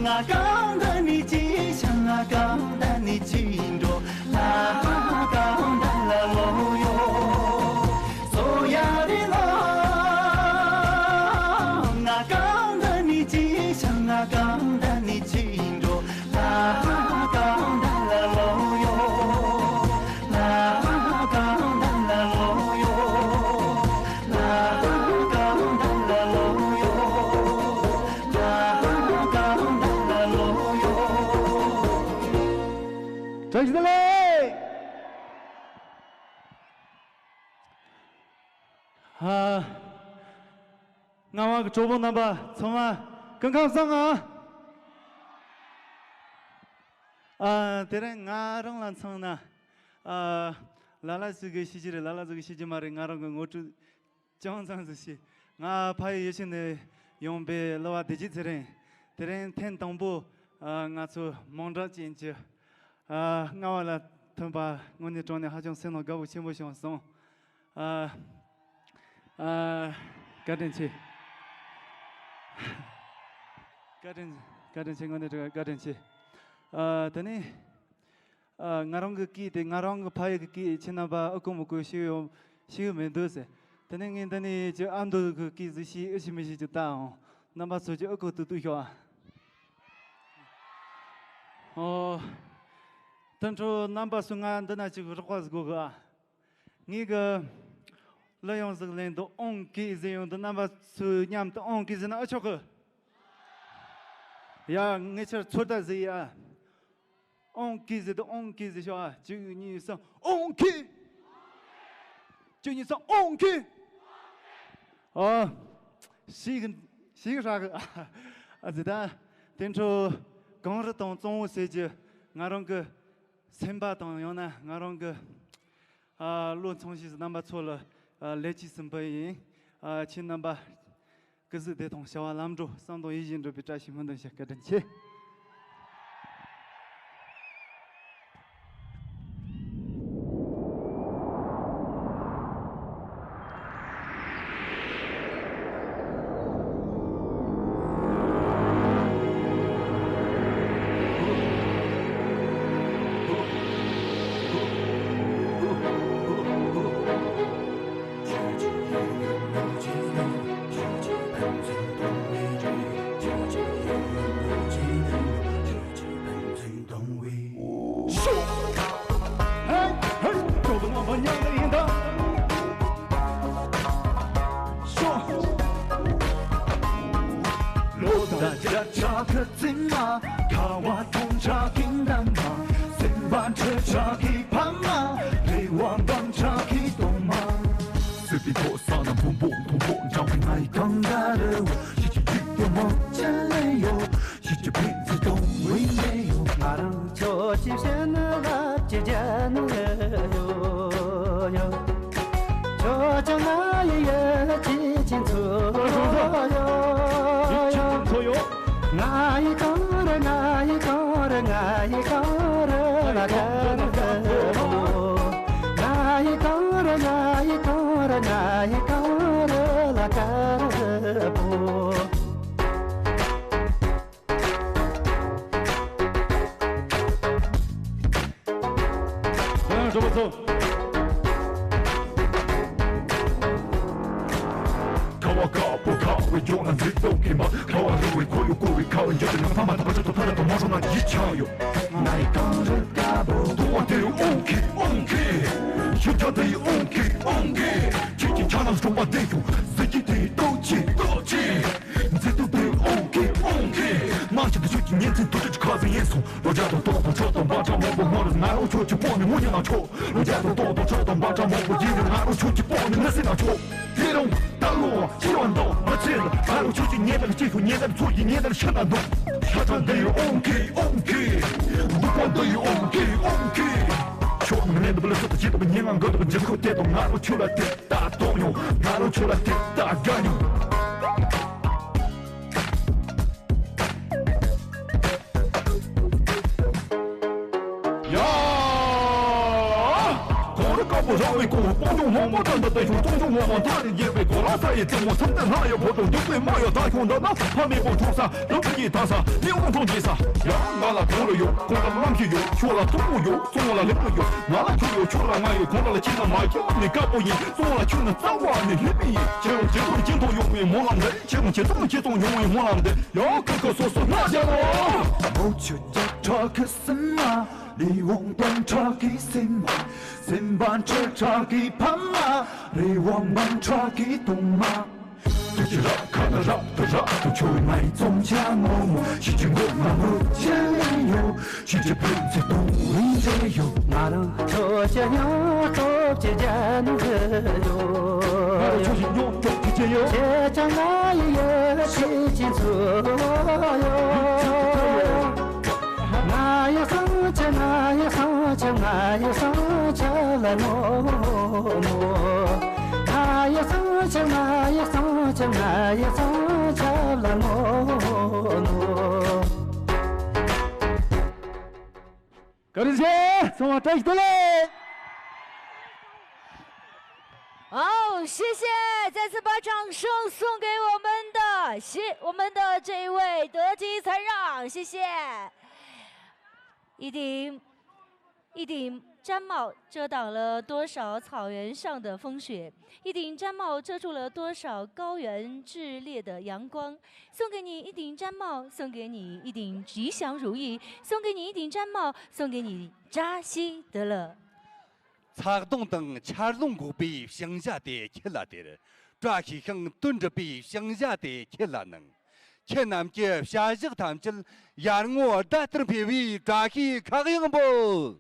ང་གང་ད་ནི་ཅི་ཤ་ང་གང་ད་ནི་ཅི་འགྲོ་ལ་གང་ད་ལ་ལོ་ཡོད། སོ་ཡ་རེ་ལོ། ང་གང་ད་ནི་ཅི་ཤ་ང་གང་ད་ནི་ཅི་འགྲོ་ལ་གང་ད་ལ་ལོ་ཡོད། ལ་གང་ད་ལ་ལོ་ཡོད། ལ་གང་ད་ལ་ལོ་ཡོད། ལ་གང་ད་ལ་ལོ་ཡོད། བཀྲ་ཤིས་བདེ་ལེགས། ཧ། རྔ་བ་གི་གྲོགས་པོ་རྣམ་པ་ཚང་མ་སྐུ་ཁམས་བཟང་ང་། ཨ། དེ་རིང་ང་རང་ལ་མཚོན་ན། ཨ། ལ་ལ་ཟིག་གིས་ཤེས་ཀྱི་རེད། ལ་ལ་ཟིག་གིས་ཤེས་ཀྱི་མ་རེད། ང་རང་གི་ངོ་སྤྲོད་ཅུང་ཙམ་ཟིག་བྱེད། ང་ཕ་ཡུལ་ཡུལ་ཤུལ་ནས་ཡོང་པའི་གླུ་བ་བདེ་སྐྱིད་ཚེ་རིང་། དེ་རིང་ཐེངས་དང་པོ། ཨ། ང་ཚོ་མང་སྦྲགས་ཅན་གྱི། ཨ། རྔ་བ་ལ་ཐོན་པ་དངོས་གནས་དྲང་གནས་ཧ་ཅང་སེམས་ནང་དགའ་པོ་ཆེན་པོ་བྱུང་སོང་། ཨ། ཨ། བཀའ་དྲིན་ཆེ། བཀའ་དྲིན། བཀའ་དྲིན་ཆེ། དངོས་གནས་བཀའ་དྲིན་ཆེ། ཨ། དེ་ནས། ཨ། ང་རང་གི་སྐད་དེ་ང་རང་གི་ཕ་ཡུལ་གྱི་སྐད་ཁྱེད་རྣམ་པ་ཨ་ཁུ་མ་ཁུ་ཤེས་ཡོད་ཤེས་ཀྱི་མི་འདུག་ཟེར། དེ་ནས་ངས་འདི་ནས་ཀྱི་ཨ་མདོ་གི་སྐད་ཟིག་ཤེས་ཨེ་ཤེས་མི་ཤེས་ཀྱི་ལྟའང་རྣམ་པ་ཚོ་ཀྱི་ཨ་ཁུ་ཏུ་ཏུ་ཤོག་ཨ། ཨོ། དེ་འཕྲོ་རྣམ་པ་ཚོ་ང་འདི་ན་ཅིག་རོགས་པ་ཟིག་དགོས་གི་ཨ། ངས་གི་གླུ་ཡང་ཟིག་ལེན་འདུག་ཨོང་ཀི་ཟེར་ཡོང་འདུག་རྣམ་པ་ཚོས་མཉམ་དུ་ཨོང་ཀི་ཟེར་ན་ཨེ་ཆོག་གི། ཡ། ངས་ཁྱེད་ཚོད་ལྟ་ཟིག་ཡ། ཨོང་ཀི་ཟེར་དུ་ཨོང་ཀི་ཟེར་ཤོག་ཨ། གཅིག་གཉིས་གསུམ་ཨོང་ཀི། གཅིག་གཉིས་གསུམ་ཨོང་ཀི། ཨོ། ཤིག་ཤིག་ཧྲ་གི་ཨ་ཟེར་ད། དེ་འཕྲོ་གངས་རི་དང་གཙང་བོ་ཟེར་གྱི་ང་རང་གི་སེམས་པ་དང་ཡང་ན་ང་རང་གི་ཨ་བློ་འཚང་ཞིང་རྣམ་པ་ཚོ་ལ་ཨ་ལེགས་སྐྱེས་སུ་འབུལ་ཡིན། ཨ་ཁྱེད་རྣམ་པ། སྐུ་གཟུགས་བདེ་ཐང་བྱ་བ་ལམ་འགྲོ་བསམ་དོན་ཡིད་བཞིན་འགྲུབ་པའི་བཀྲ་ཤིས་སྨོན་འདུན་ཞུ། བཀའ་དྲིན་ཆེ། ལོ་ཟླ་བརྒྱ་ཕྲག་གི་རྩིབ་ན། ཁ་བ་གྲོང་ཁྱེར་གྱི་འདབ་མ། སེམས་པ་འཕྲུལ་ཆས་ཀྱི་ཕ་མ། རེ་བ་འབུམ་ཕྲག་གི་གདོང་མ། སྲིད་པའི་མཐོ་ས་ན་འབུམ་པོ་མཐོན་པོ་འཇམ་པའི་ང་ཡི་གང་ཟག་རེ་བ། ཤེས་ཀྱི་ཡིད་དུ་མ་བྱེད་ལེ་ཡོད། ཤེས་ཀྱི་ཕན་ཚུན་གཏོང་བའི་ལེ་ཡོད། ང་རང་ཁྱོད་ཀྱི་བཤད་ན་ལབ་ཀྱི་རྒྱ་ནི་ཡོད་ཡོད། ཁྱོད་ཀྱང་ང་ཡི་ཡིད་ཀྱི་ཁྱིམ་ཚོ་ཡོད་ཡོད། ཁྱིམ་ཚོ་ཡོད། ང་ཡི་གང་རེ་ང་ ཁ་བ་དཀར་པོ་ཁ་བའི་ལྗོངས་ལ་འཛིན་སྟོབས་ཀྱི་མ། ཁ་བ་རི་བོའི་ཁོར་ཡུག་བསྐོར་བའི་ཁ་བའི་འཇའ་ཆེན་ནང་ཐ་མ་དང་བར་ཆད་དུ་ཐ་ལ་དང་མ་སོང་ན་ཡིད་ཆགས་ཡོད། ང་ཡི་གངས་རི་དཀར་པོ། དུང་བ་དེ་ཡི་ཨོང་ཁི་ཨོང་ཁི། ཤུགས་རྒྱག་དེ་ཡི་ཨོང་ཁི་ཨོང་ཁི། ཁྱེད་ཀྱི་ཆ་ནང་སྤྲོ་བ་ལྡན་བྱུང་། ཟི་ཀི་དེ་ཡི་ཏོག་ཅི་ཏོག་ཅི། མཛེས་སྡུག་དེ་ཡི་ཨོང་ཁི་ཨོང་ཁི། ནང་ཆེན་དུ་ཆོས་ཀྱི་གཉན་ཚད་དུ་དྲིལ་གྱི་ཁ་ཟས་ཡིན་སོང་། ལོ་བརྒྱ་དང་སྟོང་དང་ཕྲག་དང་འབུམ་ཕྲག་མང་པོ་སྔོན་ལ་ང་རང་ཁྱོད་ཀྱི་པང་ནས་ངུ་ཉན་ན་ཆོག་ལོ་བརྒྱ་དང་སྟོང་དང་ཕྲག་དང་འབུམ་ཕྲག་མང་པོ་ཡིན་ན་ང་རང་ཁྱོད་ཀྱི་པང་ནས་ངུ་ཟིན་ན་ཆོག་དེ་རིང་ད་ལོ་ཕྱི་བ་འདང་མ་ཆེ་ལ། ང་རང་ཁྱོད་ཀྱི་ཉེ་དར་སྐྱེ་ཤོག་ཉེ་དར་ཚོ་ཡི་ཉེ་དར་ཤི་ན་འདུག་ཤ་ཁྲག་འདི་ཡི་ཨོང་ཁི་ཨོང་ཁི། སྡུག་པ་འདི་ཡི་ཨོང་ཁི་ཨོང་ཁི། ཕྱོགས་ནས་འདི་བ་ལ་སུ་དང་ཅི་དང་ཉེ་ང་འགོ་དང་འཇིགས་ཁོ་དེ་དང་ང་རང་ཁྱོད་ལ་དེ་ད་གཏོང་མྱོང་། ང་རང་ཁྱོད་ལ་དེ་ད་དགའ་མྱོང་། ཡ། གངས་རི་དཀར་པོ་ར་བའི་གོང་། སྤང་ལྗོངས་ངོ་མ་དང་འདི་ལྟ་ཞིང་། སྟོང་ཕྱོགས་ངོ་མ་མཐའ་རུ་རྒྱས་པའི་གོ་ལ་ས་ཡི་རྩེ་མོ། མཚམས་དེར་ལྷ་ཡི་ཕོ་བྲང་སྟོང་པའི་མ་ཡི་ད་ཁྱོད་འདི་ན། ཕ་མེས་པོ་འཁྲུངས་ས་རི་བོ་ཀྱི་དར་ས་ནི་དབང་འཁྲུངས་རྒྱས་ས། ཡ་ང་ལ་གངས་རི་ཡོད། ཁོང་ལ་གནམ་གཤིས་ཡོད། ཁྱོད་ལ་སྟོན་མོ་ཡོད། སོང་བ་ལ་ལེགས་པོ་ཡོད། ང་ལ་ཁྱོད་ཡོད། ཁྱོད་ལ་ང་ཡོད། ཁོང་ལ་ལ་ཁྱེད་ན་མ་ཁྱེད་ནི་དཀར་པོ་ཡིན། སོང་བ་ལ་ཁྱོད་ནི་རྩ་བ་ནི་ལྷད་མེད་ཡིན། ཁྱེད་རང་ཇེ་མཐོ་ཇེ་མཐོ་ཡོང་བའི་སྨོན་ལམ་འདེབས། ཁྱེད་རང་ཇེ་བཟང་ཇེ་བཟང་ཡོང་བའི་སྨོན་ལམ་འདེབས། ཡ་ཁུ་ཁུ་སོ་སོ་ན་བྱ་རོགས། མུ་ཁྱུད་བརྒྱ་ཕྲག་གི་སེམས་མ། ལས་དབང་སྟོང་ཕྲག་གི་སེམས་མ། སེམས་དཔའ་ཁྲི་ཕྲག་གི་ཕ་མ། རི་དབང་འབུམ་ཕྲག་གི་གདུང་མ། ཐུགས་ཀྱི་རབ་ཁ་ན་རབ་ཏུ་རབ་ཏུ་ཁྱོད་ངའི་བཙོང་བྱ་ངོ་མ། ཤེས་ཀྱི་མགོ་ང་མོ་ཅན་ཡོད། ཤེས་ཀྱི་བུ་ཚེ་དུང་རིང་ཅན་ཡོད། ང་རང་ཁྱོད་ཀྱི་སྙིང་སྟོབས་ཀྱི་རྒྱན་དུ་ཡོད། ང་རང་ཁྱོད་ཀྱི་སྙིང་སྟོབས་ཀྱི་རྒྱན་ཡོད། ཁྱེད་ཀྱང་ང་ཡི་ཡོད་ཤེས་ཀྱི་མཚོ་ཡོད། ང་ཡི་སང་ཆ་ང་ཡི་སང་ཆ་ང་ཡི་སང་ཆ་ལ་ནོ་ནོ། ང་ཡི་སང་ཆ་ང་ཡི་སང་ཆ་ང་ཡི་སང་ཆ་ལ་ནོ་ནོ། བཀའ་དྲིན་ཆེ། ཚང་མ་བཀྲ་ཤིས་བདེ་ལེགས། 好，谢谢，再次把掌声送给我们的，谢，我们的这一位德基参让，谢谢。一顶，一顶毡帽遮挡了多少草原上的风雪，一顶毡帽遮住了多少高原炙烈的阳光。送给你一顶毡帽，送给你一顶吉祥如意，送给你一顶毡帽，送给你扎西德勒。 ཚ་གདུང་དང་ཆར་རླུང་འགོག་པའི་ཞིང་བྱ་དེ་ཁྱེད་ལ་སྟེར། བཀྲ་ཤིས་ཤིང་དོན་འགྲུབ་པའི་ཞིང་བྱ་དེ་ཁྱེད་ལ་གནང་། ཁྱེད་རྣམས་ཀྱི་བྱ་གཞག་ཐམས་ཅད་ཡར་ངོའི་ཟླ་ལྟར་འཕེལ་བའི་བཀྲ་ཤིས་ཁ་གཡང་འབུལ།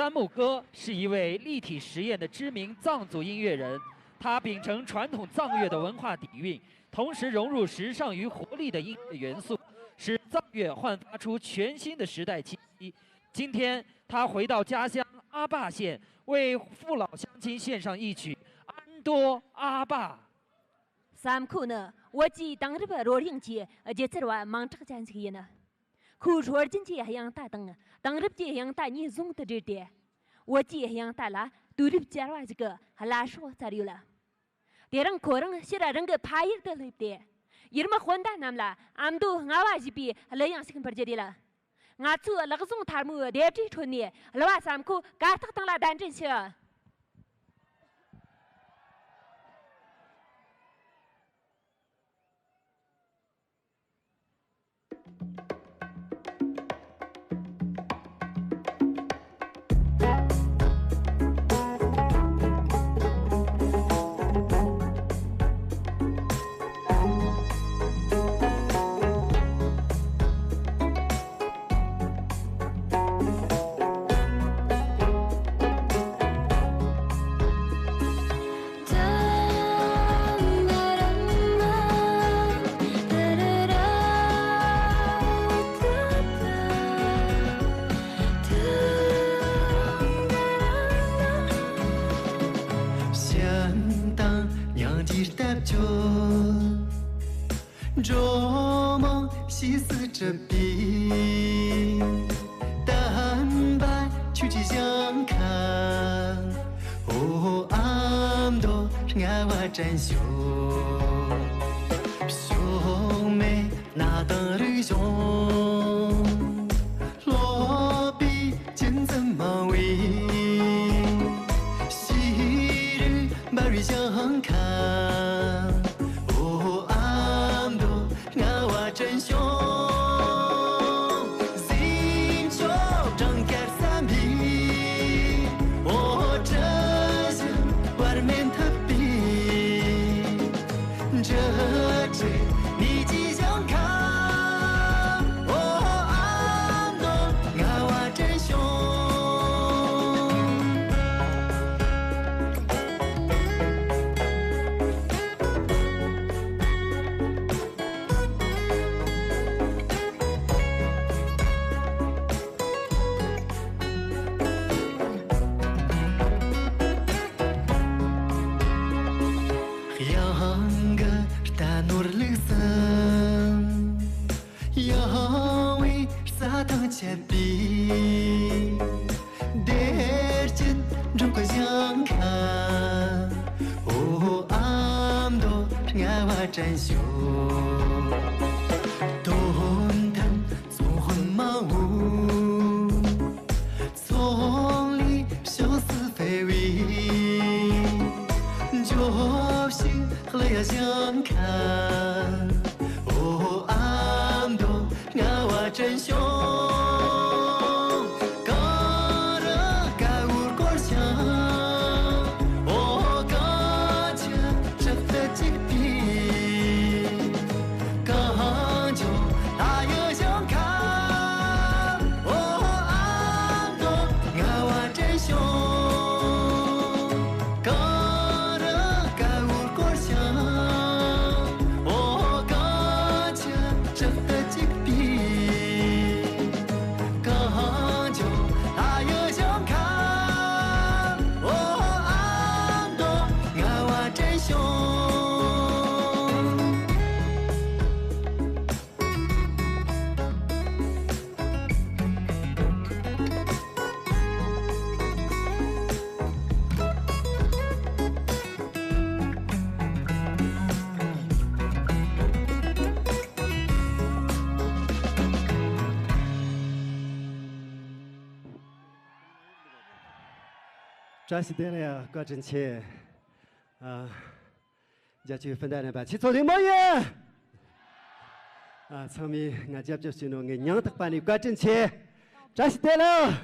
三木歌是一位立体实验的知名藏族音乐人，他秉承传统藏乐的文化底蕴，同时融入时尚与活力的音乐元素，使藏乐焕发出全新的时代气息。今天，他回到家乡阿坝县，为父老乡亲献上一曲《安多阿坝》。 བསམ་ཁོ་ནི་བོད་ཀྱི་དེང་རབས་རོལ་དབྱངས་ཀྱི་སྒྱུ་རྩལ་བ་མིང་གྲགས་ཅན་ཞིག་ཡིན། ཁོའི་སྲོལ་རྒྱུན་གྱི་དབྱངས་རྟ་དང་དེང་རབས་ཀྱི་དབྱངས་རྟ་གཉིས་ཟུང་དུ་སྦྲེལ་ཏེ། བོད་ཀྱི་དབྱངས་རྟ་ལ་དུས་རབས་བསྐྱར་བ་ཞིག་གི་བླ་སྲོག་བསྩལ་ཡོད། དེ་རིང་ཁོ་རང་ཕྱིར་རང་གི་ཕ་ཡུལ་དུ་སླེབས་ཏེ། ཡུལ་མི་སྤུན་ཟླ་རྣམས་ལ་ཨ་མདོ་རྔ་བ་ཞེས་པའི་གླུ་དབྱངས་ཤིག་འབུལ་རྒྱུ་རེད། ང་ཚོའི་བརླག་བཟང་ཐལ་མོའི་ལྡེབས་བྲིས་ཁྲོད་ནས་གླུ་བ་བསམ་ཁོ་གར་སྟེགས་སྟེང་ལ་གདན་འདྲེན་ཞུ། ཞིང་དང་སྙིང་རྗེའི་ལྟ་སྤྱོད། འགྲོ་མང་ཕྱིས་སུ་གྲུབ་པའི། དམ་པ་ཆོས་ཀྱི་ཞིང་ཁམས། ཨོ་ཨ་མདོ་རྔ་བ་དྲན་ཤོག་ཕྱོགས་མེད་གནའ་དེང་རིག་གཞུང་། སློབ་པའི་ཅན་ཙམ་མང་བའི། ཤེས་རིག་འབར་བའི་ཞིང་ཁམས། ཨོ་ཨ་མདོ་རྔ་བ་དྲན་ཤོག་ཟིན་ཆོག་གྲངས་ཀར་བསམ་པའི། ཨོ་དྲི་ཞིམ་བར་མེད་འཐུད་པའི། འབྲི་བྲལ་ནས་ཀྱི་ཞིང་ཁམས། ཨོ་ཨ་མདོ་རྔ་བ་དྲན་ཤོག་གཡང་གི་རྟ་ནོར་ལུག་གསུམ། གཡང་བའི་རྩྭ་ཐང་ཆད་པའི། བདེ་སྐྱིད་འབྲོག་གི་ཞིང་ཁམས། ཨོ་ཨ་མདོ་རྔ་བ་དྲན་ཤོག་དོན་ཐང་ཚོང་དཔོན་མང་བོ། ཚོང་ལས་ཕྱོགས་སུ་འཕེལ་བའི། འབྱོར་ཕྱུག་ལ་ཡ་ཞིང་ཁམས། ཨོ་ཨ་མདོ་རྔ་བ་དྲན་ཤོག་གངས་རི་དཀར་པོར་བསྐོར་ཞིང་། ཨོ་གངས་ཆུ་དྲག་ཏུ་འཁྱིལ་པའི། གངས་ལྗོངས་ལྷ་ཡི་ཞིང་ཁམས། ཨོ་ཨ་མདོ་རྔ་བ་དྲན་ཤོག་གངས་རི་དཀར་པོར་བསྐོར་ཞིང་། ཨོ་གངས་ཆུ་དྲག་ཏུ་འཁྱིལ་པའི། གངས་ལྗོངས་ལྷ་ཡི་ཞིང་ཁམས། ཨོ་ཨ་མདོ་རྔ་བ་དྲན་ཤོག་བཀྲ་ཤིས་བདེ་ལེགས། བཀའ་དྲིན་ཆེ། ཨ། རྒྱ་ཆེའི་སྤུན་ཟླ་རྣམ་པ་ཁྱེད་ཚོ་བདེ་མོ་ཡིན། ཨ། ཚང་མས་ང་རྒྱབ་སྐྱོར་བྱས་ནོ་ངའི་སྙིང་ཐག་པ་ནས་བཀའ་དྲིན་ཆེ། བཀྲ་ཤིས་བདེ་ལེགས།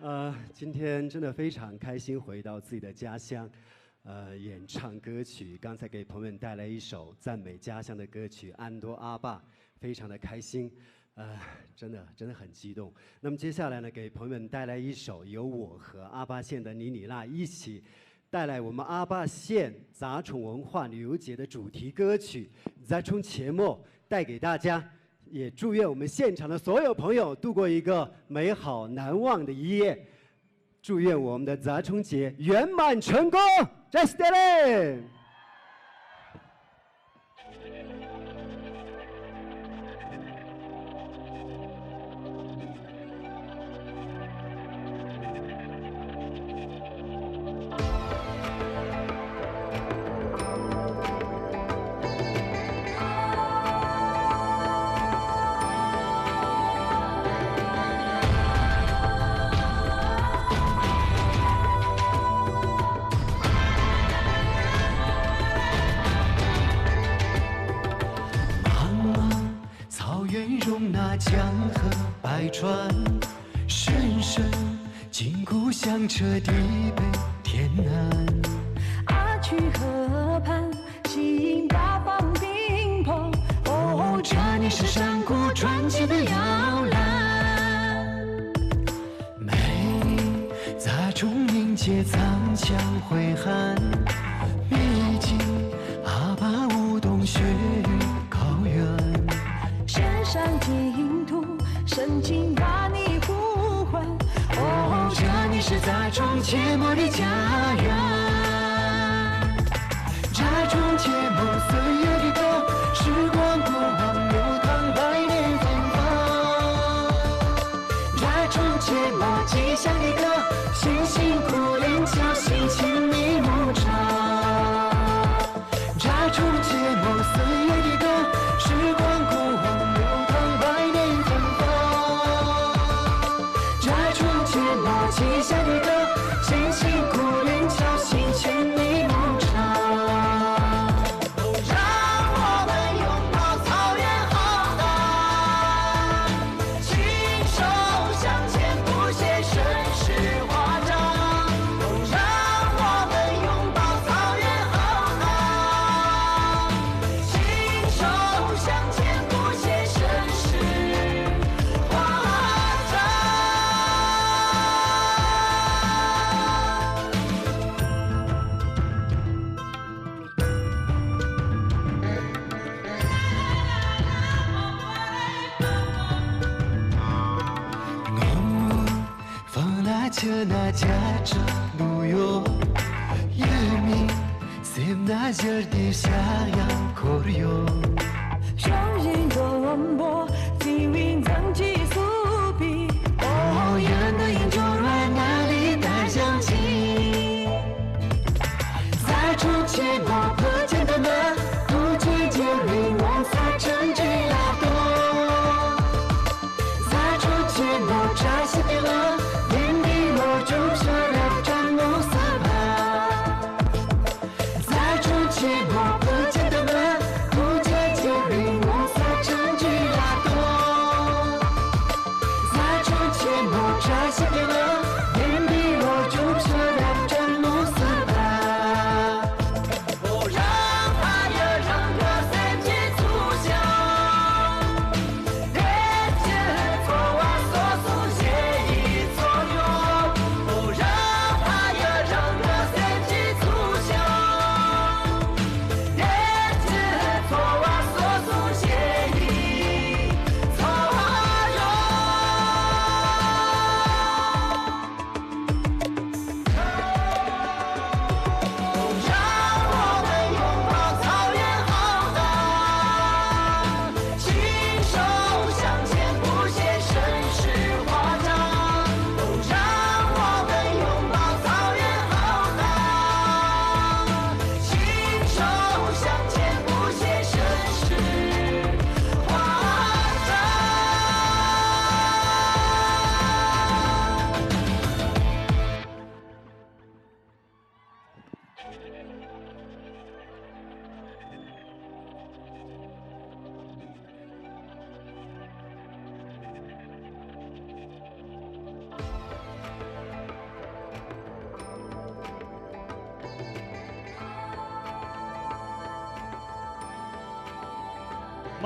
呃，今天真的非常开心回到自己的家乡，呃，演唱歌曲。刚才给朋友们带来一首赞美家乡的歌曲《安多阿爸》，非常的开心，呃，真的真的很激动。那么接下来呢，给朋友们带来一首由我和阿巴县的倪妮娜一起带来我们阿巴县杂种文化旅游节的主题歌曲《Zachung Chemo》，带给大家。也祝愿我们现场的所有朋友度过一个美好难忘的一夜。祝愿我们的杂种节圆满成功。Just did it!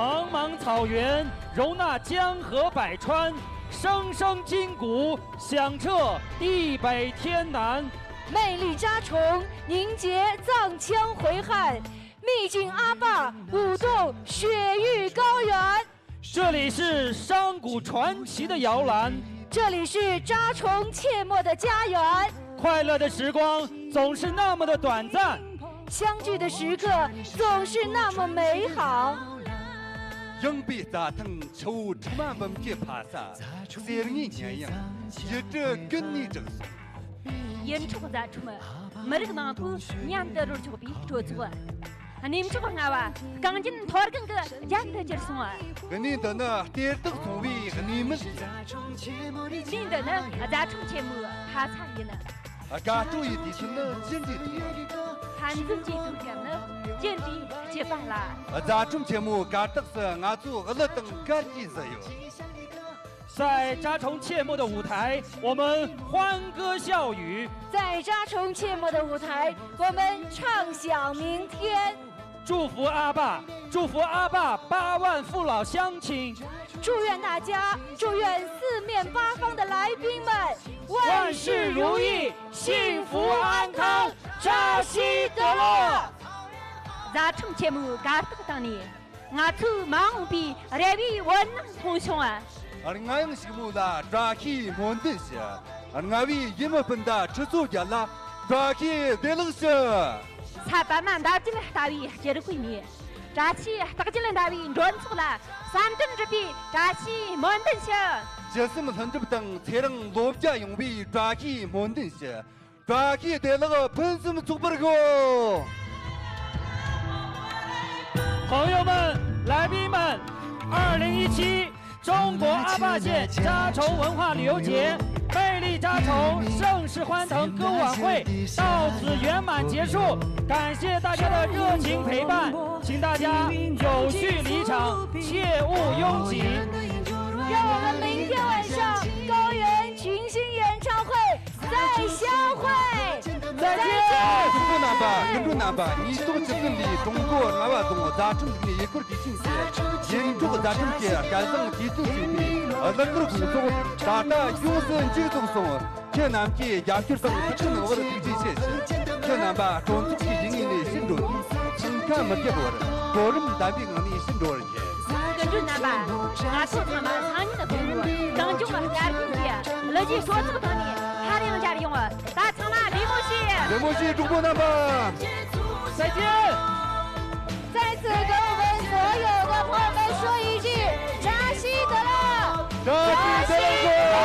茫茫草原容纳江河百川，声声金鼓响彻地北天南。魅力扎虫，凝结藏羌回汉，秘境阿坝，舞动雪域高原。这里是山谷传奇的摇篮，这里是扎虫切莫的家园。快乐的时光总是那么的短暂，相聚的时刻总是那么美好。ཡངས་པའི་རྩྭ་ཐང་ཆུ་བོ་ཁྲི་མ་འབུམ་གྱི་ཕ་ས། གསེར་དངུལ་ཉི་གཡེང་ཡིད་དུ་ཀུན་ནས་དྲུག་སོང་། ཡིད་འཕྲོག་རྫ་ཁྲིམས། མི་རིགས་མང་པོས་མཉམ་དུ་རོལ་ཆོག་པའི་གྲོས་ཚོགས། གནས་མཆོག་ལྔ་བ་གངས་ཅན་མཐོ་སྒང་གི་རྒྱན་དུ་གྱུར་སོང་། གནས་འདི་ནི་གཏེར་བདག་ཚོང་པའི་གནས་མལ་ཡིན། གནས་འདི་ནི་རྫ་ཁྲིམས་ཆེན་མོའི་ཕ་ས་ཡིན། དགའ་སྤྲོ་ཡི་དུས་ཆེན་ནི་ཅི་འདྲའི་ཐོག་ཧན་ཛུམ་གྱི་དུས་སྐབས་ནི་ཅི་འདྲའི་སྐྱིད་པ་ལ། རྫ་ཁྲིམས་ཆེན་མོའི་གར་སྟེགས་སུ་ང་ཚོ་གླུ་དང་གར་གྱིས་བསུ་ཡོད། 在扎虫切莫的舞台，我们欢歌笑语。在扎虫切莫的舞台，我们唱响明天。祝福阿爸，祝福阿爸八万父老乡亲。祝愿大家，祝愿四面八方的来宾们万事如意，幸福安康，扎西德勒。རྫ་ཁྲིམས་ཆེན་མོའི་གར་སྟེགས་སྟེང་ནས། ང་ཚོའི་མ་འོངས་པའི་རེ་བའི་བོད་ནང་མཐོང་བྱུང་། རྔ་ཡང་ཕྱུག་མོ་ལ་བཀྲ་ཤིས་སྨོན་འདུན་ཞུ། རྔ་བའི་ཡུལ་མི་སྤུན་ཟླ་ཁྲི་ཚོ་བརྒྱད་ལ་བཀྲ་ཤིས་བདེ་ལེགས་ཞུ། ས་པད་མ་འདབ་བརྒྱད་ལྟ་བུའི་སྤྱིར་བཏང་ནས། བཀྲ་ཤིས་རྟགས་བརྒྱད་ལྟ་བུའི་མགྲོན་ཚོགས་ལ་བསམ་དོན་འགྲུབ་པའི་བཀྲ་ཤིས་སྨོན་འདུན་ཞུ། ཇི་སྲིད་ལྷུན་གྲུབ་དང་ཚེ་རིང་ལོ་བརྒྱ་ཡོང་བའི་བཀྲ་ཤིས་སྨོན་འདུན་ཞུ། བཀྲ་ཤིས་བདེ་ལེགས་ཕུན་སུམ་ཚོགས་པར་ཤོག 朋友们，来宾们，二零一七中国阿坝县扎虫文化旅游节，魅力扎虫盛世欢腾歌舞晚会到此圆满结束，感谢大家的热情陪伴，请大家有序离场，切勿拥挤。让我们明天晚上高原群星演唱会 再相会。再见。གྲོགས་པོ་རྣམ་པ། སྐུ་མགྲོན་རྣམ་པ། ཉིས་སྟོང་བཅུ་བདུན་ལོའི་ཀྲུང་གོ་རྔ་བ་རྫོང་རྫ་ཁྲིམས་རིག་གནས་ཡུལ་སྐོར་དུས་ཆེན་གྱི་ཡིད་འཕྲོག་རྫ་ཁྲིམས་ཀྱི་སྐལ་བཟང་དུས་ཚོད་ཞུགས་པའི་གླུ་གར་དགོང་ཚོགས་ད་ལྟ་ཡོངས་སུ་མཇུག་རྫོགས་སོང་། ཁྱེད་རྣམས་ཀྱིས་རྒྱབ་སྐྱོར་དང་ཐུགས་ཁུར་གནང་བར་ཐུགས་རྗེ་ཆེ་ཞུ། ཁྱེད་རྣམ་པ་སྤྲོ་ཚོགས་ཀྱི་ཡིད་ངོས་ནས་ཕྱིར་འགྲོ་དུས་འཚང་ཁ་མི་རྒྱག་པར་གོ་རིམ་ལྡན་པའི་ངང་ནས་ཕྱིར་འགྲོ་བར་ཞུ། སྐུ་མགྲོན་རྣམ་པ། ང་ཚོ་ཚང་མ་སང་ཉིན་དགོང་མོར་གངས་ལྗོངས་སྐར་རྒྱན་གྱི་གླུ་གཞས་སྲོལ་ཚོགས་ཐོག་ནས་སླར་ཡང་མཇལ་ཡོང་། ད་ཚང་མ་བདེ་མོ་བྱོས། བདེ་མོ་བྱོས། གྲོགས་པོ་རྣམ་པ། 再见。再次给我们所有的朋友们说一句扎西德勒。扎西德勒。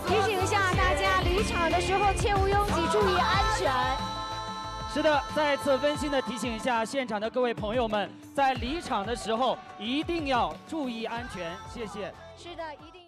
提醒一下大家，离场的时候切勿拥挤，注意安全。是的，再次温馨的提醒一下现场的各位朋友们，在离场的时候一定要注意安全，谢谢。是的，一定。